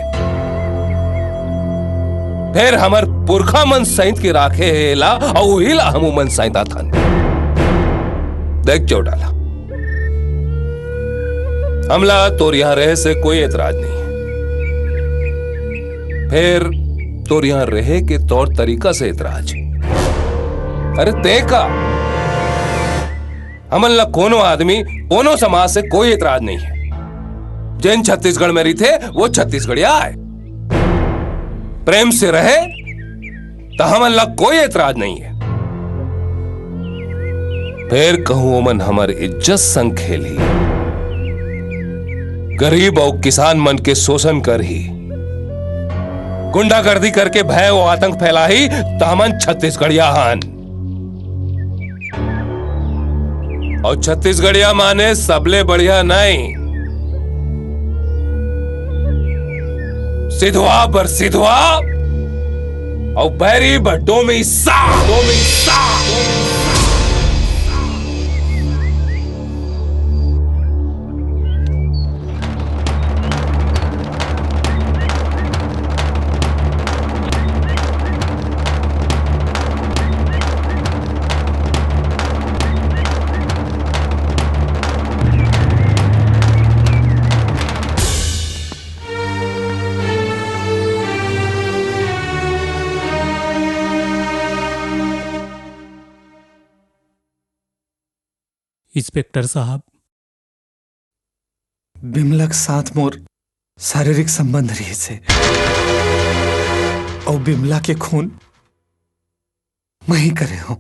फेर हमर पुरखा मन सइत के राखे हे एला, अउ उही ला हमू मन सइताथन। देख चौटाला, हमला तोर इहां रहे से कोई एतराज नइ हे, फेर तोर इहां रहे के तौर तरीका से एतराज हे। अरे तें का, हमन ला कोनो आदमी, कोनो समाज से कोई एतराज नइ हे। जेन छत्तीसगढ़ में रहिथे, वो छत्तीसगढ़िया आय, प्रेम से रहे, त हमन ला कोई एतराज नइ हे। फेर कहूं ओमन हमर इज्जत संग खेलही, गरीब अउ किसान मन के शोषण करही, गुंडागर्दी करके भय अउ आतंक फैलाही, त हमन छत्तीसगढ़िया हन। अउ छत्तीसगढ़िया माने सबले बढ़िया नहीं, सिधवा बर सिधवा, अउ बैरी बर डोमी सा, डोमी सा। इंस्पेक्टर साहब, बिमला के साथ मोर शारीरिक संबंध रहिस हे, अउ बिमला के खून मैं ही करे हंव।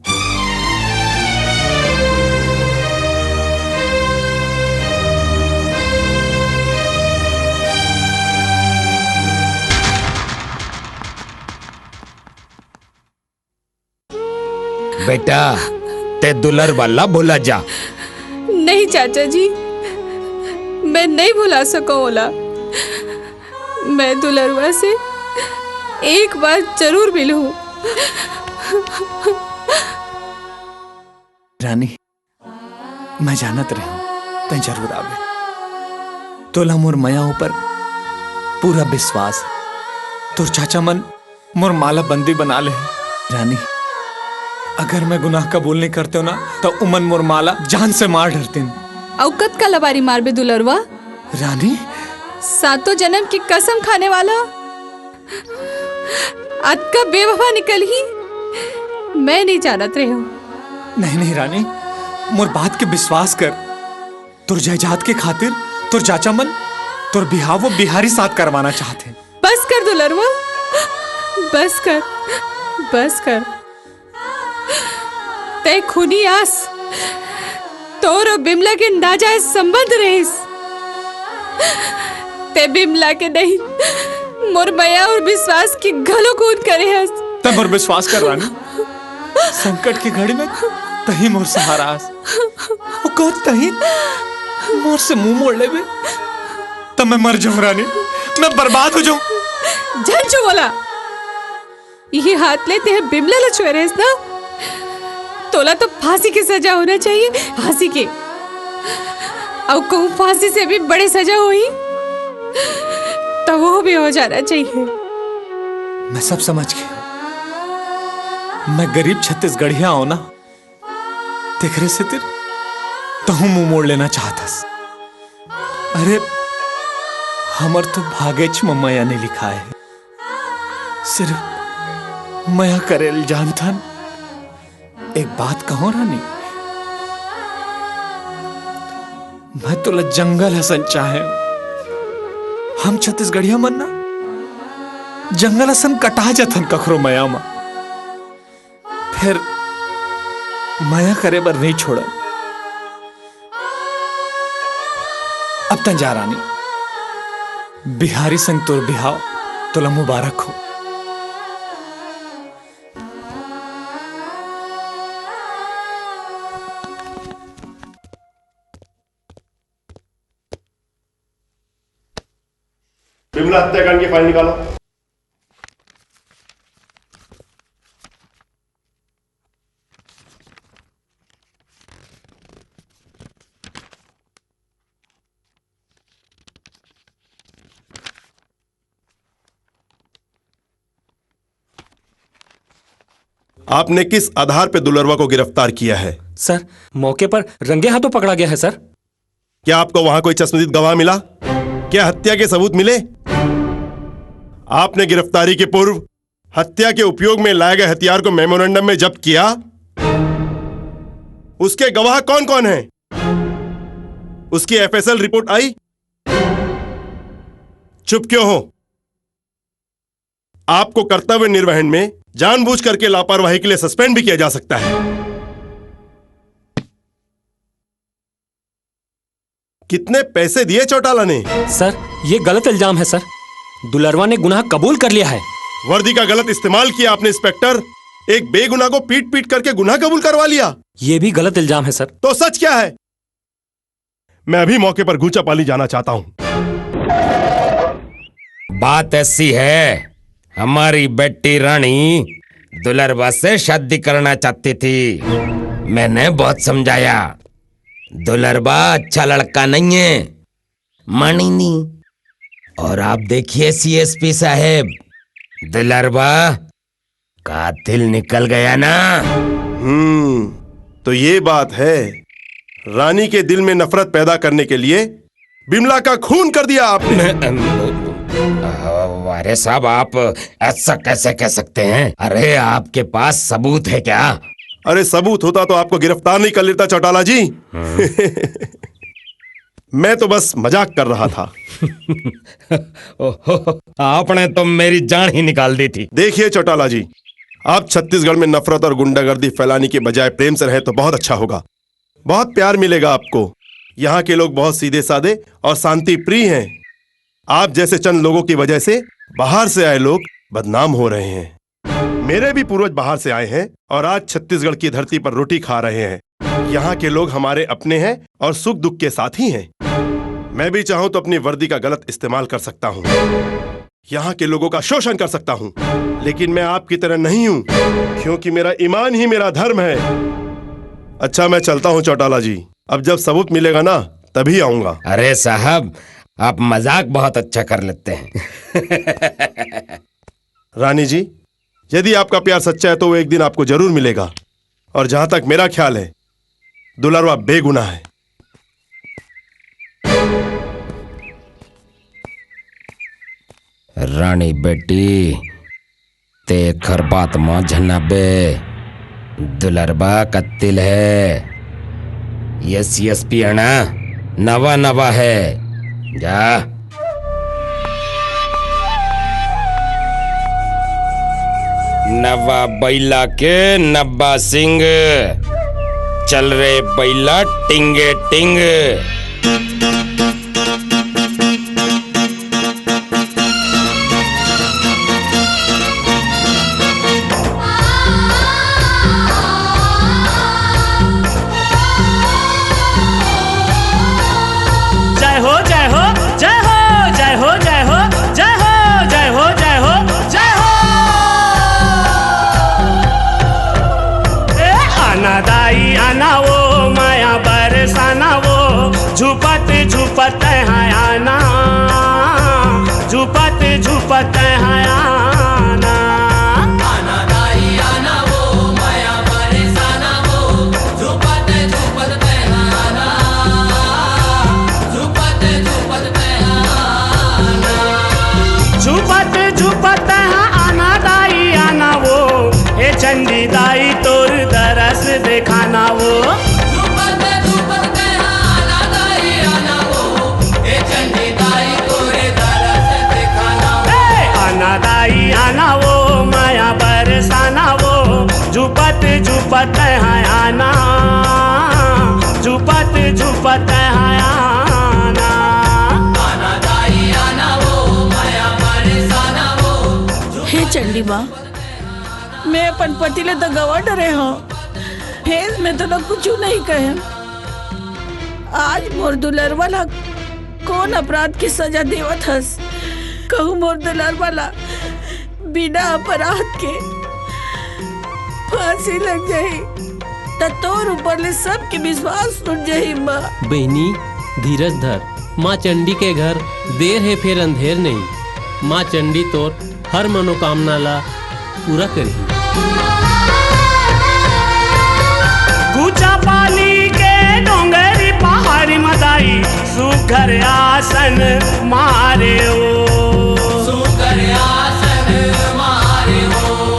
बेटा, तें दुलरवा ला भुला जा। नहीं चाचा जी, मैं नहीं भुला सकंव ओला। मैं दुलरवा से एक बार जरूर मिलहूं। रानी, मैं जानत रहेंव, तें जरूर आबे। तोला मोर मया ऊपर पूरा विश्वास हे। तोर चाचा मन मोर माँ ला बंदी बना ले हे। रानी, अगर मैं गुनाह कबूल नइ करतेंव ना, त उमन मोर माँ ला जान से मार डरतिन। अउ कतका लबारी मारबे दुलरवा? रानी? सातों जनम के कसम खाने वाला अतका बेवफा निकलही, मैं नइ जानत रहेंव। नहीं, नहीं रानी, मोर बात के विश्वास कर। तोर जायदाद के खातिर तोर चाचा मन तोर बिहाव वो बिहारी साथ करवाना चाहत हे। बस कर दुलरवा, बस कर, बस कर। तें खूनी अस, तोर अउ बिमला के नाजायज संबंध रहिस। तें बिमला के नहीं, मोर मया अउ विश्वास के घलो खून करे हस। तें मोर विश्वास कर रानी, संकट की घड़ी में तहीं मोर सहारा अस। वो कहत तहीं मोर से मुंह मोड़ लेबे, त मैं मर जाऊं रानी, मैं बर्बाद हो जाऊं। झन छू मोला। ये हाथ ले तें बिमला ला छुए रहेस ना, तोला तो फांसी के सजा होना चाहिए, फांसी के। अउ कहूं फांसी से भी बड़े सजा होही, त वो भी हो जाना चाहिए। मैं सब समझ गया। मैं गरीब छत्तीसगढ़िया हूं ना, तेकरे सेती तहूं मुंह मोड़ लेना चाहत हस। अरे, हमर तो भागेच म मया नइ लिखाय हे। सिर्फ मया करे ल जानथन। एक बात कहूं रानी, मैं तोला जंगल असन चाहे। हम छत्तीसगढ़िया मन ना जंगल असन कटा जथन कखरो मया म। फेर मया करे बर नइ छोड़न। अब तैं जा रानी, बिहारी संग तोर बिहाव तोला मुबारक हो। विमला हत्याकांड की फाइल निकालो। आपने किस आधार पे दुलरवा को गिरफ्तार किया है? सर, मौके पर रंगे हाथों पकड़ा गया है, सर। क्या आपको वहां कोई चश्मदीद गवाह मिला? क्या हत्या के सबूत मिले? आपने गिरफ्तारी के पूर्व हत्या के उपयोग में लाए गए हथियार को मेमोरेंडम में जब्त किया? उसके गवाह कौन कौन हैं? उसकी एफएसएल रिपोर्ट आई? चुप क्यों हो? आपको कर्तव्य निर्वहन में जानबूझ करके लापरवाही के लिए सस्पेंड भी किया जा सकता है। कितने पैसे दिए चौटाला ने? सर, ये गलत इल्जाम है सर। दुलरवा ने गुनाह कबूल कर लिया है। वर्दी का गलत इस्तेमाल किया आपने इंस्पेक्टर। एक बेगुनाह को पीट पीट करके गुनाह कबूल करवा लिया। ये भी गलत इल्जाम है सर। तो सच क्या है? मैं अभी मौके पर गूंचा पाली जाना चाहता हूं। बात ऐसी है, हमारी बेटी रानी दुलरबा से शादी करना चाहती थी। मैंने बहुत समझाया, दुलरबा अच्छा लड़का नहीं है, मानी नहीं। और आप देखिए सीएसपी साहब, दुलरबा कातिल निकल गया ना। हम्म, तो ये बात है, रानी के दिल में नफरत पैदा करने के लिए बिमला का खून कर दिया आपने। अरे साहब, आप ऐसा कैसे कह सकते हैं? अरे, आपके पास सबूत है क्या? अरे, सबूत होता तो आपको गिरफ्तार नहीं कर लेता चौटाला जी। मैं तो बस मजाक कर रहा था। ओहो, आपने तो मेरी जान ही निकाल दी थी। देखिए चौटाला जी, आप छत्तीसगढ़ में नफरत और गुंडागर्दी फैलाने के बजाय प्रेम से रहें तो बहुत अच्छा होगा। बहुत प्यार मिलेगा आपको। यहाँ के लोग बहुत सीधे साधे और शांति प्रिय हैं। आप जैसे चंद लोगों की वजह से बाहर से आए लोग बदनाम हो रहे हैं। मेरे भी पूर्वज बाहर से आए हैं और आज छत्तीसगढ़ की धरती पर रोटी खा रहे हैं। यहाँ के लोग हमारे अपने हैं और सुख दुख के साथी हैं। मैं भी चाहूं तो अपनी वर्दी का गलत इस्तेमाल कर सकता हूँ, यहाँ के लोगों का शोषण कर सकता हूँ, लेकिन मैं आपकी तरह नहीं हूँ, क्योंकि मेरा ईमान ही मेरा धर्म है। अच्छा, मैं चलता हूँ चौटाला जी, अब जब सबूत मिलेगा ना, तभी आऊंगा। अरे साहब, आप मजाक बहुत अच्छा कर लेते हैं। रानी जी, यदि आपका प्यार सच्चा है तो वो एक दिन आपको जरूर मिलेगा। और जहां तक मेरा ख्याल है, दुलरवा बेगुनाह है। रानी बेटी, ते एखर बात म झन आबे। दुलरबा कत्तिल है। ये सीएसपी है ना, नवा नवा है। जा। नवा बैला के नब्बा सिंग। चल रे बैला टिंगे टिंग। जय हो, जय हो, जय हो, जय हो, जय हो। माँ, मैं अपन पति ले तो गवा डरे हूँ, फिर मैं तो लोग कुछ नहीं कहे। आज मोर दुलरवा ला कौन अपराध की सजा देवत हस? कहूँ मोर दुलरवा ला बिना अपराध के फांसी लग जाही, त तोर ऊपर ले सबके विश्वास उठ जाही, माँ। बहिनी, धीरज धर। माँ चंडी के घर देर हे फेर अंधेर नहीं। माँ चंडी तोर हर मनोकामना ला पूरा करही। गुचा पाली के डोंगरी पहाड़ी मदाई, सुघर आसन मारे ओ। सुघर आसन मारे ओ।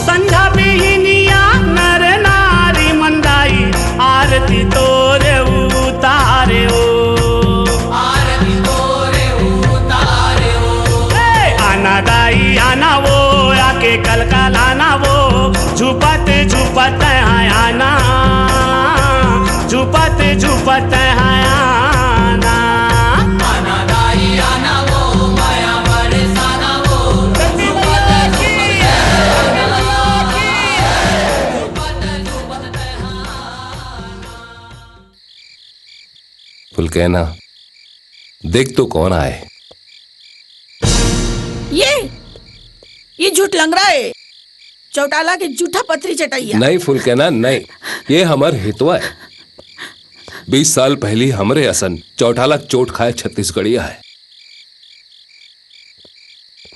संझा बिहिनिया नर नारी मंदाई, आरती तोरे उतारे ओ। आरती तोरे उतारे ओ। ए, आना दाई आना वो, आके कलकलाना वो, झुपत झुपत आना, झुपत झुपत आना। आना दाई आना वो, माया बरसाना वो, झुपत झुपत आना। फुलकैना, देख तो कौन आए। ये, ये झूठ लंगड़ा है, चौटाला के जूठा पथरी चटैया। नहीं फुलकैना, नहीं, ये हमर हितवा है। बीस साल पहली हमरे असन चौटाला चोट खाए छत्तीसगढ़िया है।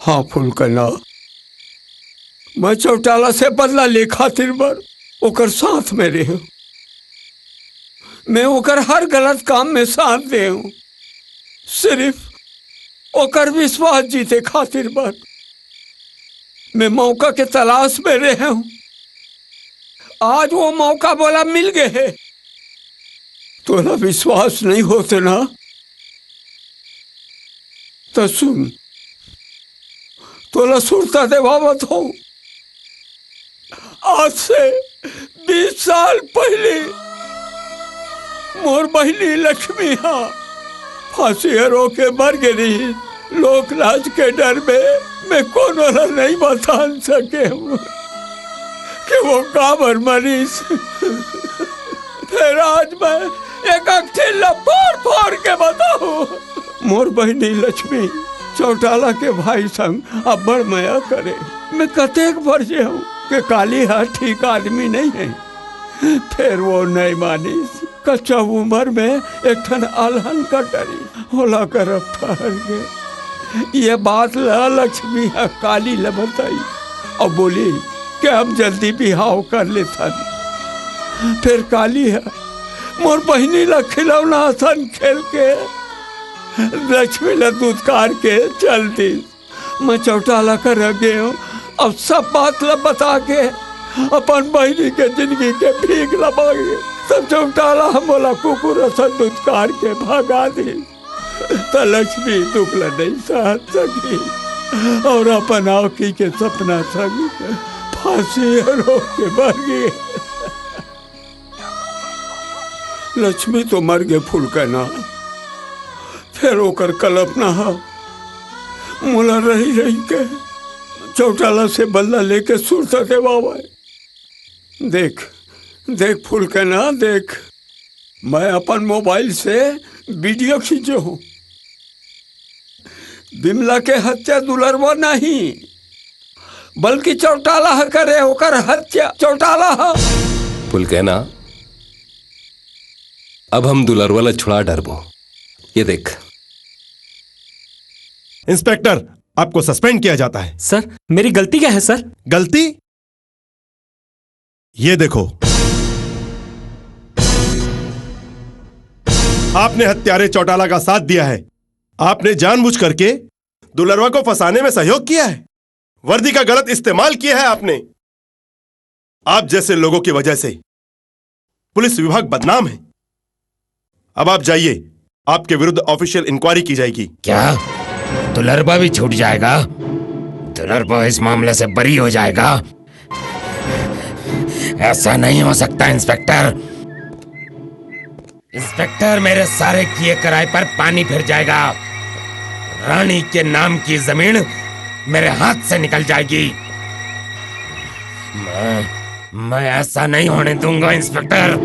हाँ फुलकैना, मैं चौटाला से बदला ले खातिर बर ओकर साथ में रहे हूँ। मैं ओकर हर गलत काम में साथ दे हूँ, सिर्फ ओकर विश्वास जीते खातिर बर। मैं मौका के तलाश में रहे हूँ, आज वो मौका मोला मिल गए है। तोला विश्वास नहीं होते ना, तो सुन, तोला सुरता देवावत हूँ। आज से बीस साल पहले मोर बहिनी लक्ष्मी हा फांसी रो के मर गे रही। लोक लाज के डर में मैं कोनो ला नहीं बता सके हूँ कि वो काबर मरीस। फिर आज मैं एक अक्थिन ला फोड़ फोड़ के बताऊँ। मोर बहिनी लक्ष्मी चौटाला के भाई संग अब्बड़ मया करे। मैं कतेक बरजे हूँ कि काली हा ठीक आदमी नहीं है। फिर वो नहीं मानिस। कच्चा उम्र में एक ठन अलहन कर डरी, होला करब ठहर गे। ये बात ला लक्ष्मी हा काली ला बताई और बोली कि हम जल्दी बिहाव कर लेथन। फिर काली हा मोर बहिनी ला खिलौना असन खेल के लक्ष्मी ला दुत्कार के चल दिस। मैं चौटाला करा गे हूँ, अब सब बात ला बता के अपन बहिनी के जिंदगी के भीख ला मांगे। तब चौटाला हा मोला कुकुर असन दुत्कार के भगा दिस। त लक्ष्मी दुख ला नहीं सह सकी और अपन आँखी के सपना संग फांसी रो के मर गे। लक्ष्मी तो मर गे फुलकैना, फिर ओकर कल्पना हा मोला रही रही के चौटाला से बदला लेके सुरता देवावय। देख, देख फुलकैना, देख, मैं अपन मोबाइल से वीडियो खींचे हूँ। बिमला के हत्या दुलरवा नहीं, बल्कि चौटाला ह करे, ओकर हत्या चौटाला ह। फुलकैना, अब हम दुलरवा ला छुड़ा डरबो। ये देख। इंस्पेक्टर, आपको सस्पेंड किया जाता है। सर, मेरी गलती क्या है सर? गलती? ये देखो, आपने हत्यारे चौटाला का साथ दिया है। आपने जानबूझ करके दुलरवा को फंसाने में सहयोग किया है। वर्दी का गलत इस्तेमाल किया है आपने। आप जैसे लोगों की वजह से पुलिस विभाग बदनाम है। अब आप जाइए, आपके विरुद्ध ऑफिशियल इंक्वायरी की जाएगी। क्या दुलरबा भी छूट जाएगा? दुलरबा इस मामले से बरी हो जाएगा? ऐसा नहीं हो सकता इंस्पेक्टर। इंस्पेक्टर, मेरे सारे किए कराए पर पानी फिर जाएगा। रानी के नाम की जमीन मेरे हाथ से निकल जाएगी। मैं मैं ऐसा नहीं होने दूंगा, इंस्पेक्टर।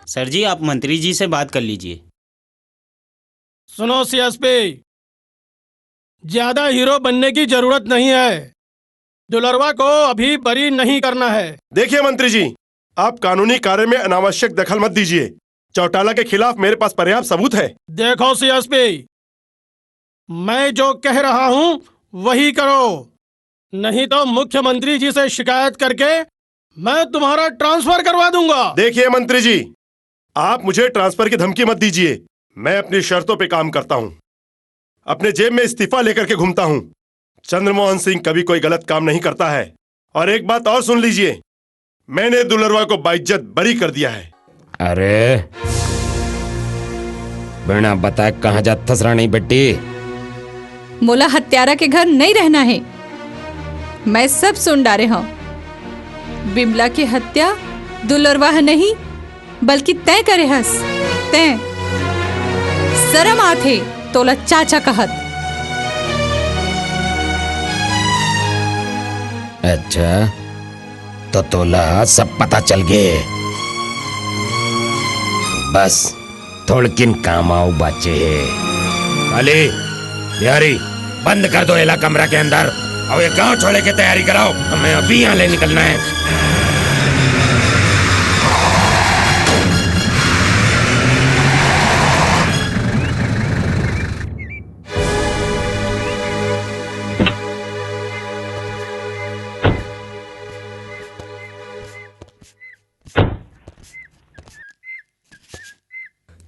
सर जी, आप मंत्री जी से बात कर लीजिए। सुनो सीएसपी, ज्यादा हीरो बनने की जरूरत नहीं है। दुलरवा को अभी बरी नहीं करना है। देखिए मंत्री जी, आप कानूनी कार्य में अनावश्यक दखल मत दीजिए। चौटाला के खिलाफ मेरे पास पर्याप्त सबूत है। देखो सीएसपी, मैं जो कह रहा हूं वही करो, नहीं तो मुख्यमंत्री जी से शिकायत करके मैं तुम्हारा ट्रांसफर करवा दूंगा। देखिए मंत्री जी, आप मुझे ट्रांसफर की धमकी मत दीजिए। मैं अपनी शर्तों पे काम करता हूं, अपने जेब में इस्तीफा लेकर के घूमता हूं। चंद्रमोहन सिंह कभी कोई गलत काम नहीं करता है। और एक बात और सुन लीजिए, मैंने दुलरवा को बाइज्जत बरी कर दिया है। अरे, बिना बताए कहाँ जात हस रानी बेटी? मोला हत्यारा के घर नहीं रहना है। मैं सब सुन डारे हूँ। बिमला के हत्या दुलरवा ह नहीं, बल्कि तैं करे हस। तैं शरम आथे तोला चाचा कहत। अच्छा, तो तोला सब पता चल गे। बस थोड़किन काम आऊ बाचे हे। अली, बिहारी, बंद कर दो एला कमरा के अंदर। अउ ये गांव छोड़े के तैयारी कराओ, हमें अभी यहाँ ले निकलना है।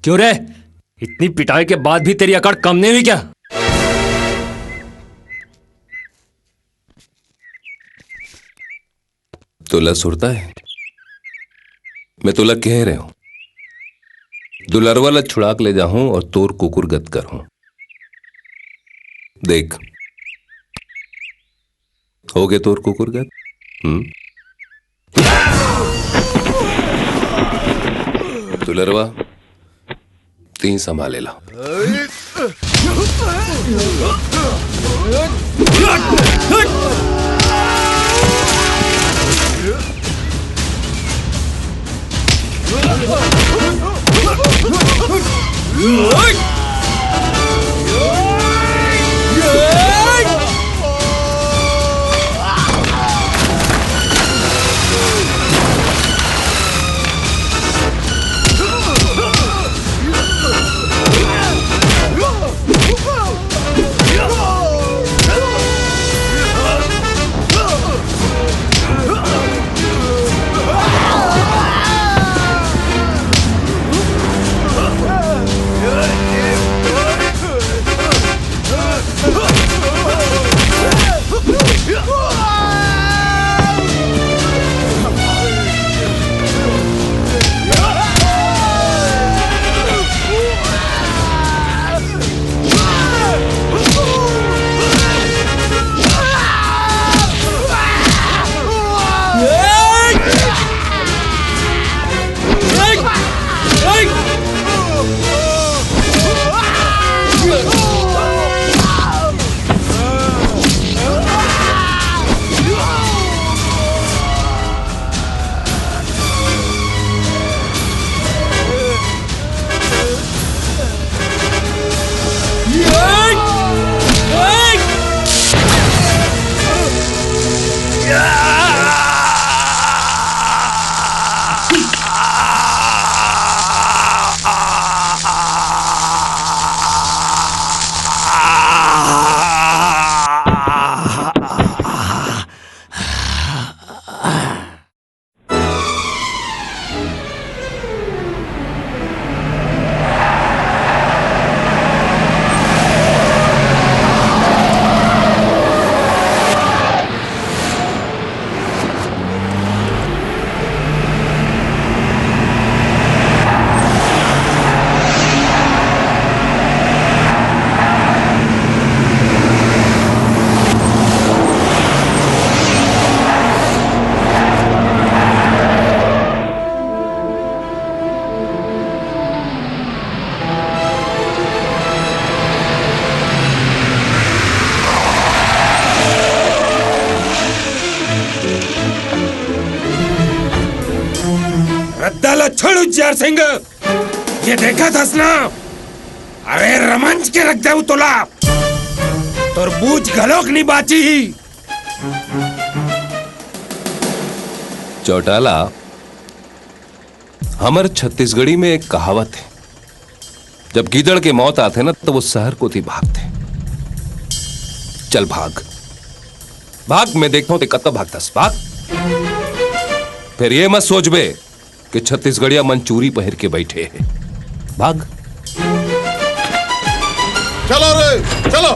क्यों रे, इतनी पिटाई के बाद भी तेरी अकड़ कम नहीं हुई क्या? तोला सुरता है? मैं तोला कह रहे हूं, दुलरवा ला छुड़ाक ले जाहूं और तोर कुकुरगत करहूं। देख, हो गए तोर कुकुरगत? हम्म? दुलरवा, तीन संभाले ला। उजियार सिंह, ये देखत हस ना? अरे, रमंज के रख देहूं तोला, तोर बूझ घलोक नी बाची। चौटाला, हमर छत्तीसगढ़ी में एक कहावत हे, जब गीदड़ के मौत आथे ना, त वो सहर कोती भागथे। चल भाग, भाग, मैं देखथंव ते कतका भागथस, भाग। फेर ये मत सोचबे कि छत्तीसगढ़िया मन चूरी पहिर के बइठे हे। भाग। चलो रे, चलो।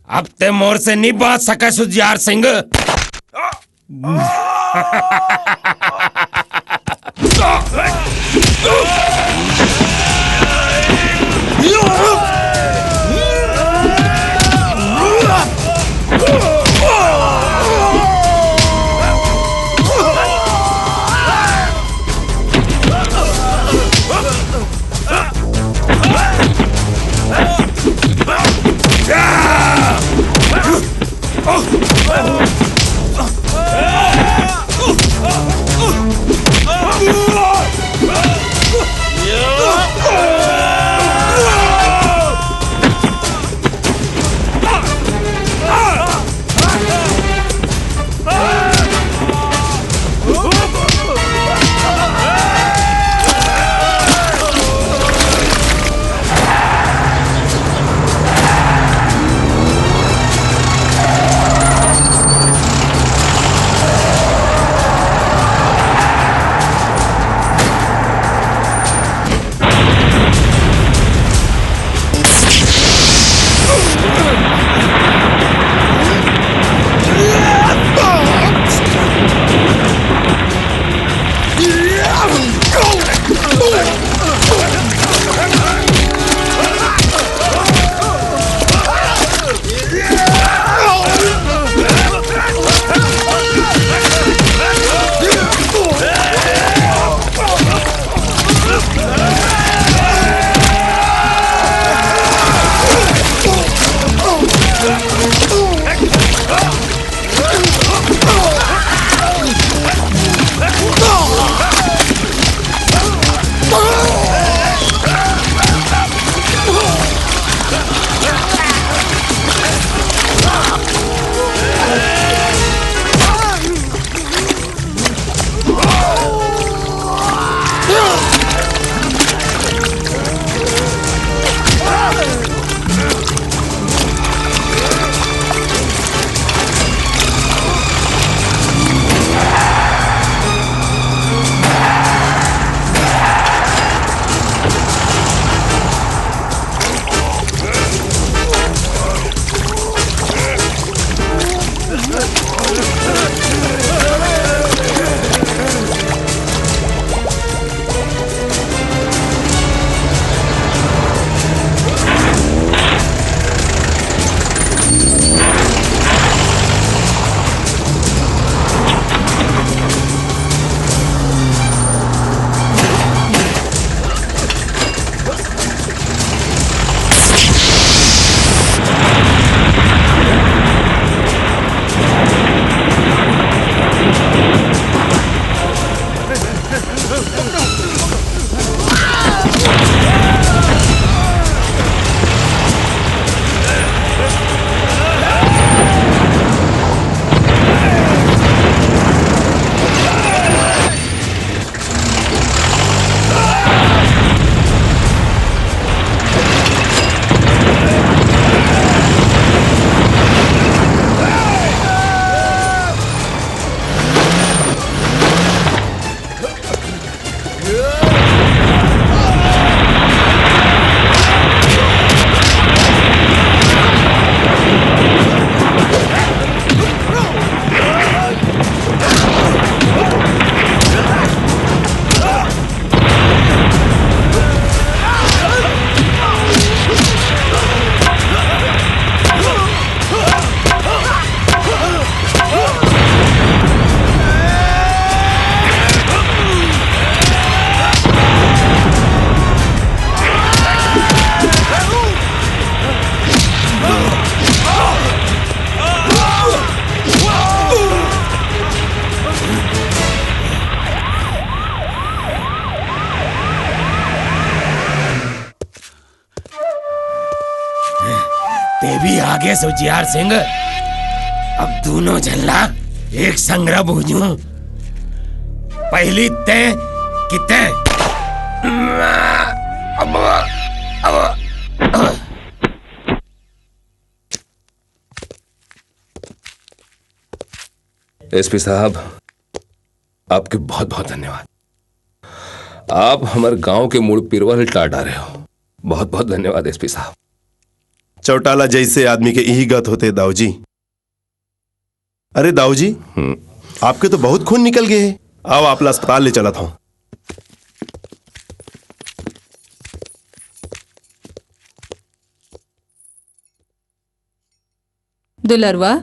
अब ते मोर से नी बाच सकस उजियार सिंह। आगे से उजियार सिंह, अब दूनों झन ला एक संग भूंजहूं। पहिली तैं कि तैं। अब, अब, अब। एसपी साहब, आपके बहुत बहुत धन्यवाद। आप हमर गांव के मुड़ पिरवा ल टार डारे हो। बहुत बहुत धन्यवाद एसपी साहब। चौटाला जइसे आदमी के इही गत होथे दाऊ जी। अरे दाऊ जी, हम्म। आपके तो बहुत खून निकल गे हे। आओ, आप ला अस्पताल ले चलत हंव। दुलरवा,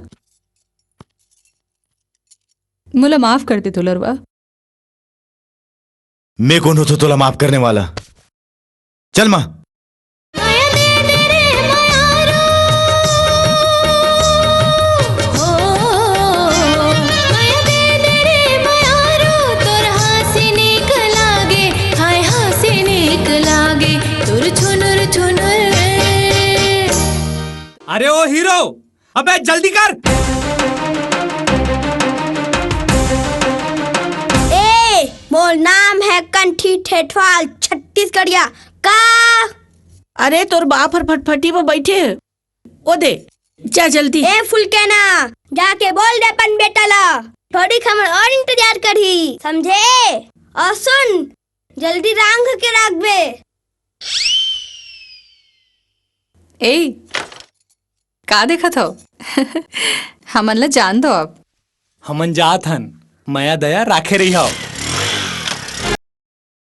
मोला माफ कर दे दुलरवा। मैं कोन होथंव तोला माफ करने वाला? चल माँ। अरे ओ हीरो, अबे जल्दी कर। ए, मोर नाम हे कंठी ठेठवाल छत्तीसगढ़िया। का? अरे तोर बाप हर फटफटी में बैठे हे। ओ दे, जा जल्दी। ए फुलकेना, जाके बोल दे अपन बेटा ला, थोड़ी हमर और इंतजार करही, समझे? और सुन, जल्दी रांग के राखबे। ए, का देखत हव? हमन ला जान दो अब। हमन जात हन, मया दया राखे रहिहव।